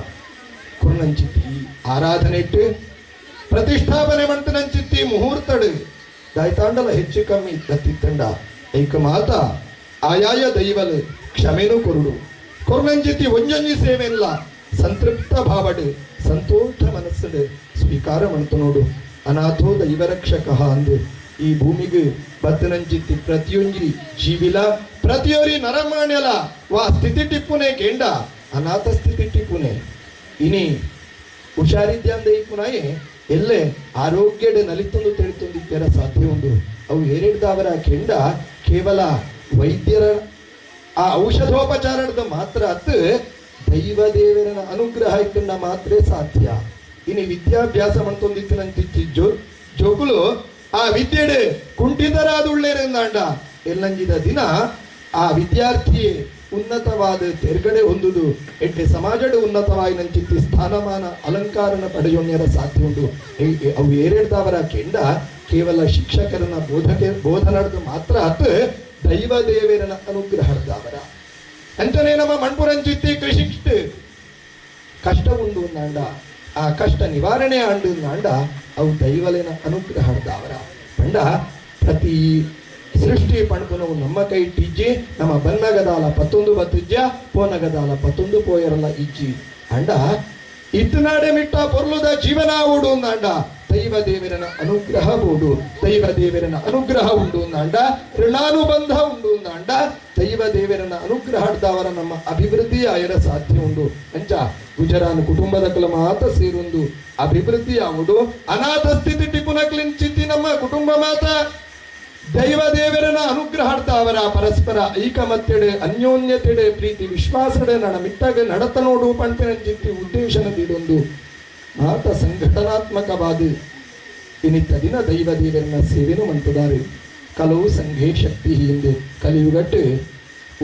ಕುರ್ನಂಚಿತ್ತಿ ಆರಾಧನೆ ಇಟ್ಟು ಪ್ರತಿಷ್ಠಾಪನೆ ಮಂತನಂಚಿತ್ತಿ ಮುಹೂರ್ತಡು ದಾಯ್ತಾಂಡಲ ಹೆಚ್ಚು ಕಮ್ಮಿ ದತ್ತಿತ್ತಂಡ ಐಕ ಮಾತ ಆಯಾಯ ದೈವಲು ಕ್ಷಮೆನು ಕೊರುಡು ಕೊರ್ನಂಚಿತ್ತಿ ಒಂಜೊಂಜಿ ಸೇವೆಲ್ಲ ಸಂತೃಪ್ತ ಭಾವಡು ಸಂತೋಷ ಮನಸ್ಸುಡು ಸ್ವೀಕಾರ ಮಾಡ್ತು ನೋಡು. ಅನಾಥೋ ದೈವರಕ್ಷಕ ಅಂದು ಈ ಭೂಮಿಗೆ ಬತ್ತನಂಚಿತ್ತಿ ಪ್ರತಿಯೊಂಜಿ ಜೀವಿಲ ಪ್ರತಿಯೊರಿ ನರಮಾಣ್ಯಲ ವಾ ಸ್ಥಿತಿ ಟಿಪ್ಪುನೆ ಕೇಂಡ ಅನಾಥ ಸ್ಥಿತಿ ಟಿಪ್ಪುನೆ ಇನಿ ಹುಷಾರಿದ್ಯಾಂದ ಇಪ್ಪುನಾಯೆ ಎಲ್ಲೆ ಆರೋಗ್ಯಡ್ ನಲಿತೊಂದು ತಿಳಿತೊಂದು ಇತ್ತೆರ ಸಾಧ್ಯ ಉಂಟು. ಅವು ಏರೆಡ್ದಾವರ ಕೆಂಡ ಕೇವಲ ವೈದ್ಯರ ಆ ಔಷಧೋಪಚಾರದ ಮಾತ್ರ ಅತ್ತು ದೈವ ದೇವರನ ಅನುಗ್ರಹ ಇತ್ತಂಡ ಮಾತ್ರ ಸಾಧ್ಯ. ಇನಿ ವಿದ್ಯಾಭ್ಯಾಸ ಮಂತೊಂದಿತ್ತಿನಂತಿತ್ತಿ ಜೋಕುಲು ಆ ವಿದ್ಯೆಡೆ ಕುಂಠಿತರಾದುಳ್ಳೇರೆಂದಾಂಡ ಎಲ್ಲಂಜಿದ ದಿನ ಆ ವಿದ್ಯಾರ್ಥಿ ಉನ್ನತವಾದ ತೆರ್ಗಡೆ ಹೊಂದುದು ಎಟ್ಟೆ ಸಮಾಜಡು ಉನ್ನತವಾಯಿನಂಚಿತ್ತಿ ಸ್ಥಾನಮಾನ ಅಲಂಕಾರನ ಪಡೆಯೋಣ್ಯರ ಸಾಧ್ಯ ಉಂಟು. ಅವು ಏರೆಡ್ದವರ ಕೆಂಡ ಕೇವಲ ಶಿಕ್ಷಕರನ್ನ ಬೋಧನಡ್ದು ಮಾತ್ರ ಹತ್ತು ದೈವ ದೇವರನ ಅನುಗ್ರಹದವರ ಅಂಚನೆ ನಮ್ಮ ಮಣ್ಪುರಂಚಿತ್ತಿ ಕೃಷಿಕ್ಟ್ ಕಷ್ಟ ಉಂಡು ಅಂದಾಂಡ ಆ ಕಷ್ಟ ನಿವಾರಣೆ ಆಂಡು ಅಂದಾಂಡ ಅವು ದೈವಲೇನ ಅನುಗ್ರಹದವರ ಪಂಡ ಪ್ರತಿ ಸೃಷ್ಟಿ ಪಣ್ಪುನವು ನಮ್ಮ ಕೈ ಇಜ್ಜಿ ನಮ್ಮ ಬನ್ನಗದಾಲ ಪತ್ತೊಂದು ಬತ್ತುಜ್ಜ ಪೋನಗದಾಲ ಪತ್ತೊಂದು ಪೋಯರಲ್ಲ ಇಜ್ಜಿ ಅಂಡ ಇತ್ತನಾಡೆ ಮಿಟ್ಟ ಪೊರ್ಲುದ ಜೀವನ ಓಡು ಅಂದಾಂಡ ದೈವ ದೇವರನ ಅನುಗ್ರಹ ಬೋಡು ದೈವ ದೇವರನ ಅನುಗ್ರಹ ಉಂಡು ಅಂದಾಂಡ ಋಣಾನುಬಂಧ ಉಂಡು ಅಂದಾಂಡ ದೈವ ದೇವರನ ಅನುಗ್ರಹದವರ ನಮ್ಮ ಅಭಿವೃದ್ಧಿ ಆಯರ ಸಾಧ್ಯ ಉಂಡು. ಅಂಚ ಗುಜರಾನ್ ಕುಟುಂಬದ ಕುಲ ಮಾತ ಸೇರುಂದು ಅಭಿವೃದ್ಧಿ ಆವುಡು ಅನಾಥ ಸ್ಥಿತಿ ಟಿಪುನಕ್ಲಿನ್ ಚಿತ್ತಿ ನಮ್ಮ ಕುಟುಂಬ ಮಾತ ದೈವ ದೇವರನ ಅನುಗ್ರಹಾರ್ಥ ಅವರ ಪರಸ್ಪರ ಐಕಮತ್ಯಡೆ ಅನ್ಯೋನ್ಯತೆಡೆ ಪ್ರೀತಿ ವಿಶ್ವಾಸಡೆ ನಡ ಮಿತ್ತಗ ನಡತ ನೋಡು ಪಂಪಿನ ಚಿತ್ತಿ ಉದ್ದೇಶನದಿಡೊಂದು ಮಾತ ಸಂಘಟನಾತ್ಮಕವಾದ ಇನ್ನಿತ್ತ ದಿನ ದೈವ ದೇವರನ ಸೇವೆನು ಮಂತುದಾರು. ಕಲವು ಸಂಘೇ ಶಕ್ತಿ ಹಿಂದೆ ಕಲಿಯುಗಟ್ಟು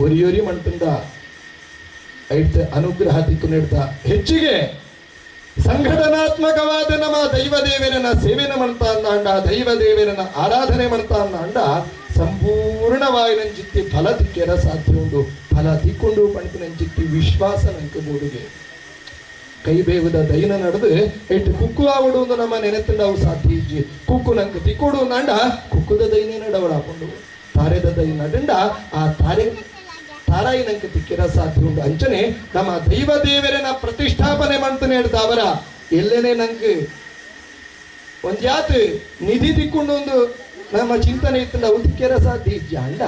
ಒರಿಯೊರಿ ಮಂತುಂಡ ಐತ ಅನುಗ್ರಹ ತಿಕ್ಕು ನೀಡ್ತ ಹೆಚ್ಚಿಗೆ ಸಂಘಟನಾತ್ಮಕವಾದ ನಮ್ಮ ದೈವ ದೇವರನ ಸೇವೆನ ಮಾಡ್ತಾ ಅಂದಾಂಡ ದೈವ ದೇವರನ ಆರಾಧನೆ ಮಾಡ್ತಾ ಅಂದಾಂಡ ಸಂಪೂರ್ಣವಾಯಿನಂಚಿತ್ತಿ ಫಲ ತಿಕ್ಕೆರ ಸಾಧ್ಯ ಉಂಡು. ಫಲ ತಿಕ್ಕೊಂಡು ಪಣ್ಪಿನಂಚಿತ್ತಿ ವಿಶ್ವಾಸ ನಂಕ ಬೋಡುಗೆ. ಕೈ ಬೇವುದ ದೈನ ನಡೆದು ಎಟ್ಟು ಕುಕ್ಕು ಆವಡು ನಮ್ಮ ನೆನೆತಂಡವು ಸಾಧ್ಯ ಇಜ್ಜಿ ಕುಕ್ಕು ನಂಗೆ ತಿಕ್ಕೊಡು ಅಂಡ ಕುಕ್ಕುದ ದೈನೇ ನಡವಳಾಪುಂಡು ತಾರೆದ ದೈ ನಡಂಡ ಆ ತಾರೆ ತಾರಾಯಿ ನಂಗೆ ತಿಕ್ಕಿರ ಸಾಧ್ಯ ಉಂಡು. ಅಂಚನೆ ನಮ್ಮ ದೈವ ದೇವರನ ಪ್ರತಿಷ್ಠಾಪನೆ ಮಾಡ್ತಾನೆ ಹೇಳ್ತಾವರ ಎಲ್ಲೇನೆ ನಂಗೆ ಒಂದ್ಯಾತ್ ನಿಧಿ ತಿಕ್ಕೊಂಡು ಒಂದು ನಮ್ಮ ಚಿಂತನೆ ಇತ್ತು ಅವು ತಿಕ್ಕಿರ ಸಾಧ್ಯ ಇಜ್ಜಿ ಅಂಡ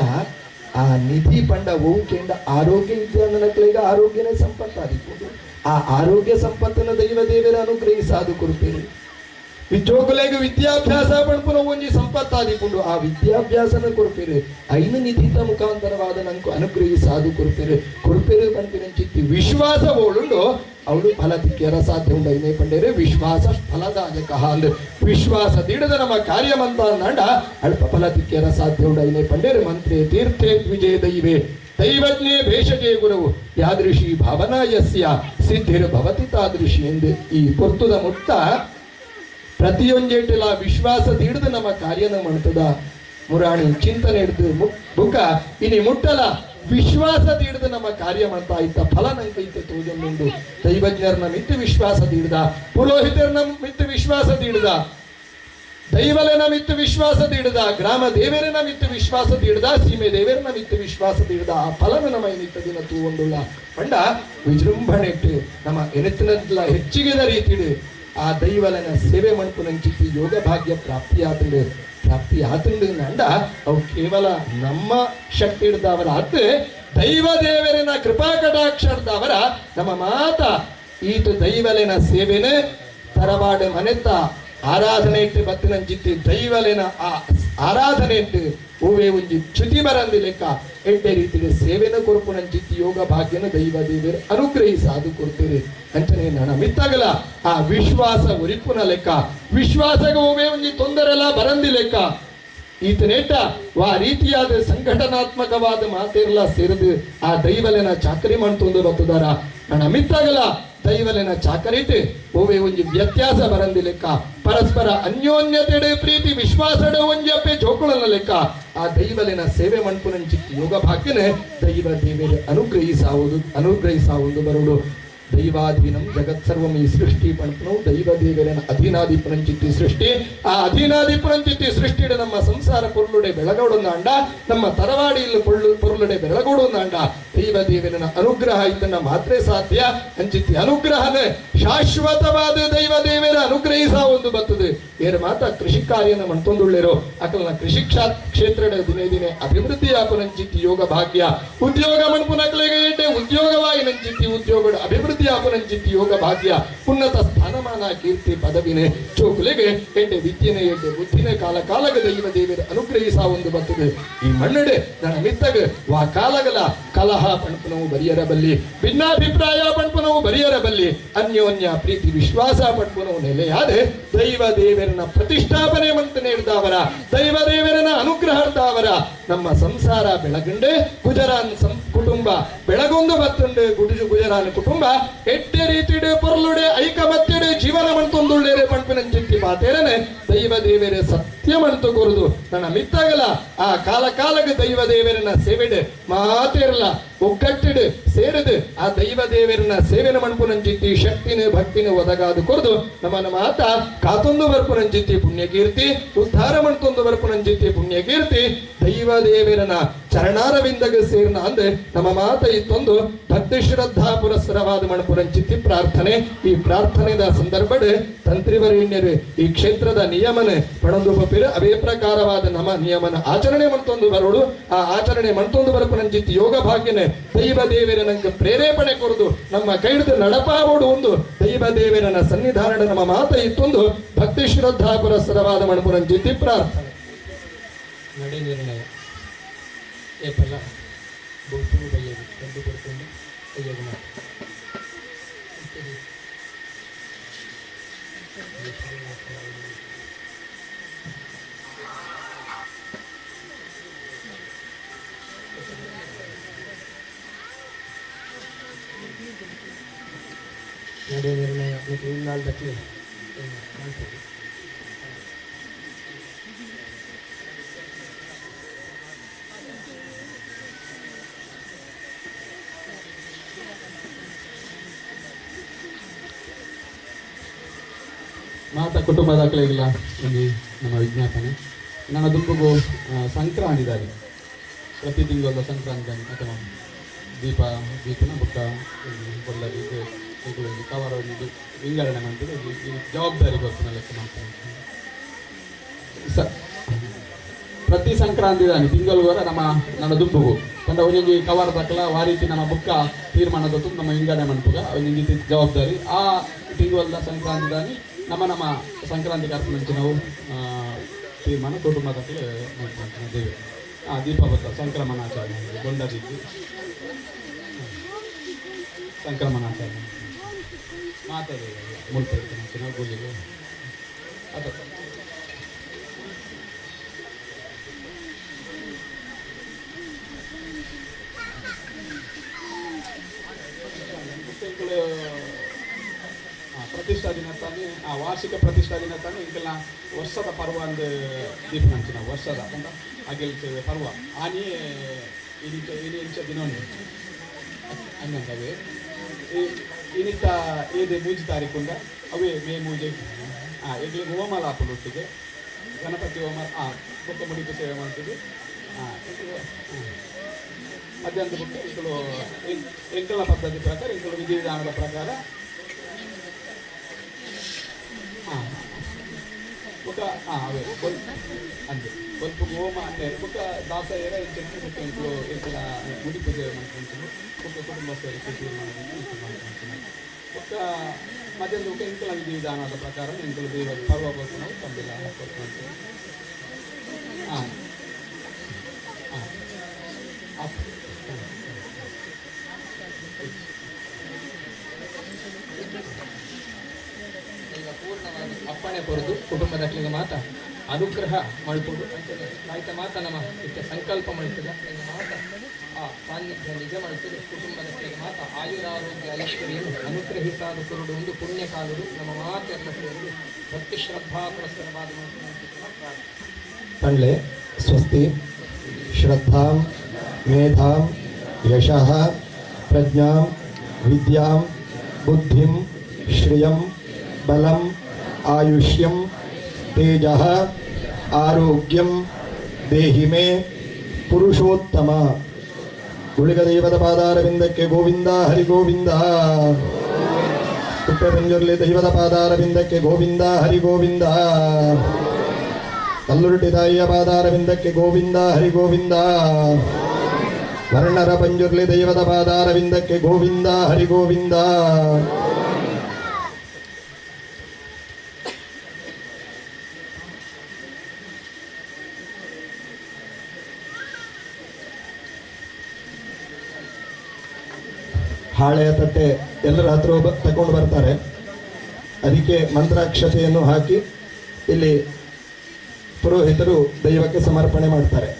ಆ ನಿಧಿ ಪಂಡ ಓಕೆಂಡ ಆರೋಗ್ಯ ಇತ್ತು ಅಂದ ಆರೋಗ್ಯನೇ ಸಂಪತ್ತಾದಿಕ್ಕೊಂಡು ಆ ಆರೋಗ್ಯ ಸಂಪತ್ತನ್ನು ದೈವ ದೇವರ ಅನುಗ್ರಹಿಸಾದು ಕೊಡ್ತೇನೆ. ವಿಜೋಗುಲೆಗೆ ವಿದ್ಯಾಭ್ಯಾಸ ಪಣ್ಪುನ ಒಂಜಿ ಸಂಪತ್ತಾದಿಕೊಂಡು ಆ ವಿದ್ಯಾಭ್ಯಾಸನ ಕೊರ್ಪೇರು ಐನ ನಿಧಿತ ಮುಖಾಂತರವಾದ ನಂಕು ಅನುಗ್ರಹಿಸಾದು ಕೊರ್ಪೇರು ಕೊರ್ಪೇರು ಪನ್ಪಿನಂಚಿತ್ತಿ ವಿಶ್ವಾಸ ಓಳುಂಡು ಅವಳು ಫಲ ತಿಕ್ಕಿಯರ ಸಾಧ್ಯ ಉಂಡು. ಐನೇ ಪಂಡೇರು ವಿಶ್ವಾಸ ಫಲದಾಯಕ ಅಂದ್ ವಿಶ್ವಾಸ ದಿಡದ ನಮ್ಮ ಕಾರ್ಯಮಂತ ಅಂದ ಅಲ್ಪ ಫಲ ತಿಕ್ಕಿಯರ ಸಾಧ್ಯ ಉಂಡು. ಐನೇ ಪಂಡೇರು ಮಂತ್ರೆ ತೀರ್ಥೇ ದ್ವಿಜೇ ದೈವೇ ದೈವಜ್ಞೇ ಭೇಷಜೇ ಗುರುವು ಯಾದೃಶಿ ಭಾವನಾ ಯಸ್ಯ ಸಿದ್ಧಿರ್ ಭವತಿ ತಾದೃಶಿ ಎಂದು ಈ ಪೊರ್ತುದ ಮುಟ್ಟ ಪ್ರತಿಯೊಂಜೇಟಿಲ ವಿಶ್ವಾಸ ಹಿಡಿದು ನಮ್ಮ ಕಾರ್ಯನ ಮಾಡ್ತದ ಮುರಾಣಿ ಚಿಂತನೆ ಹಿಡಿದು ಬುಕ್ಕ ಇನಿ ಮುಟ್ಟಲ ವಿಶ್ವಾಸ ಹಿಡಿದು ನಮ್ಮ ಕಾರ್ಯ ಮಾಡ್ತಾ ಇದ್ದ ಫಲ ನಂಗೆ ತೋಜೊಂದುಂಡು. ದೈವಜ್ಞರನ ಮಿತ್ತು ವಿಶ್ವಾಸ ಹಿಡ್ದ, ಪುರೋಹಿತರನ ಮಿತ್ತು ವಿಶ್ವಾಸ ಹಿಡ್ದ, ದೈವಲೆನ ಮಿತ್ತು ವಿಶ್ವಾಸ ಹಿಡ್ದ, ಗ್ರಾಮ ದೇವರನ ಮಿತ್ತು ವಿಶ್ವಾಸ ಹಿಡ್ದ, ಸೀಮೆ ದೇವರನ ಮಿತ್ತು ವಿಶ್ವಾಸ ಹಿಡ್ದ ಆ ಫಲನ ನಮ್ಮ ಏನಿತ್ತ ದಿನ ತೂವೊಂದುಳ್ಳ ಪಂಡ ವಿಜೃಂಭಣೆಟ್ಟು ನಮ್ಮ ಎನೆತ್ತಿನಲ್ಲ ಹೆಚ್ಚಿಗೆದ ರೀತಿಡು ಆ ದೈವಲನ ಸೇವೆ ಮಣ್ಪುನಂಚಿತ್ತಿ ಯೋಗ ಭಾಗ್ಯ ಪ್ರಾಪ್ತಿಯಾತಂಡು ಪ್ರಾಪ್ತಿ ಆತಂಡು ಅಂಡ ಅವು ಕೇವಲ ನಮ್ಮ ಶಕ್ತಿ ಹಿಡ್ದವರ ಆತು ದೈವ ದೇವರಿನ ಕೃಪಾ ಕಟಾಕ್ಷರ್ದವರ ನಮ್ಮ ಮಾತ ಈತ ದೈವಲೆನ ಸೇವೆನೆ ತರವಾಡು ಮನೆತ್ತ ಆರಾಧನೆ ಇಟ್ಟು ಬತ್ತಿನಂಚಿತ್ತಿ ದೈವಲೆನ ಆ ಆರಾಧನೆ ಇಟ್ಟು ಹೂವೇ ಒಂಜಿ ಚ್ಯುತಿ ಬರಂದಿ ಲೆಕ್ಕ ಎಡ್ಡೆ ರೀತಿಗೆ ಸೇವೆನ ಕೊರ್ಪುನಂಚಿತ್ತಿ ಯೋಗ ಭಾಗ್ಯನ ದೈವ ದೇವರು ಅನುಗ್ರಹಿಸಾದು ಕೊಡ್ತೀರಿ. ಅಂಚನೆ ನಣ ಮಿತ್ತಾಗಲ ಆ ವಿಶ್ವಾಸ ಉರಿಪುನ ಲೆಕ್ಕ ವಿಶ್ವಾಸಗ ಹೂವೇ ಒಂಜಿ ತೊಂದರೆಲ್ಲ ಬರಂದಿ ಲೆಕ್ಕ ಈತನೇಟ ವಾ ರೀತಿಯಾದ ಸಂಘಟನಾತ್ಮಕವಾದ ಮಾತಿರ್ಲ ಸೇರಿದು ಆ ದೈವಲೆನ ಚಾಕರಿ ಮಾಡ್ತೊಂದು ಬತ್ತದಾರ ನಣ ಮಿತ್ತಾಗಲ ದೈವಲೆನ ಚಾಕರಿಟ್ ಓವೆ ಒಂಜಿ ವ್ಯತ್ಯಾಸ ಬರಂದಿ ಲೆಕ್ಕ ಪರಸ್ಪರ ಅನ್ಯೋನ್ಯತೆಡೆ ಪ್ರೀತಿ ವಿಶ್ವಾಸಡೆ ಒಂಜಪ್ಪೆ ಜೋಕುಳನ ಲೆಕ್ಕ ಆ ದೈವಲೆನ ಸೇವೆ ಮಣ್ಪುನಂಚಿತ್ತಿ ಯೋಗ ಭಾಗ್ಯನೆ ದೈವ ದೇವರು ಅನುಗ್ರಹಿಸಾವುದು ಅನುಗ್ರಹಿಸಾವುದು ಬರುಡು. ದೈವಾಧೀನಂ ಜಗತ್ಸರ್ವಂ ಈ ಸೃಷ್ಟಿ ಪಣಪುನು ದೈವ ದೇವರನ ಅಧೀನಾಧಿಪುರಂಚಿತ್ತಿ ಸೃಷ್ಟಿ ಆ ಅಧೀನಾಧಿಪುರಂಚಿತ್ತಿ ಸೃಷ್ಟಿಡೆ ನಮ್ಮ ಸಂಸಾರ ಪೊರುಳುಡೆ ಬೆಳಗೋಡೊಂದಾಂಡ ನಮ್ಮ ತರವಾಡಿಯಲ್ಲಿ ಪೊರುಳುಡೆ ಬೆಳಗೋಡೊಂದಾಂಡ ದೈವ ದೇವರನ ಅನುಗ್ರಹ ಇದನ್ನ ಮಾತ್ರ ಸಾಧ್ಯ. ಅಂಚಿತ್ತಿ ಅನುಗ್ರಹನೇ ಶಾಶ್ವತವಾದ ದೈವ ದೇವರ ಅನುಗ್ರಹಿಸ ಒಂದು ಬರ್ತದೆ. ಏರು ಮಾತ ಕೃಷಿ ಕಾರ್ಯನ ಮಣ್ತೊಂದುಳ್ಳಿರೋ ಅಕಲನ ಕೃಷಿ ಕ್ಷೇತ್ರದ ದಿನೇ ದಿನೇ ಅಭಿವೃದ್ಧಿ ಆಪುನಂಚಿತ್ತಿ ಯೋಗ ಭಾಗ್ಯ ಉದ್ಯೋಗ ಮಣ್ಪುನಕಲಿಗೆ ಎಡ್ಡೆ ಉದ್ಯೋಗವಾಗಿ ನಂಚಿತ್ತಿ ಉದ್ಯೋಗದ ಅಭಿವೃದ್ಧಿ ಆಪುನಂಚಿತ್ತಿ ಯೋಗ ಭಾಗ್ಯ ಉನ್ನತ ಸ್ಥಾನಮಾನ ಕೀರ್ತಿ ಪದವಿನೇ ಚೋಕುಲೆಗೆ ಎಡ್ಡೆ ವಿದ್ಯೆನೆ ಎಡ್ಡೆ ಬುದ್ಧಿನೇ ಕಾಲ ಕಾಲಗ ದೈವ ದೇವರ ಅನುಗ್ರಹಿಸ ಒಂದು ಬರ್ತದೆ. ಈ ಮಣ್ಣಡೆ ನನ್ನ ಮಿತ್ತಗ ವಾ ಕಾಲಗಲ ಕಲಹ ಪಣಪುನವು ಬರಿಯರ ಬಲ್ಲಿ ಭಿನ್ನಾಭಿಪ್ರಾಯ ಪಣಪುನವು ಬರಿಯರ ಬಲ್ಲಿ ಅನ್ಯೋನ್ಯ ಪ್ರೀತಿ ವಿಶ್ವಾಸ ಪಣಪುನವು ನೆಲೆಯಾದ ದೈವ ದೇವರನ ಪ್ರತಿಷ್ಠಾಪನೆ ಮಂತ ನೀಡಿದವರ ದೈವ ದೇವರನ ಅನುಗ್ರಹರ್ದವರ ನಮ್ಮ ಸಂಸಾರ ಬೆಳಗಂಡೆ ಗುಜರಾನ್ ಕುಟುಂಬ ಬೆಳಗೊಂದು ಬತ್ತುಂಡು ಗುಡುಜು ಗುಜರಾನ್ ಕುಟುಂಬ ಎಟ್ಟೆ ರೀತಿಡೆ ಪೊರ್ಲುಡೆ ಐಕಮತ್ಯಡೆ ಜೀವನ ಮಂತೊಂದುಳ್ಳೇರೆ ಪಣ್ಪಿನಂಚಿತ್ತಿ ಮಾತೇರನೆ ದೈವ ದೇವರೇ ಸತ್ಯ ಮಂತು ಕೊರುದು ನನ್ನ ಮಿತ್ತಾಗಲ ಆ ಕಾಲ ಕಾಲಗ ದೈವ ದೇವರನ ಸೇವೆಡೆ ಮಾತೇರಲ್ಲ ಒಗ್ಗಟ್ಟಿಡು ಸೇರಿದು ಆ ದೈವ ದೇವರನ ಸೇವೆನ ಮಣ್ಪುನಂಚಿತ್ತಿ ಶಕ್ತಿನ ಭಕ್ತಿನ ಒದಗಾದು ಕೊರದು ನಮ್ಮನ ಮಾತ ಕಾತೊಂದು ಬರ್ಪುನಂಚಿತ್ತಿ ಪುಣ್ಯಕೀರ್ತಿ ಉದ್ಧಾರ ಮಣ್ತೊಂದು ಬರ್ಪುನಂಚಿತ್ತಿ ಪುಣ್ಯಕೀರ್ತಿ ದೈವ ದೇವರನ ಚರಣಾರವಿಂದಗ ಸೇರ್ನ ಅಂದೆ ನಮ್ಮ ಮಾತ ಇತ್ತೊಂದು ಭಕ್ತಿ ಶ್ರದ್ಧಾ ಪುರಸ್ಸರವಾದ ಮಣಪುರಂಚಿತ್ತಿ ಪ್ರಾರ್ಥನೆ. ಈ ಪ್ರಾರ್ಥನೆದ ಸಂದರ್ಭಡ್ ತಂತ್ರಿವರೇಣ್ಯರು ಈ ಕ್ಷೇತ್ರದ ನಿಯಮನ ಪಣೊಂದು ಪಪಿರು ಅವೇ ಪ್ರಕಾರವಾದ ನಮ್ಮ ನಿಯಮನ ಆಚರಣೆ ಮಣ್ತೊಂದು ಬರೋಡು ಆ ಆಚರಣೆ ಮಣ್ತೊಂದು ಬರಪುರಂಚಿತ್ತಿ ಯೋಗ ಭಾಗ್ಯನೆ ದೈವ ದೇವರ ನಂಗೆ ಪ್ರೇರೇಪಣೆ ಕೊರದು ನಮ್ಮ ಕೈಡ್ದು ನಡಪಾವೋಡು ಒಂದು ದೈವ ದೇವರನ ಸನ್ನಿಧಾನದ ನಮ್ಮ ಮಾತ ಇತ್ತೊಂದು ಭಕ್ತಿ ಶ್ರದ್ಧಾ ಪುರಸ್ಸರವಾದ ಮಣಪುರಂಚಿತ್ತಿ ಪ್ರಾರ್ಥನೆ. ನಡೆ ನಿರ್ಣಯ ಏಪಲ್ಲ ಬೊಲ್ಪು ಬಯ್ಯಗು ರಡ್ಡು ಕೊಡ್ಕೊಂಡು ಬಯ್ಯಗು ಮಾತ್ರ ನಡೆ ನಿರ್ಣಯ ಮತ್ತು ಇನ್ನಾಲ್ ದಕ್ಲೆ ಮಾಡ್ತೀವಿ. ಮಾತ ಕುಟುಂಬದಾಕಲೆಗ್ಲ ಒಂಜಿ ನಮ್ಮ ವಿಜ್ಞಾಪನೆ. ನನ್ನ ದುಂಬುಗು ಸಂಕ್ರಾಂತಿ ದಾನಿ, ಪ್ರತಿ ತಿಂಗಳ ಸಂಕ್ರಾಂತಿ ದಾನಿ ಅಥವಾ ದೀಪ ದೀಪನ ಬುಕ್ಕ ಬೊಲ್ಲ ಇದು ಒಂಜಿ ಕವರ್ ಒಂಜಿ ವಿಂಗಡಣೆ ಮಾಡ್ತದೆ. ಈ ಜವಾಬ್ದಾರಿ ಕೊರ್ಪುನ ಲೆಕ್ಕ ಮಾಡ್ತಾರೆ. ಸ ಪ್ರತಿ ಸಂಕ್ರಾಂತಿ ದಾನಿ ತಿಂಗಳು ನಮ್ಮ ನನ್ನ ದುಂಬುಗು ಪಂಡ ಒಂಜೊಂಜಿ ಕವರ್ ದಕ್ಕಲ ಆ ರೀತಿ ನಮ್ಮ ಬುಕ್ಕ ತೀರ್ಮಾನ ದೊತ್ತು ನಮ್ಮ ವಿಂಗಡಣೆ ಮನ್ಪುಗ ಒಂಜೊಂಜಿ ಜವಾಬ್ದಾರಿ. ಆ ತಿಂಗಳ ಸಂಕ್ರಾಂತಿ ದಾನಿ ನಮ್ಮ ನಮ್ಮ ಸಂಕ್ರಾಂತಿ ಕಾರ್ಪಣಂಚಿನವು ನಾವು ತೀರ್ಮಾನ ಕುಟುಂಬದಕ್ಕಲು ಮನ್ಪುನಂಚಿನ ದೇವಿ ಆ ದೀಪ ಬತ್ತ ಸಂಕ್ರಮಣಾಚರಣೆ ಬೊಂಡ ದೀಪಿ ಸಂಕ್ರಮಣಾಚರಣೆ ಮಾತಾಡಿ ಮುಲ್ಪ ಇತ್ತಿನಂಚಿನ ಗುಳಿಗೆ ಅದು. ಎಂಕುಲು ಪ್ರತಿಷ್ಠಾ ದಿನ ತಾನೆ, ಆ ವಾರ್ಷಿಕ ಪ್ರತಿಷ್ಠಾ ದಿನ ತಾನೆ ಎಂಕಲ್ನ ವರ್ಷದ ಪರ್ವ ಅಂದ್ ದೀಪನಂಚಿನ ವರ್ಷದ ಪಂಡ ಅಗೆಲ್ ಸೇವೆ ಪರ್ವ ಆನಿ ಇನಿತ ಇನಿ ಇಂಚ ದಿನ ಉಂಡು ಅಂಗಂದವೇ ಇನಿತ ಏದೆ ಮೂಜಿ ತಾರೀಕುಂಡ ಅವೇ ಮೇ ಮೂಜೆ ಎಂಕ್ಲೆಗ್ ಹೋಮಲ ಆಪುಂಡು ಒಟ್ಟಿಗೆ ಗಣಪತಿ ಹೋಮ ಬೊಕ್ಕ ಮುಡಿಪು ಸೇವೆ ಮಾಡ್ತೀವಿ. ಮಧ್ಯಾಹ್ನದ ಬೊಕ್ಕ ಎಂಕುಲು ಎಂಕಲ್ನ ಪದ್ಧತಿ ಪ್ರಕಾರ, ಎಂಕುಲು ವಿಧಿವಿಧಾನದ ಪ್ರಕಾರ ಬೊಕ್ಕ ಅವೇ ಅಂದೆ ಬೊಲ್ಪುಗು ಹೋಮ ಅಂದೆ ಬೊಕ್ಕ ದಾಸಯ್ಯರ ಇಂಚಿನ ಬೊಕ್ಕ ಎಂಕುಲು ಎಂಕಲ ಮುಡಿಪು ಸೇವೆ ಮಲ್ಪುನಂಚಿನ ಬೊಕ್ಕ ಕುಟುಂಬಸ್ಥರು ತೀರ್ಮಾನದಿಂದ ಎಂಕುಲು ಮಲ್ಪುನಂಚಿನ ಬೊಕ್ಕ ಮಧ್ಯಾಹ್ನದ ಬೊಕ್ಕ ಎಂಕಲ ವಿಧಿವಿಧಾನದ ಪ್ರಕಾರ ಎಂಕುಲು ದೇವ ಪರ್ವ ಕೊರ್ಪುನವು ತಂಬಿಲ ಕೊರ್ಪುನಂಚಿನ ಹಾಂ ಹಾಂ ಈಗ ಪೂರ್ಣವಾಗಿ ಅಪ್ಪಣೆ ಕೊರದು ಕುಟುಂಬದಕ್ಲಿಗೆ ಮಾತ ಅನುಗ್ರಹ ಮಲ್ಪೊಡು ಅಂಚನೆ ಆಯ್ತ ಮಾತ ನಮ್ಮ ಇತ್ತೆ ಸಂಕಲ್ಪ ಮಲ್ತದ ಮಾತ ಆ ಸಾನ್ನಿಧ್ಯ ನಿಜ ಮಲ್ತದೆ. ಕುಟುಂಬದಕ್ಲಿಗೆ ಮಾತ ಆಯುರಾರೋಗ್ಯ ಐಶ್ವರ್ಯನು ಅನುಗ್ರಹಿಸಾದ ಕೊರಡು ಒಂದು ಪುಣ್ಯಕಾಲುಡು ನಮ್ಮ ಮಾತೆಲ್ಲ ಸೇರಿ ಭಕ್ತಿ ಶ್ರದ್ಧಾ ಪುರಸ್ಸರವಾದ ಪ್ರಾರ್ಥನೆ. ಪಂಡ್ಲೆ. ಸ್ವಸ್ತಿ ಶ್ರದ್ಧಾಂ ಮೇಧಾಂ ಯಶಃ ಪ್ರಜ್ಞಾಂ ವಿದ್ಯಾಂ ಬುದ್ಧಿಂ ಶ್ರಿಯಂ ಬಲಂ ಆಯುಷ್ಯಂ ತೇಜಃ ಆರೋಗ್ಯಂ ದೇಹಿ ಮೇ ಪುರುಷೋತ್ತಮ. ಗುಳಿಗ ದೈವದ ಪಾದಾರವಿಂದಕ್ಕೆ ಗೋವಿಂದ ಹರಿ ಗೋವಿಂದ. ಕುಪ್ಪೆಪಂಜುರ್ಲಿ ದೈವದ ಪಾದಾರವಿಂದಕ್ಕೆ ಗೋವಿಂದ ಹರಿ ಗೋವಿಂದ. ಕಲ್ಲುರುಟಿ ತಾಯಿಯ ಪಾದಾರವಿಂದಕ್ಕೆ ಗೋವಿಂದ ಹರಿ ಗೋವಿಂದ. ವರ್ಣರ ಪಂಜುರ್ಲಿ ದೈವದ ಪಾದಾರವಿಂದಕ್ಕೆ ಗೋವಿಂದ ಹರಿ ಗೋವಿಂದ. ಹಾಳೆಯ ತಟ್ಟೆ ಎಲ್ಲರ ಹತ್ರ ತಗೊಂಡು ಬರ್ತಾರೆ. ಅದಕ್ಕೆ ಮಂತ್ರಾಕ್ಷತೆಯನ್ನು ಹಾಕಿ ಇಲ್ಲಿ ಪುರೋಹಿತರು ದೈವಕ್ಕೆ ಸಮರ್ಪಣೆ ಮಾಡ್ತಾರೆ.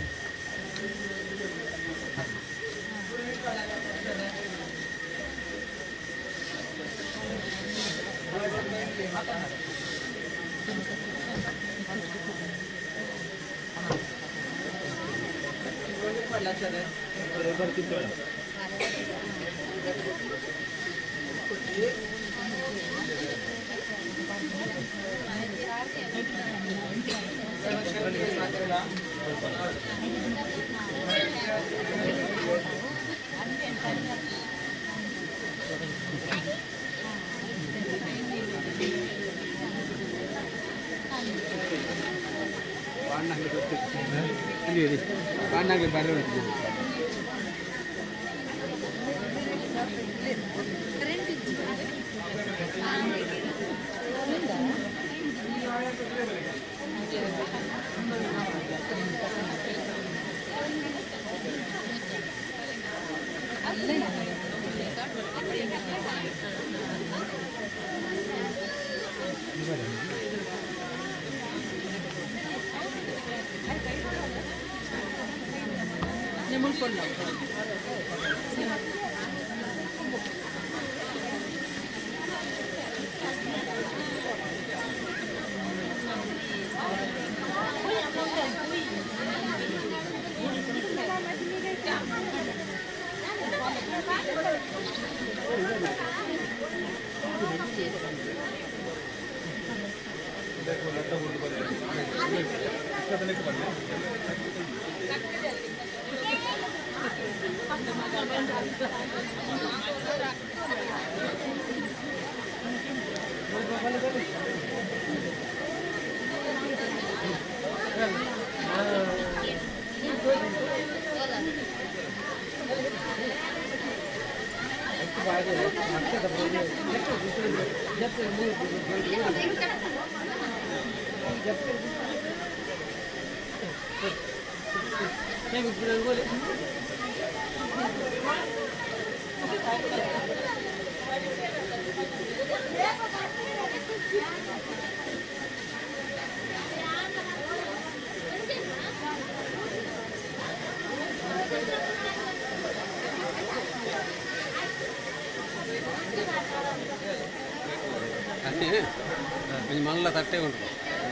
ಒಂಜಿ ಮಲ್ಲ ತಟ್ಟೆ ಉಂಟು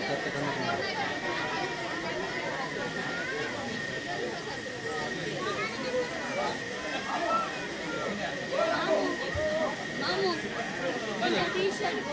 ತಟ್ಟೆ. ಮಾಮು, ಟೀ ಶರ್ಟ್.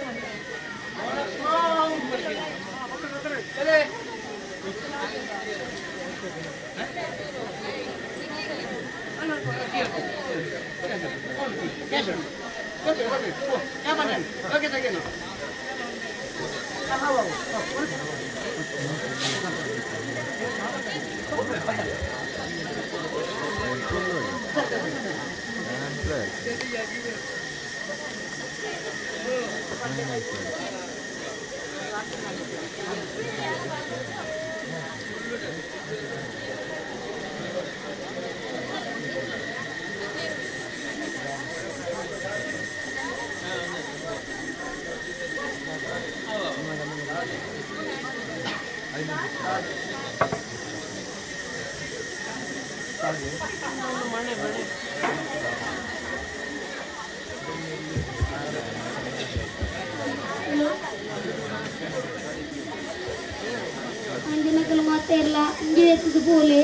ಅಂಜಿನಕಲು ಮಾತೆರ್ಲ ಇಂಜಿ ಎತ್ತುದು ಪೋಲೆ.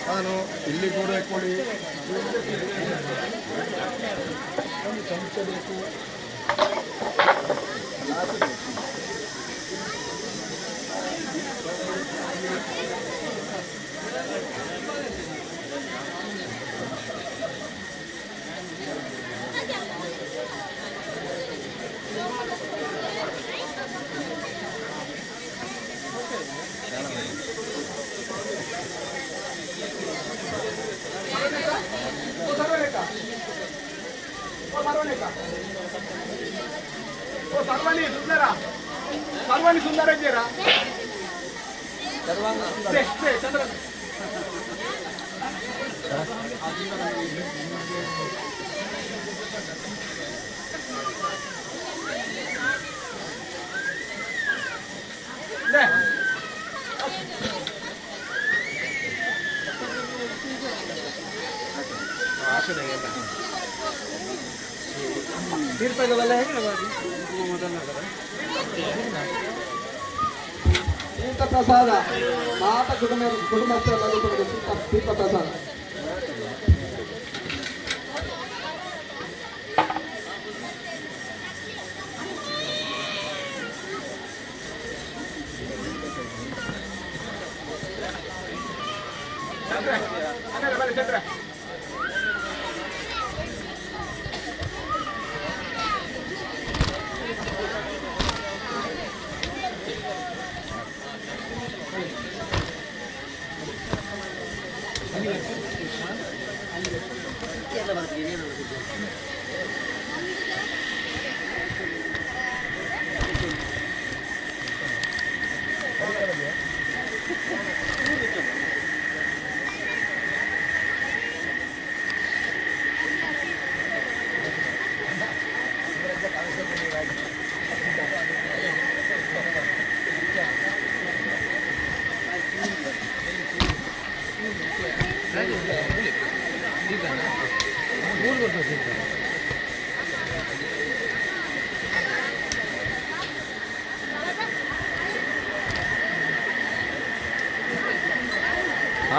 ನಾನು ಇಲ್ಲಿ ಕೂಡ ಕೊಡಿ, ಒಂದು ಚಮಚ ಬೇಕು. ಓ ಸರ್ವಣಿ ಸುಂದರ, ಸರ್ವಣಿ ಸುಂದರ ಇದ್ದೀರಾ? ಚಂದ್ರ. ಲೇ. ತೀರ್ಥ ಪ್ರಸಾದ ಮಾತ ಕುಟುಂಬ ಕುಟುಂಬಸ್ಥರೆಲ್ಲರೂ ತೀರ್ಥ ಪ್ರಸಾದ. ಚಂದ್ರ ಬನ್ನಿ ಚಂದ್ರ.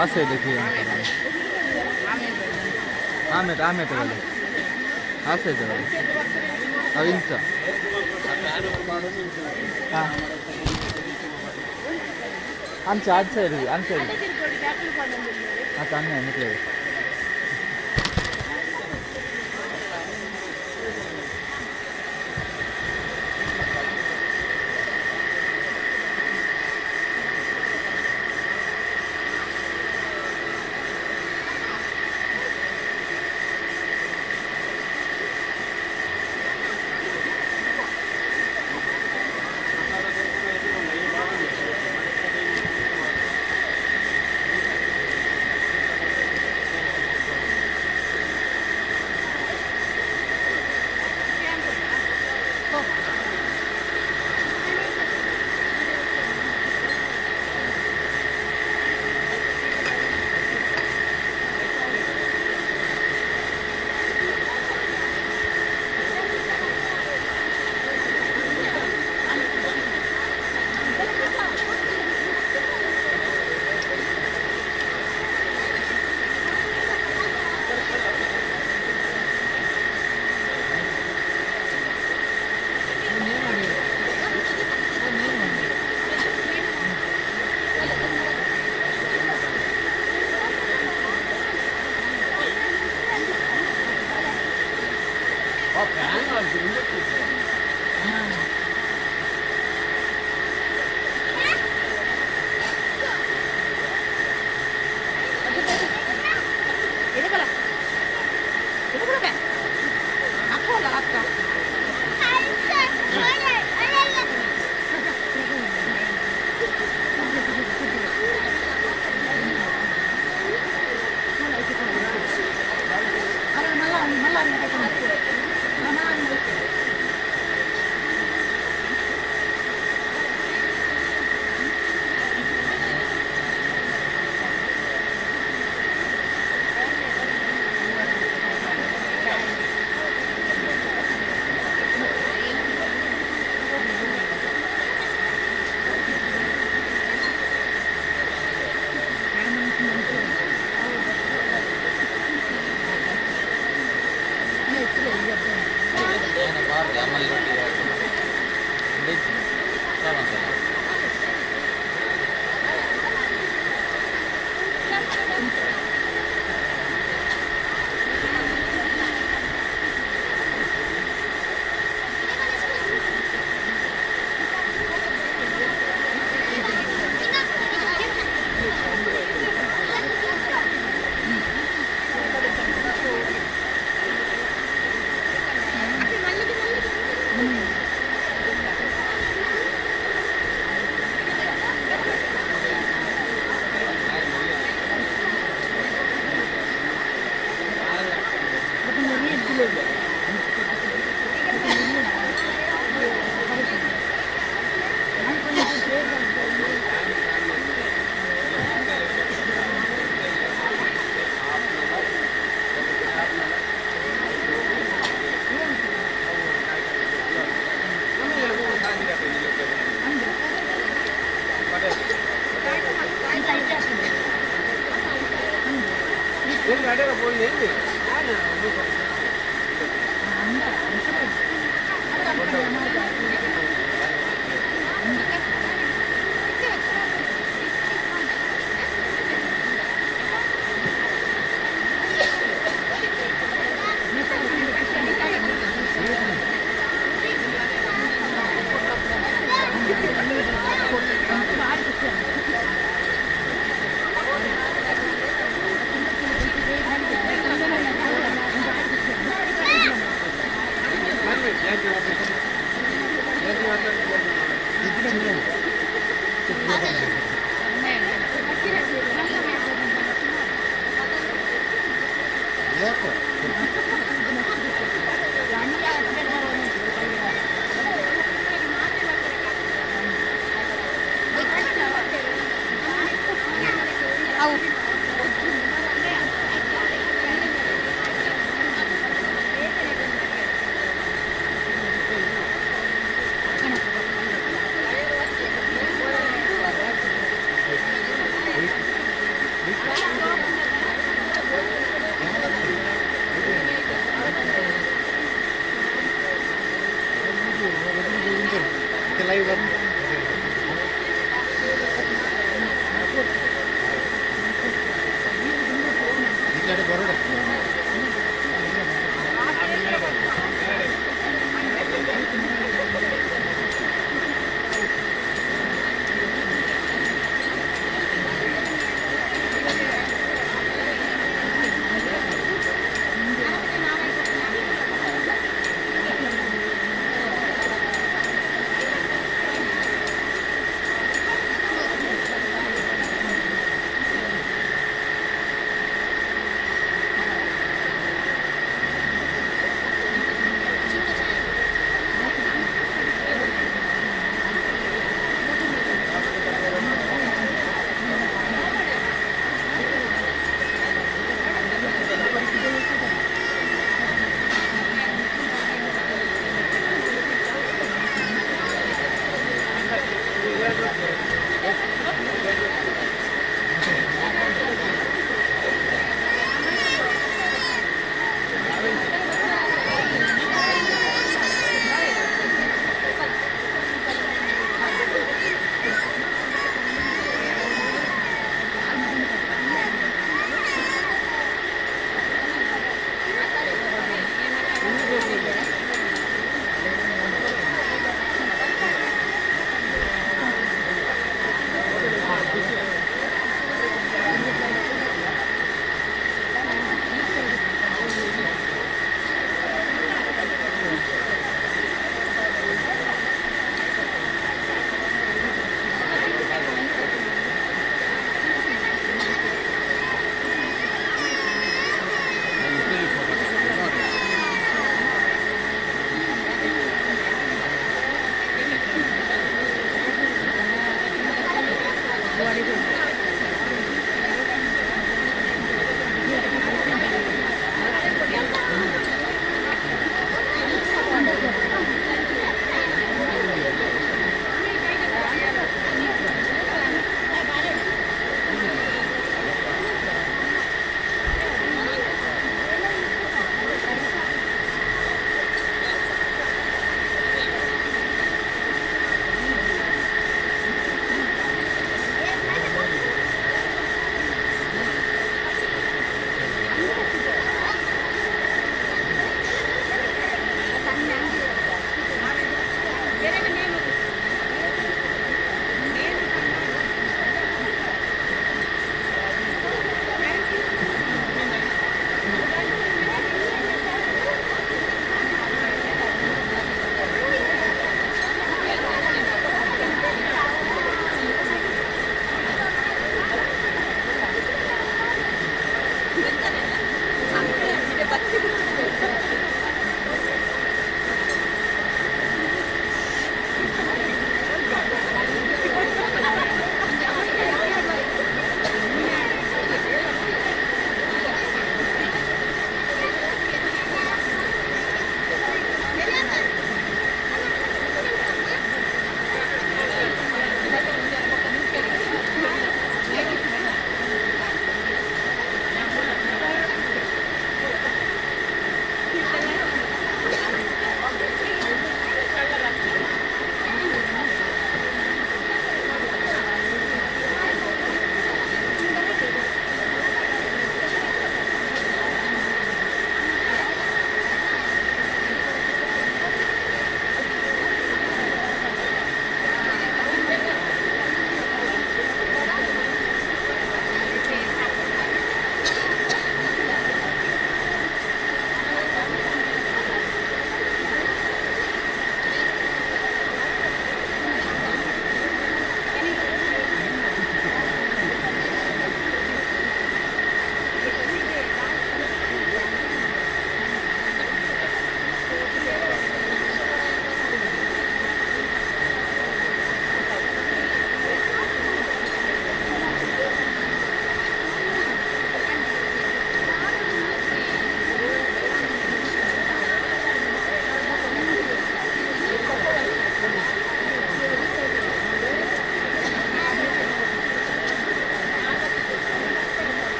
ಆಸೆ ಇದೆ. ಆಮೇಲೆ ಆಮೇಲೆ ಬಲೆ ಆಸೆ ಇದೆ ಬಲೆ ಅವಿಂಚ. ಅಂಚೆ ಆಚೆ ಸೈಡ್ ಅಂಚೆ ಅತ್ತ ಅನ್ನೆ ನಿಕ್ಲೆ.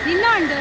ನಿನ್ನ ಉಂಡು.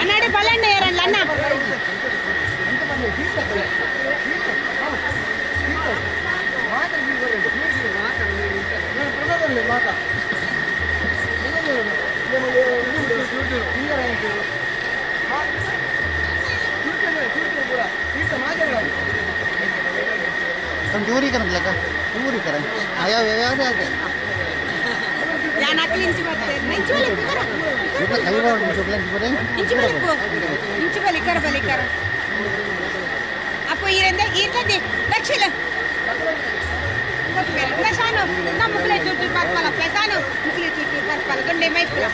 అన్నాడు బలండి అయ్యారండి అన్న. चोरी करन लगा चोरी करन आया आया आया ഞാൻ అట్లా అప్పు ఈ ఇట్లా దక్షిణ ముక్కులే చుట్టూ పర్పాల పెసాను ముక్కులే చుట్టూ పర్పాల గుండె మైపుల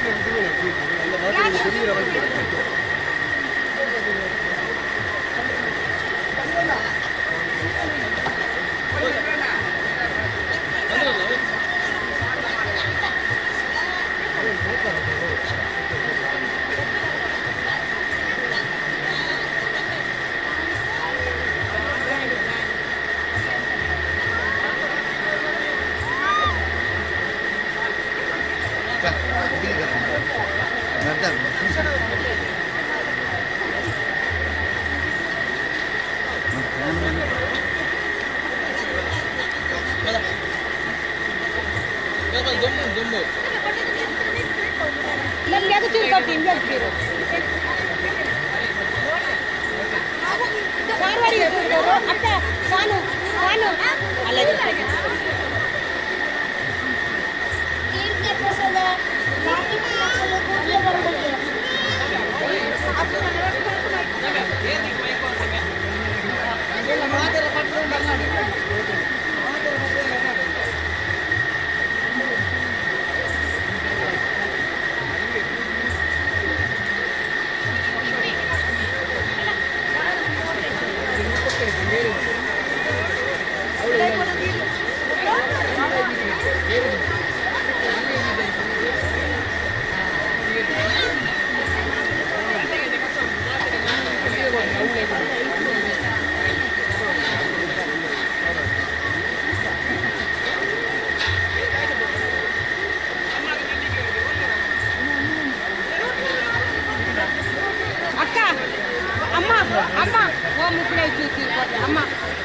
ಅಮ್ಮ ಓ ಮುಕ್ಕಳೆ ಚೂಚಿ ಅಮ್ಮ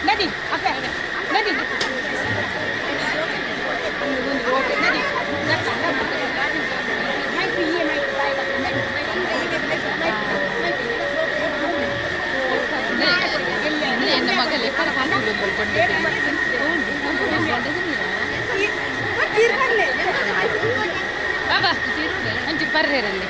ನದಿ ಅಪ್ಪ ನದಿ ನದಿ. ಎನ್ನ ಮಗಲೇ ಬಾಬಾ ಒಂಚೂರು ಬರ್ರೇರಲ್ಲಿ.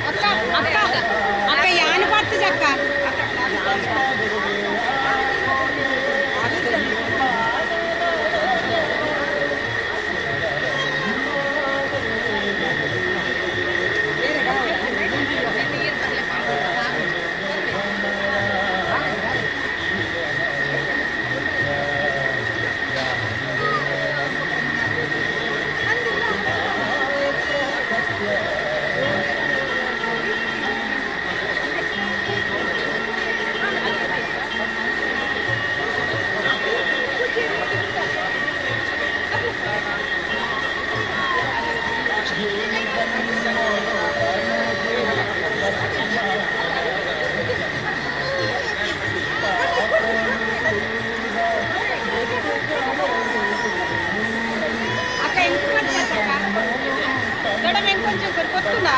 ಅಕ್ಕ ಅಕ್ಕ ಅಕ್ಕ ಯಾನ್ ಪರ್ತಜಕ್ಕ. ಅಕ್ಕ ಎಂತ ಮಾಡ್ತಾರೆ ಅಕ್ಕ? ದೊಡ್ಡಮ್ಮ, ಇಂಕೊಂಚ ಕೊತ್ತುಂದಾ?